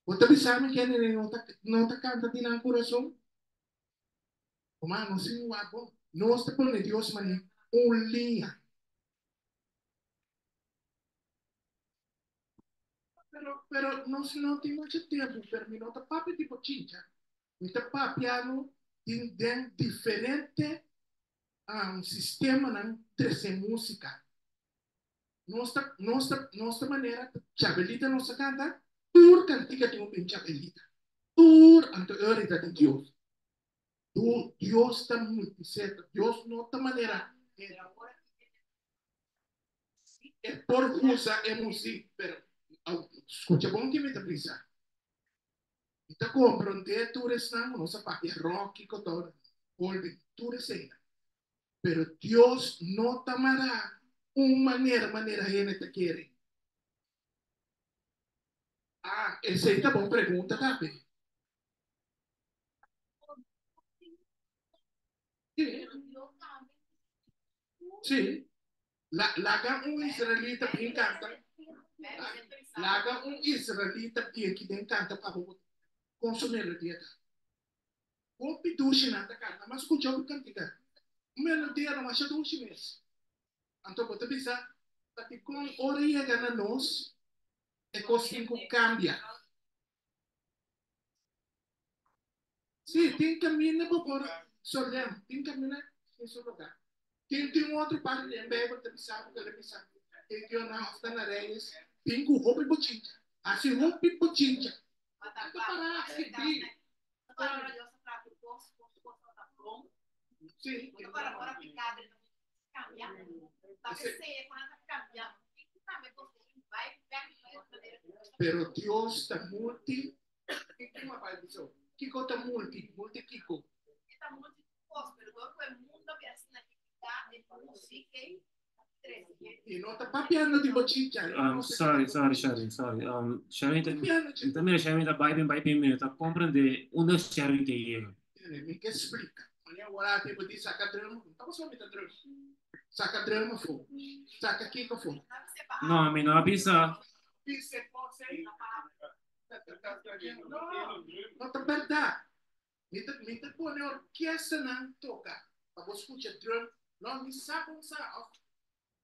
bo ta bisa mi kende no ta no ta kanta di nan kurason. Oma, nos sin wak bon. Nos ta pone Dios mane un liña. Pero, pero nos no tin mucho tempo, pero mi no ta papia di bochincha. Mi ta papiando den, den diferente sistemanan trese música. Nos ta, nos ta, nos ta manera Chabelita nos ta canta, tur cantica tin un bin Chabelita. Tur anto e orita di Dios. Du, Dios ta multiseta. Dios no ta manera e por usa e muziek, pero scucha bon ki mi ta bisa. Mi ta comprende tur esnan ku nos a papia rock i kotor, golden, tur eseinan. Pero Dios no ta mará un manera manera hende ta kere. Ah, esei ta bon pregunta tambe. Sí. Sí. La, laga un israelita bien canta. Laga un israelita bien ki den canta pa bo con su melodia ta. Hopi dushi nan ta kanta. M'a skucha hopi kantika. Un melodia no masha dushi mes. Anto bo ta bisa, ta dikon ora yega na nos e kos tin ku kambia? Sí, tin kaminda bo por solem, tin kaminda sin su lugá. Tin tin un otro parti den Beibel ta bisa bo ku el a bisa e dionan òf ta na reyes bin ku hopi bochincha. Hasi hopi bochincha. Anto para skibí. Si. Ora ora piká kambia. Kambia. Pero Dios ta multi. Kiko a Bijbel so? Kiko ta multi? Multi kiko? Ta multi kos, pero dor ku e mundo bi asina piká e músika E no ta papiando di bochincha. Sorry, sorry, Sherwin, sorry. Sherwin, ta mira Sherwin ta bai bin, bai bin, mi ta komprendé unda Sherwin ke yega. Mi ke splika. Wanneer wala te di saka drum, no ta mi ta drum. Saka drum afó. Saka kiko afó. No, mi no a bisa. Bisa kos ei. No, no ta bèrdat. Mi ta pone orkestanan toka pa bo skucha drum. No, mi sa kon sa.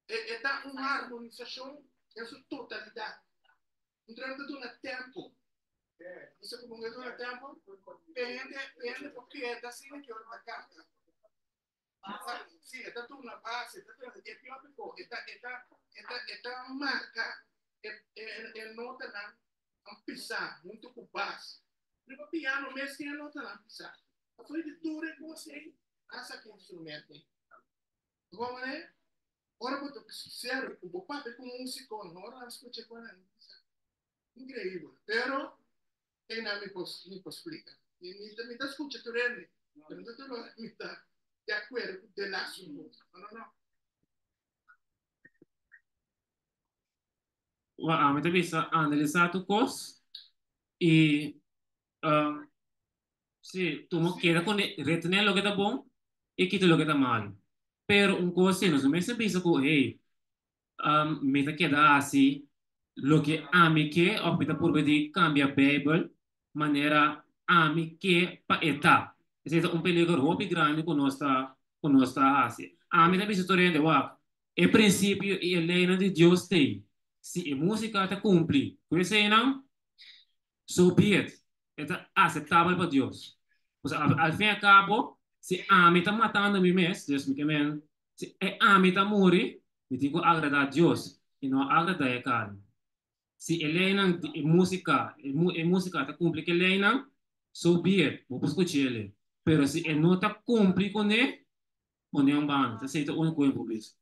E ta un harmonisashon den su totalidat. Un drum ta duna tempo. Bisa ku ta duna tempo? E hende, e hende por keda asina ki ora ta kanta. Si, e ta duna base, e ta duna, e pió piko, e ta, e ta, e ta, e ta marka e, e, e notanan an pisá huntu ku bas. Riba piano mes tin e notanan pisá. Afo'i di tur e kos ei, a saka instrumento ei. Bo manera, ora bo ta serio ku bo papia ku músiko, ora nan skucha ku nan bisa, inkreibel. Pero einan mi por mi por splika. Mi mi ta mi ta skucha tur hende, pero no ta tur ora mi ta di akuerdo ku de laatste woord. No, no, no. Wak, ami ta bisa analisá tur kos i Sí, tuma keda con retener loke ta bon y kita loke ta malo. Pero un cos si, nos no mester bisa cu hey, mi ta keda haci loke ami ke of mi ta purba di cambia Bijbel manera ami ke pa e ta. Esey ta un peligro hopi grandi cu nos ta cu nos ta haci. Ami ta bisa tur hende, wak, e principio y e leynan di Dios t'ey. Si e musica ta cumpli cu eseynan, So be it. E ta aseptabel pa Dios. Pasobra al fin y al cabo, si ami ta matando mi mes, dus mi ke men, si e ami ta muri, mi tin ku agrada Dios i no agrada e karni. Si e leinan di e músika, e músika ta kumpli ku e leinan, so be it, bo por skuch'é el'e. Pero si e no ta kumpli kuné, pon'é un banda. Ta esei ta úniko ku mi por bisa.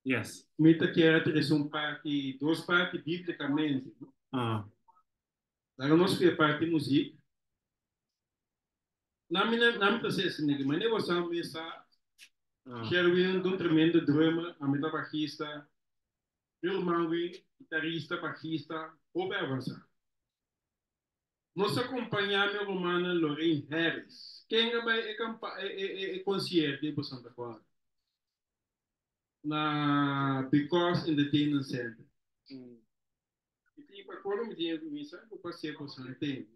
Yes. Mi ta kier trese un parti, dos parti biblicamente, no? Ah. Laga nos ku e parti muzik. Na mi na mi ta sey esaki, ma ne bo sa mi sa Ah. Sherwin ta un tremendo drummer, ami ta bajista, mi ruman Win guitarista, bajista, hopi avansa. Nos a kompañá mi rumannan Lorraine Harris, ken a bai e kampa e e e konsierto ei pa Santa Clara. Na Because Entertainment Center. Mi tin pa acuerdo mi tin mi sa ku pasé por San Tene.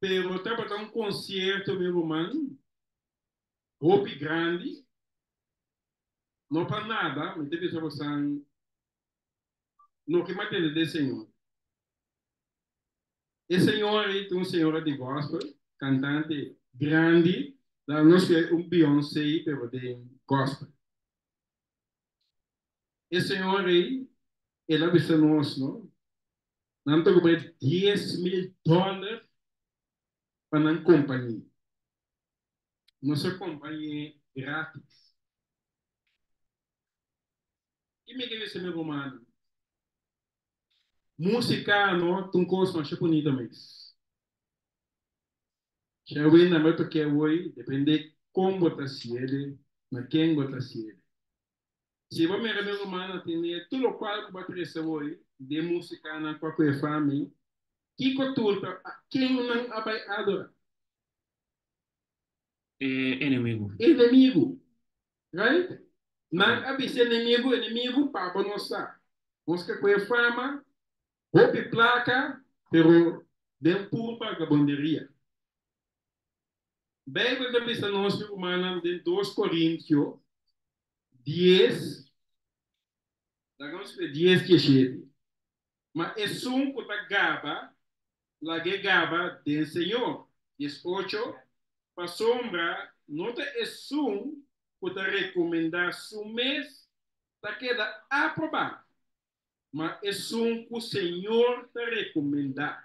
Pero tabata un concierto mi ruman hopi grandi. No pa nada, mi ta bisa bosan loke mi a tende den Señor. E señora ei ta un señora di gospel, cantante grandi, la nos ke un Beyoncé pero den gospel. E señora ei, el a bisa nos no, nan ta cobra 10,000 dollar pa nan compañia. Nos a compañe gratis. Ki mi ke bisa mi rumannan? Músika no ta un kos masha bunita mes. Sherwin na mi toke awor depende kon bo ta hasiel, na ken bo ta hasiel. Si bo mira mi ruman a tene tur lokual ku bo a trese awor den músikanan ku a kohe fami, kiko tur ta ken nan a bai adora? E enemigu. Enemigu. Right? Nan a bisa enemigu, enemigu pa bo no sa. Nos ke kohe fama, hopi plaka, pero den puru bagabonderia. Bijbel ta bisa nos, mi rumannan, den dos Korintio dies, laga nos skirbi dies dieshete, Ma esun ku ta gaba, lag'é gaba den Señor. 18, Pasobra no ta esun ku ta rekomendá su mes ta keda aprobá, ma esun ku Señor ta rekomendá.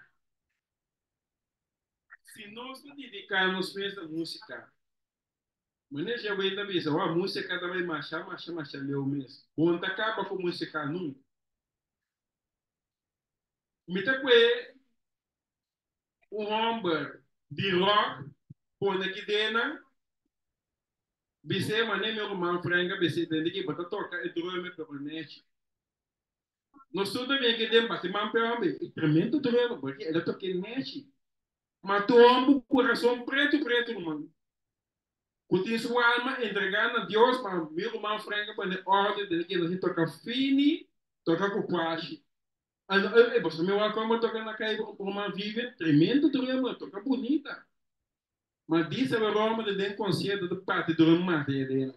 Si nos ta dediká nos mes na músika, Meneer já vem da bisa, a música também masha, masha, masha leu mesmo. Bom, tá acaba com música nunca. Me tá com um homem de rock, põe aqui dentro, Bise mané meu irmão franga bise dende que bota toca e dorme pelo net. Nós tudo bem que dem bate man pe homem, e tremendo dorme porque ele toca net. Mas tu homem coração preto preto irmão. Que tem sua alma entregando a Deus, mas meu irmão franga põe ordem dende que nós toca fini, toca com quase. Ah, você meu como toca na calle o irmão vive tremendo dorme, toca bonita. Mas diz a Roma de den concerto de parte do mate dele.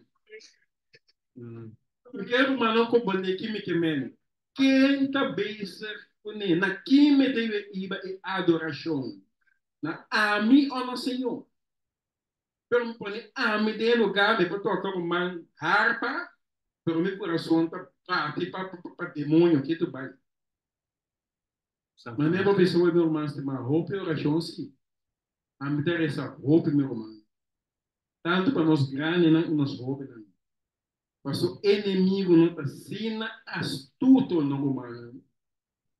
Porque o irmão não compreende que me que men. Quem tá bezig com na que me deve ir e adoração. Na ami ou no Senhor. Pero me pone ami de lugar, me pode tocar uma harpa, pero meu coração tá parte para demônio que tu vai. Mas nem vou pessoa meu irmão, mas roupa e oração sim. A me interessa roupa, meu irmão. Tanto para nós grandes, não nos roupa, não. Mas o inimigo não está sendo astuto no humano.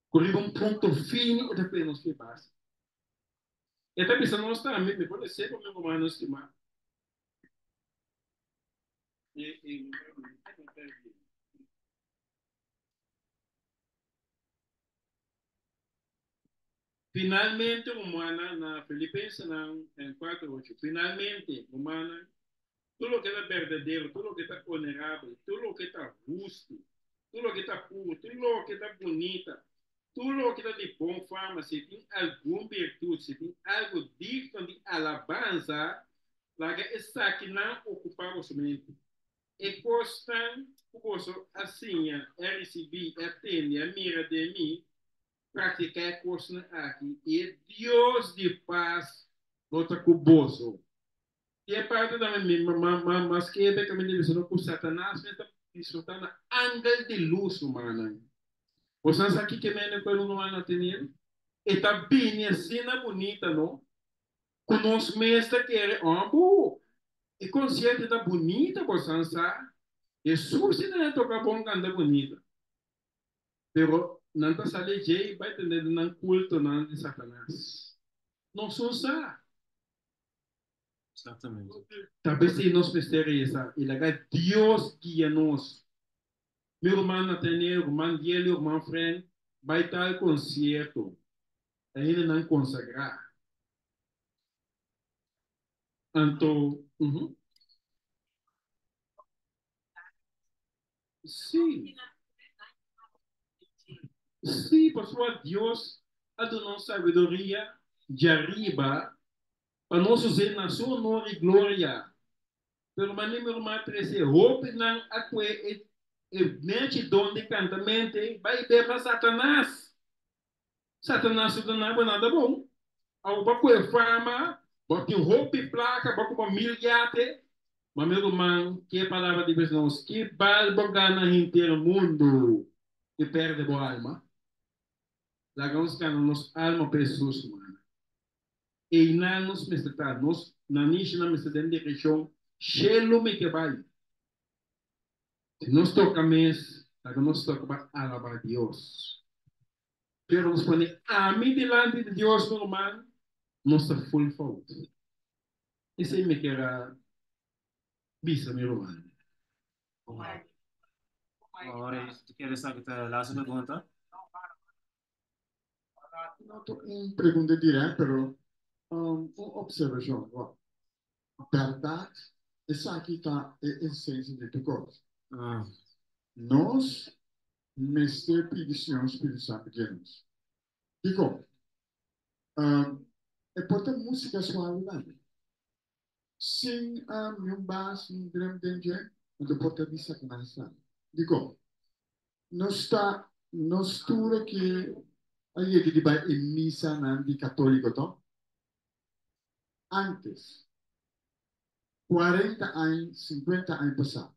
Corre um ponto fino e depois nos que passa. E até pensando, nós também, me pode ser para meu irmão nos estimar. E, Finalmente, humana, na Filipenses em 4:8. Finalmente, humana, tudo lo que está verdadeiro, tudo lo que está honorável, tudo lo que está justo, tudo lo que está puro, tudo lo que está bonita, tudo lo que está de boa fama, se tem alguma virtude, se tem algo digno de alabança, laga essa que não ocupar o mente. E costan, o assim, é receber, atende, a mira de mim, praticar coisa aqui. E Deus de paz nota com bozo. E é parte da minha mas que é que me diz que Satanás está desfrutando ángel de luz humana. Você sabe que me quando não vai ter Está bem assim na bonita, não? Com nós mestres que é, oh, e concerto está bonita, você sabe? Jesus não toca bom canta bonita. Pero nanta sale jay vai entender não culto não de Satanás. Não sou sa. Exatamente. Talvez se nos mistério essa, e lá Deus guia nós. Meu irmão Nathaniel, irmão Diego, irmão Fren, vai tal concerto. Ainda não consagrar. Então, Sim. Sim, pessoal, Deus a nossa sabedoria de arriba para nós usar na sua honor e glória. Pero mané meu irmão trece roupa não aque e mente donde cantamente vai ver para Satanás. Satanás não é nada bom. Ao baco é fama, bote roupa e placa, bote uma milhate. Mas meu irmão, que palavra de Deus nós, que balbo gana inteiro mundo e perde boa alma. Lagamos que nos alma pessoas humana. E não nos mestra, nos na niche na mestra dentro de região, chelo me que vai. Se nos toca mes, nos toca para alabar Deus. Pero nos pone a mim delante de Deus, meu irmão, nossa full fault. Esse me quer bisa, meu irmão. Ahora, ¿tú quieres que te la hace pregunta? No una pregunta directa, pero una observación. Bueno, verdad, esa aquí está la esencia de tu cosa. Nos, mester pide Espírito Santo guia-nos. Digo, é porta música suave lá. Sem um baixo, um grande danger, não porta de Satanás. Digo, não está, nós tudo que aí que vai em missa na de católico, tá? Antes, 40 anos, 50 anos passados.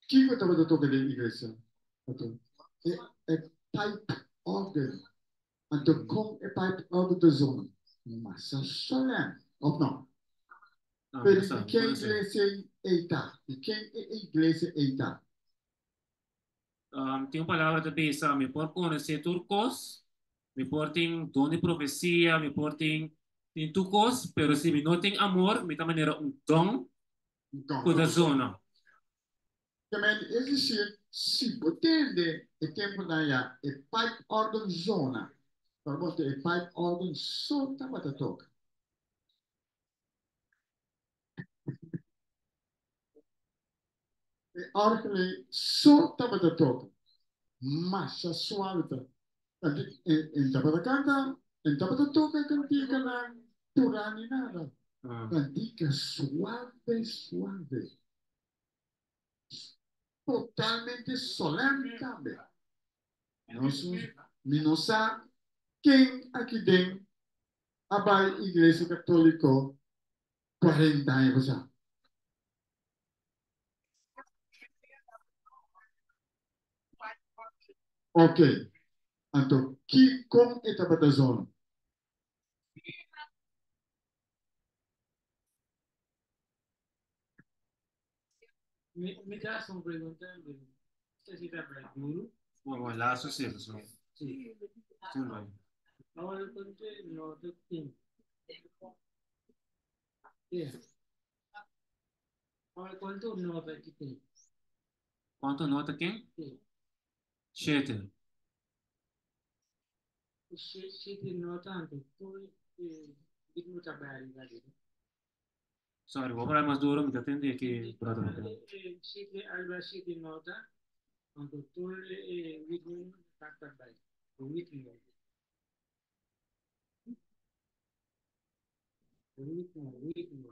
Que eu estava tocando na igreja? É pipe organ. Então, com é pipe organ da zona. Massa solene. Ou não? Ah, Pero mi no di sa, ken no konosé. iglesia ei ta? Di ken e iglesia ei ta? Tin un palabra ta bisa, mi por konosé tur kos, mi por tin don di profesia, mi por tin tin tur kos, pero si mi no tin amor, mi ta manera un gong Gong ku ku ta ta zona. zona. Kemen, es desir, si bo tende e tempunan ya e pipe organ zona, pero bo ta e pipe organ so tabata toka. E orgel so tabata toka. Masha suave ta. En tabata kanta, en tabata toka kantikanan purá ni nada. Kantika suave suave. Totalmente solèm tambe. Nos, mi no sa ken aki den a bai iglesia katóliko 40 aña pasá. Ok, anto ki kon e tabata zona? Mi ta hasi un pregunta, mi no sa si ta bai duru. Bon, bon, laatste zin, so. Si. Toen bai. Awor konte nota tin. Yeah. Awor konto nota ki tin. Kuantu nota ken? Si. Shete. Shete nota anto tur ritmo ta bai ariba ariba. Sorry, bo por mas duro, mi ta tende ki brother no tende. Shete ariba shete nota anto tur ritmo ta bai. Ritmo. Ritmo, ritmo.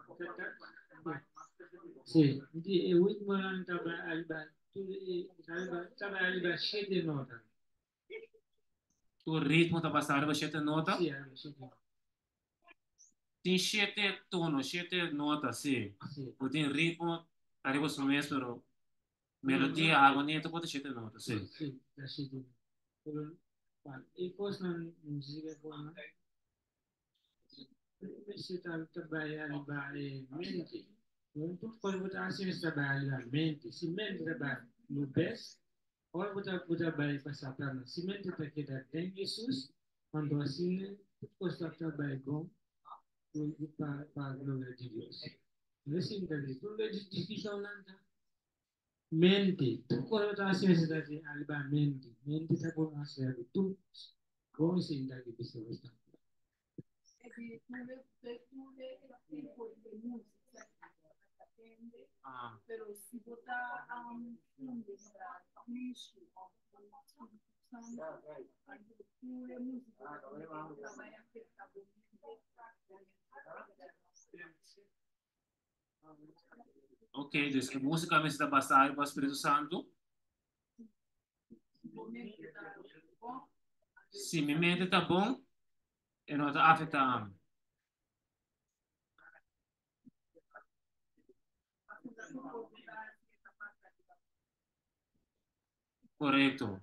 Si, di e ritmo nan ta bai ariba tur e ta bai ariba shete nota. Tur ritmo ta pasa ariba shete nota? Si, ariba shete nota. Tin shete tono, shete nota, si. Si. Bo tin ritmo ariba su mes, pero melodia, armonia, tur por ta shete nota, si. Si, ta shete nota. Pero, e kosnan musika ku mester ta trabaha riba e mente. Tur kos bo ta hasi mester trabaha riba mente. Si mente ta bai lo bes, ora bo ta bo ta bai pa Satanas. Si mente ta keda den Hesus, anto asina tur kos ta ta bai bon pa pa gloria di Dios. No sinta di tur e diskushonnan ta mente. Tur kos bo ta hasi mester ta hasi riba mente. Mente ta por hasi algu tur bon sinta ki bisa bo sta. Pero si bo ta Cristo of Spiritu Santo, anto tur e música ta bai afecta bo mente. Ok, dus e música mester ta basá riba Spiritu Santu. Si mi mente ta bon, e no ta afectá ami. Korekto.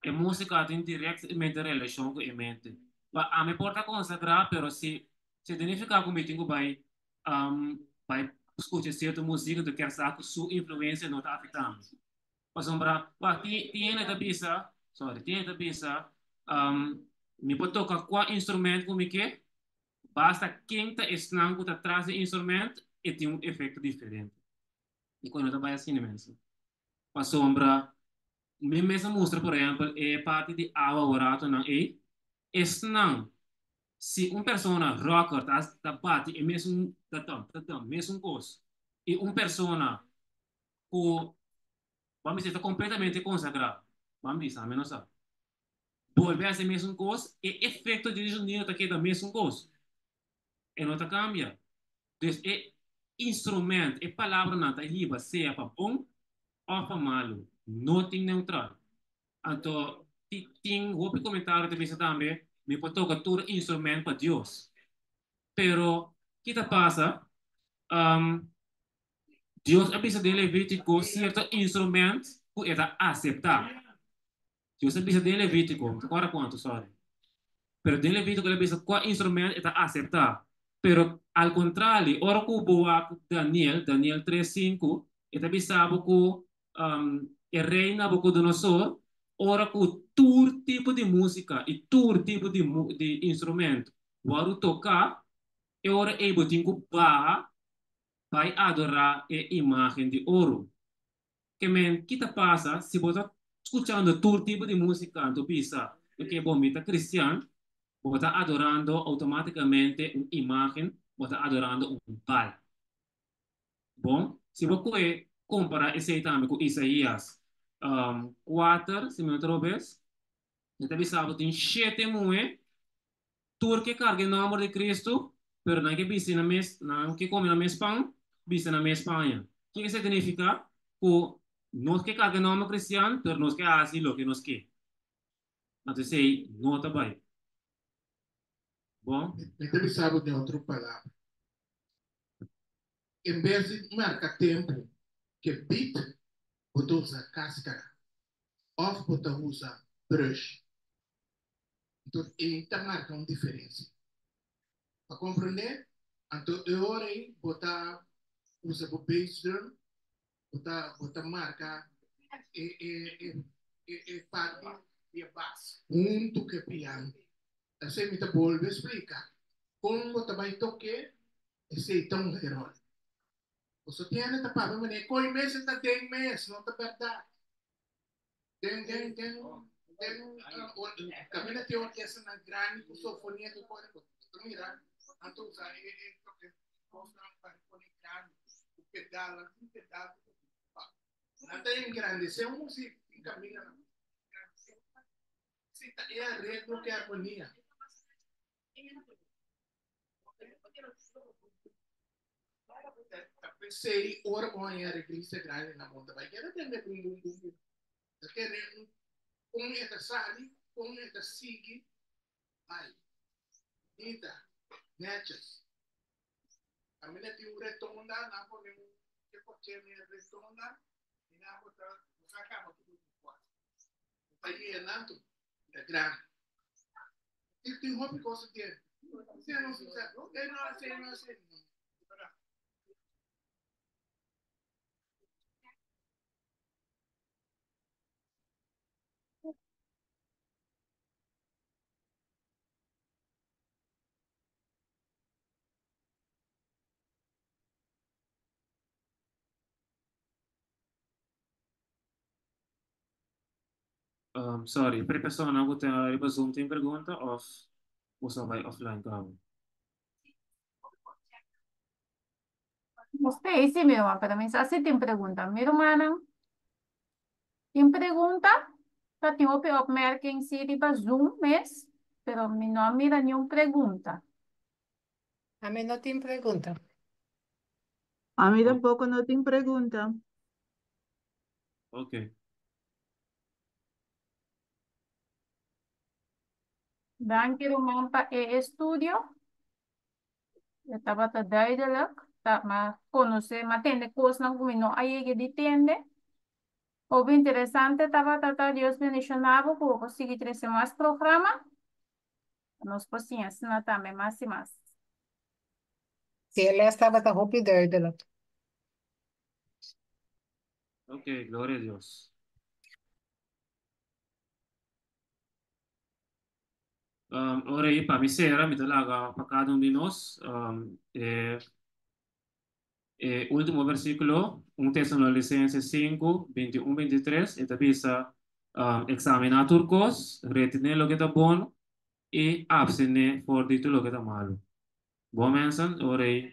E músika tin direktamente relashon ku e mente. Pa ami por ta konsagrá, pero si si ta nifiká ku mi tin ku bai bai skucha sierto músika, anto kier sa ku su influensia no ta afektá mi. Pasobra, wak, tin tin hende ta bisa, sorry, tin hende ta bisa, mi por toka kua instrument ku mi ke, basta ken ta esnan ku ta tras di instrument, e tin un efekto diferente. I ku no ta bai asina mes. Pasobra, mi mes a mustra, por ehèmpel, e parti di awa oratonan ei, esnan, si un persona rocker ta ta bati e mesun tatam, tatam, mesun kos, i un persona ku ban bisa ta kompletamente konsagrá, ban bisa, ami no sa, bolbe hasi e mesun kos, e efekto di e sonido ta keda mesun kos, e no ta kambia. Dus e instrument, e palabranan ta hiba sea pa bon òf pa malu, no tin neutral. Anto tin hopi komentario ta bisa tambe, mi por toka tur instrument pa Dios. Pero ki ta pasa? Dios a bisa den Levítico cierto instrument cu e ta acepta. Dios a bisa den Levítico, mi ta acorda cuanto, sorry. Pero den Levítico el a bisa cua instrument e ta acepta. Pero al kontrali, ora ku bo wak Daniel, Daniel 3, 5, e ta bisa bo ku um, e rei Nabucodonosor, ora ku tur tipo di músika i tur tipo di, di instrumento wòrdu toká, e ora ei bo tin ku baha bai adorá e imágen di oro. Ke men, ki ta pasa si bo ta skuchando tur tipo di músika anto bisa, ok, bo mi ta kristian, bo ta adorando outomátikamente un imágen, bo ta adorando un Baal. Bon, si bo koe kompará esei tambe ku Isaías 4, si mi no ta robes, e ta bisa bo tin shete muhé, tur ke karga e nòmber di Kristu, pero nan ke bisti nan mes, nan ke kome nan mes pan, bisti nan mes paña. Kiko esei ta nifiká? Ku nos ke karga e nòmber kristian, pero nos ke hasi loke nos ke. Anto esei no ta bai. Bon. Mi ta bisa bo den otro palabra. En bes di marka tempu ke beat, bo ta usa kaskara òf bo ta usa brush. Anto ei ta marka un diferensia. Pa komprendé? Anto e ora ei bo ta usa bo bass drum, bo ta bo ta marka e e e e parti di e bass huntu ku e piano. Esei mi ta bolbe splika. Kon bo ta bai tok'é, esei ta un eror. Boso tiene ta papia manera koi mes e ta den mes, no ta bèrdat. Den den den den kaminda tin orkestanan grandi ku sofonia ku kos bo ta mira nan ta usa e e e kosnan pa pone grandi ku pedal nan tin pedal ku nan ta engrandesé un musik tin kaminda nan Si ta e areglo ku e armonia. Ta p'esei ora bo haña areglista grandi na monta bai keda tende bum bum bum bum. Ta tene un kon e ta sali, kon e ta sigui bai. Bunita, netjes. Kaminda tin un retonda, nan pone un ke koche den e retonda i nan bo ta bo sa kaba ku bo kuas. Ta yena anto ta grandi. Tin tin hopi kos ta tiene. Si nos sa, e no hasi, e no hasi. Sorry, per persona ku ta riba Zoom tin pregunta of boso a bai offline kaba? Usted sí, mi hermano, pero mi sa si tin pregunta. Mi rumannan, tin pregunta? Ta tin hopi opmerking sí riba Zoom mes, pero mi no a mira niun pregunta. Ami no tin pregunta. Ami tampoko no tin pregunta. Ok. Danki ruman pa e estudio. E tabata duidelijk. Ta m'a konosé, m'a tende kosnan ku mi no a yega di tende. Hopi interesante tabata ta Dios bendishoná bo ku bo por sigui trese mas programa. Nos por siña asina tambe mas i mas. Sí, e les tabata hopi duidelijk. Ok, gloria a Dios. Ora ei pa mi sera, mi ta laga pa kada un di nos e e último versíkulo, 1 Tesalonicenses 5, 21, 23, e ta bisa, Eksaminá tur kos, retené loke ta bon i apstené for di tur loke ta malu. Bon mensen, ora ei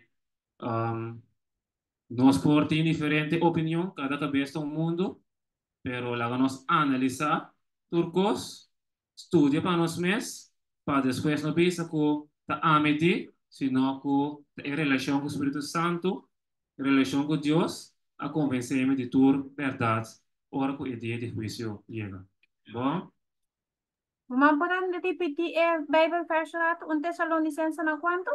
nos por tin diferente opinion, kada kabes ta un mundu, pero laga nos analisá tur kos, studia pa nos mes, pa despues no bisa ku ta ami di, sino ku ta e relashon ku Spiritu Santu, e relashon ku Dios a konvensé mi di tur bèrdat ora ku e dia di huisio yega. Bon. Ruman por a ripití e Bijbel verso rato? Un Tesalonicensenan kuantu?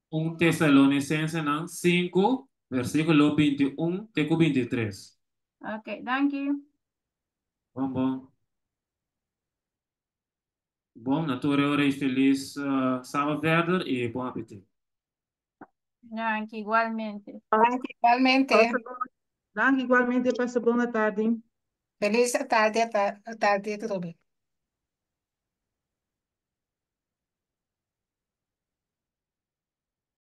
Un Tesalonicensenan 5, versíkulo 21 te ku 23. Ok, danki. Bon, bon. Bon, na tur e ora i felis sábado verder i bon apetit. Danki, igualmente. Danki, igualmente. Pasa bon. Danki, igualmente. Pasa bon tardi. Felis tardi, tardi, Ruby.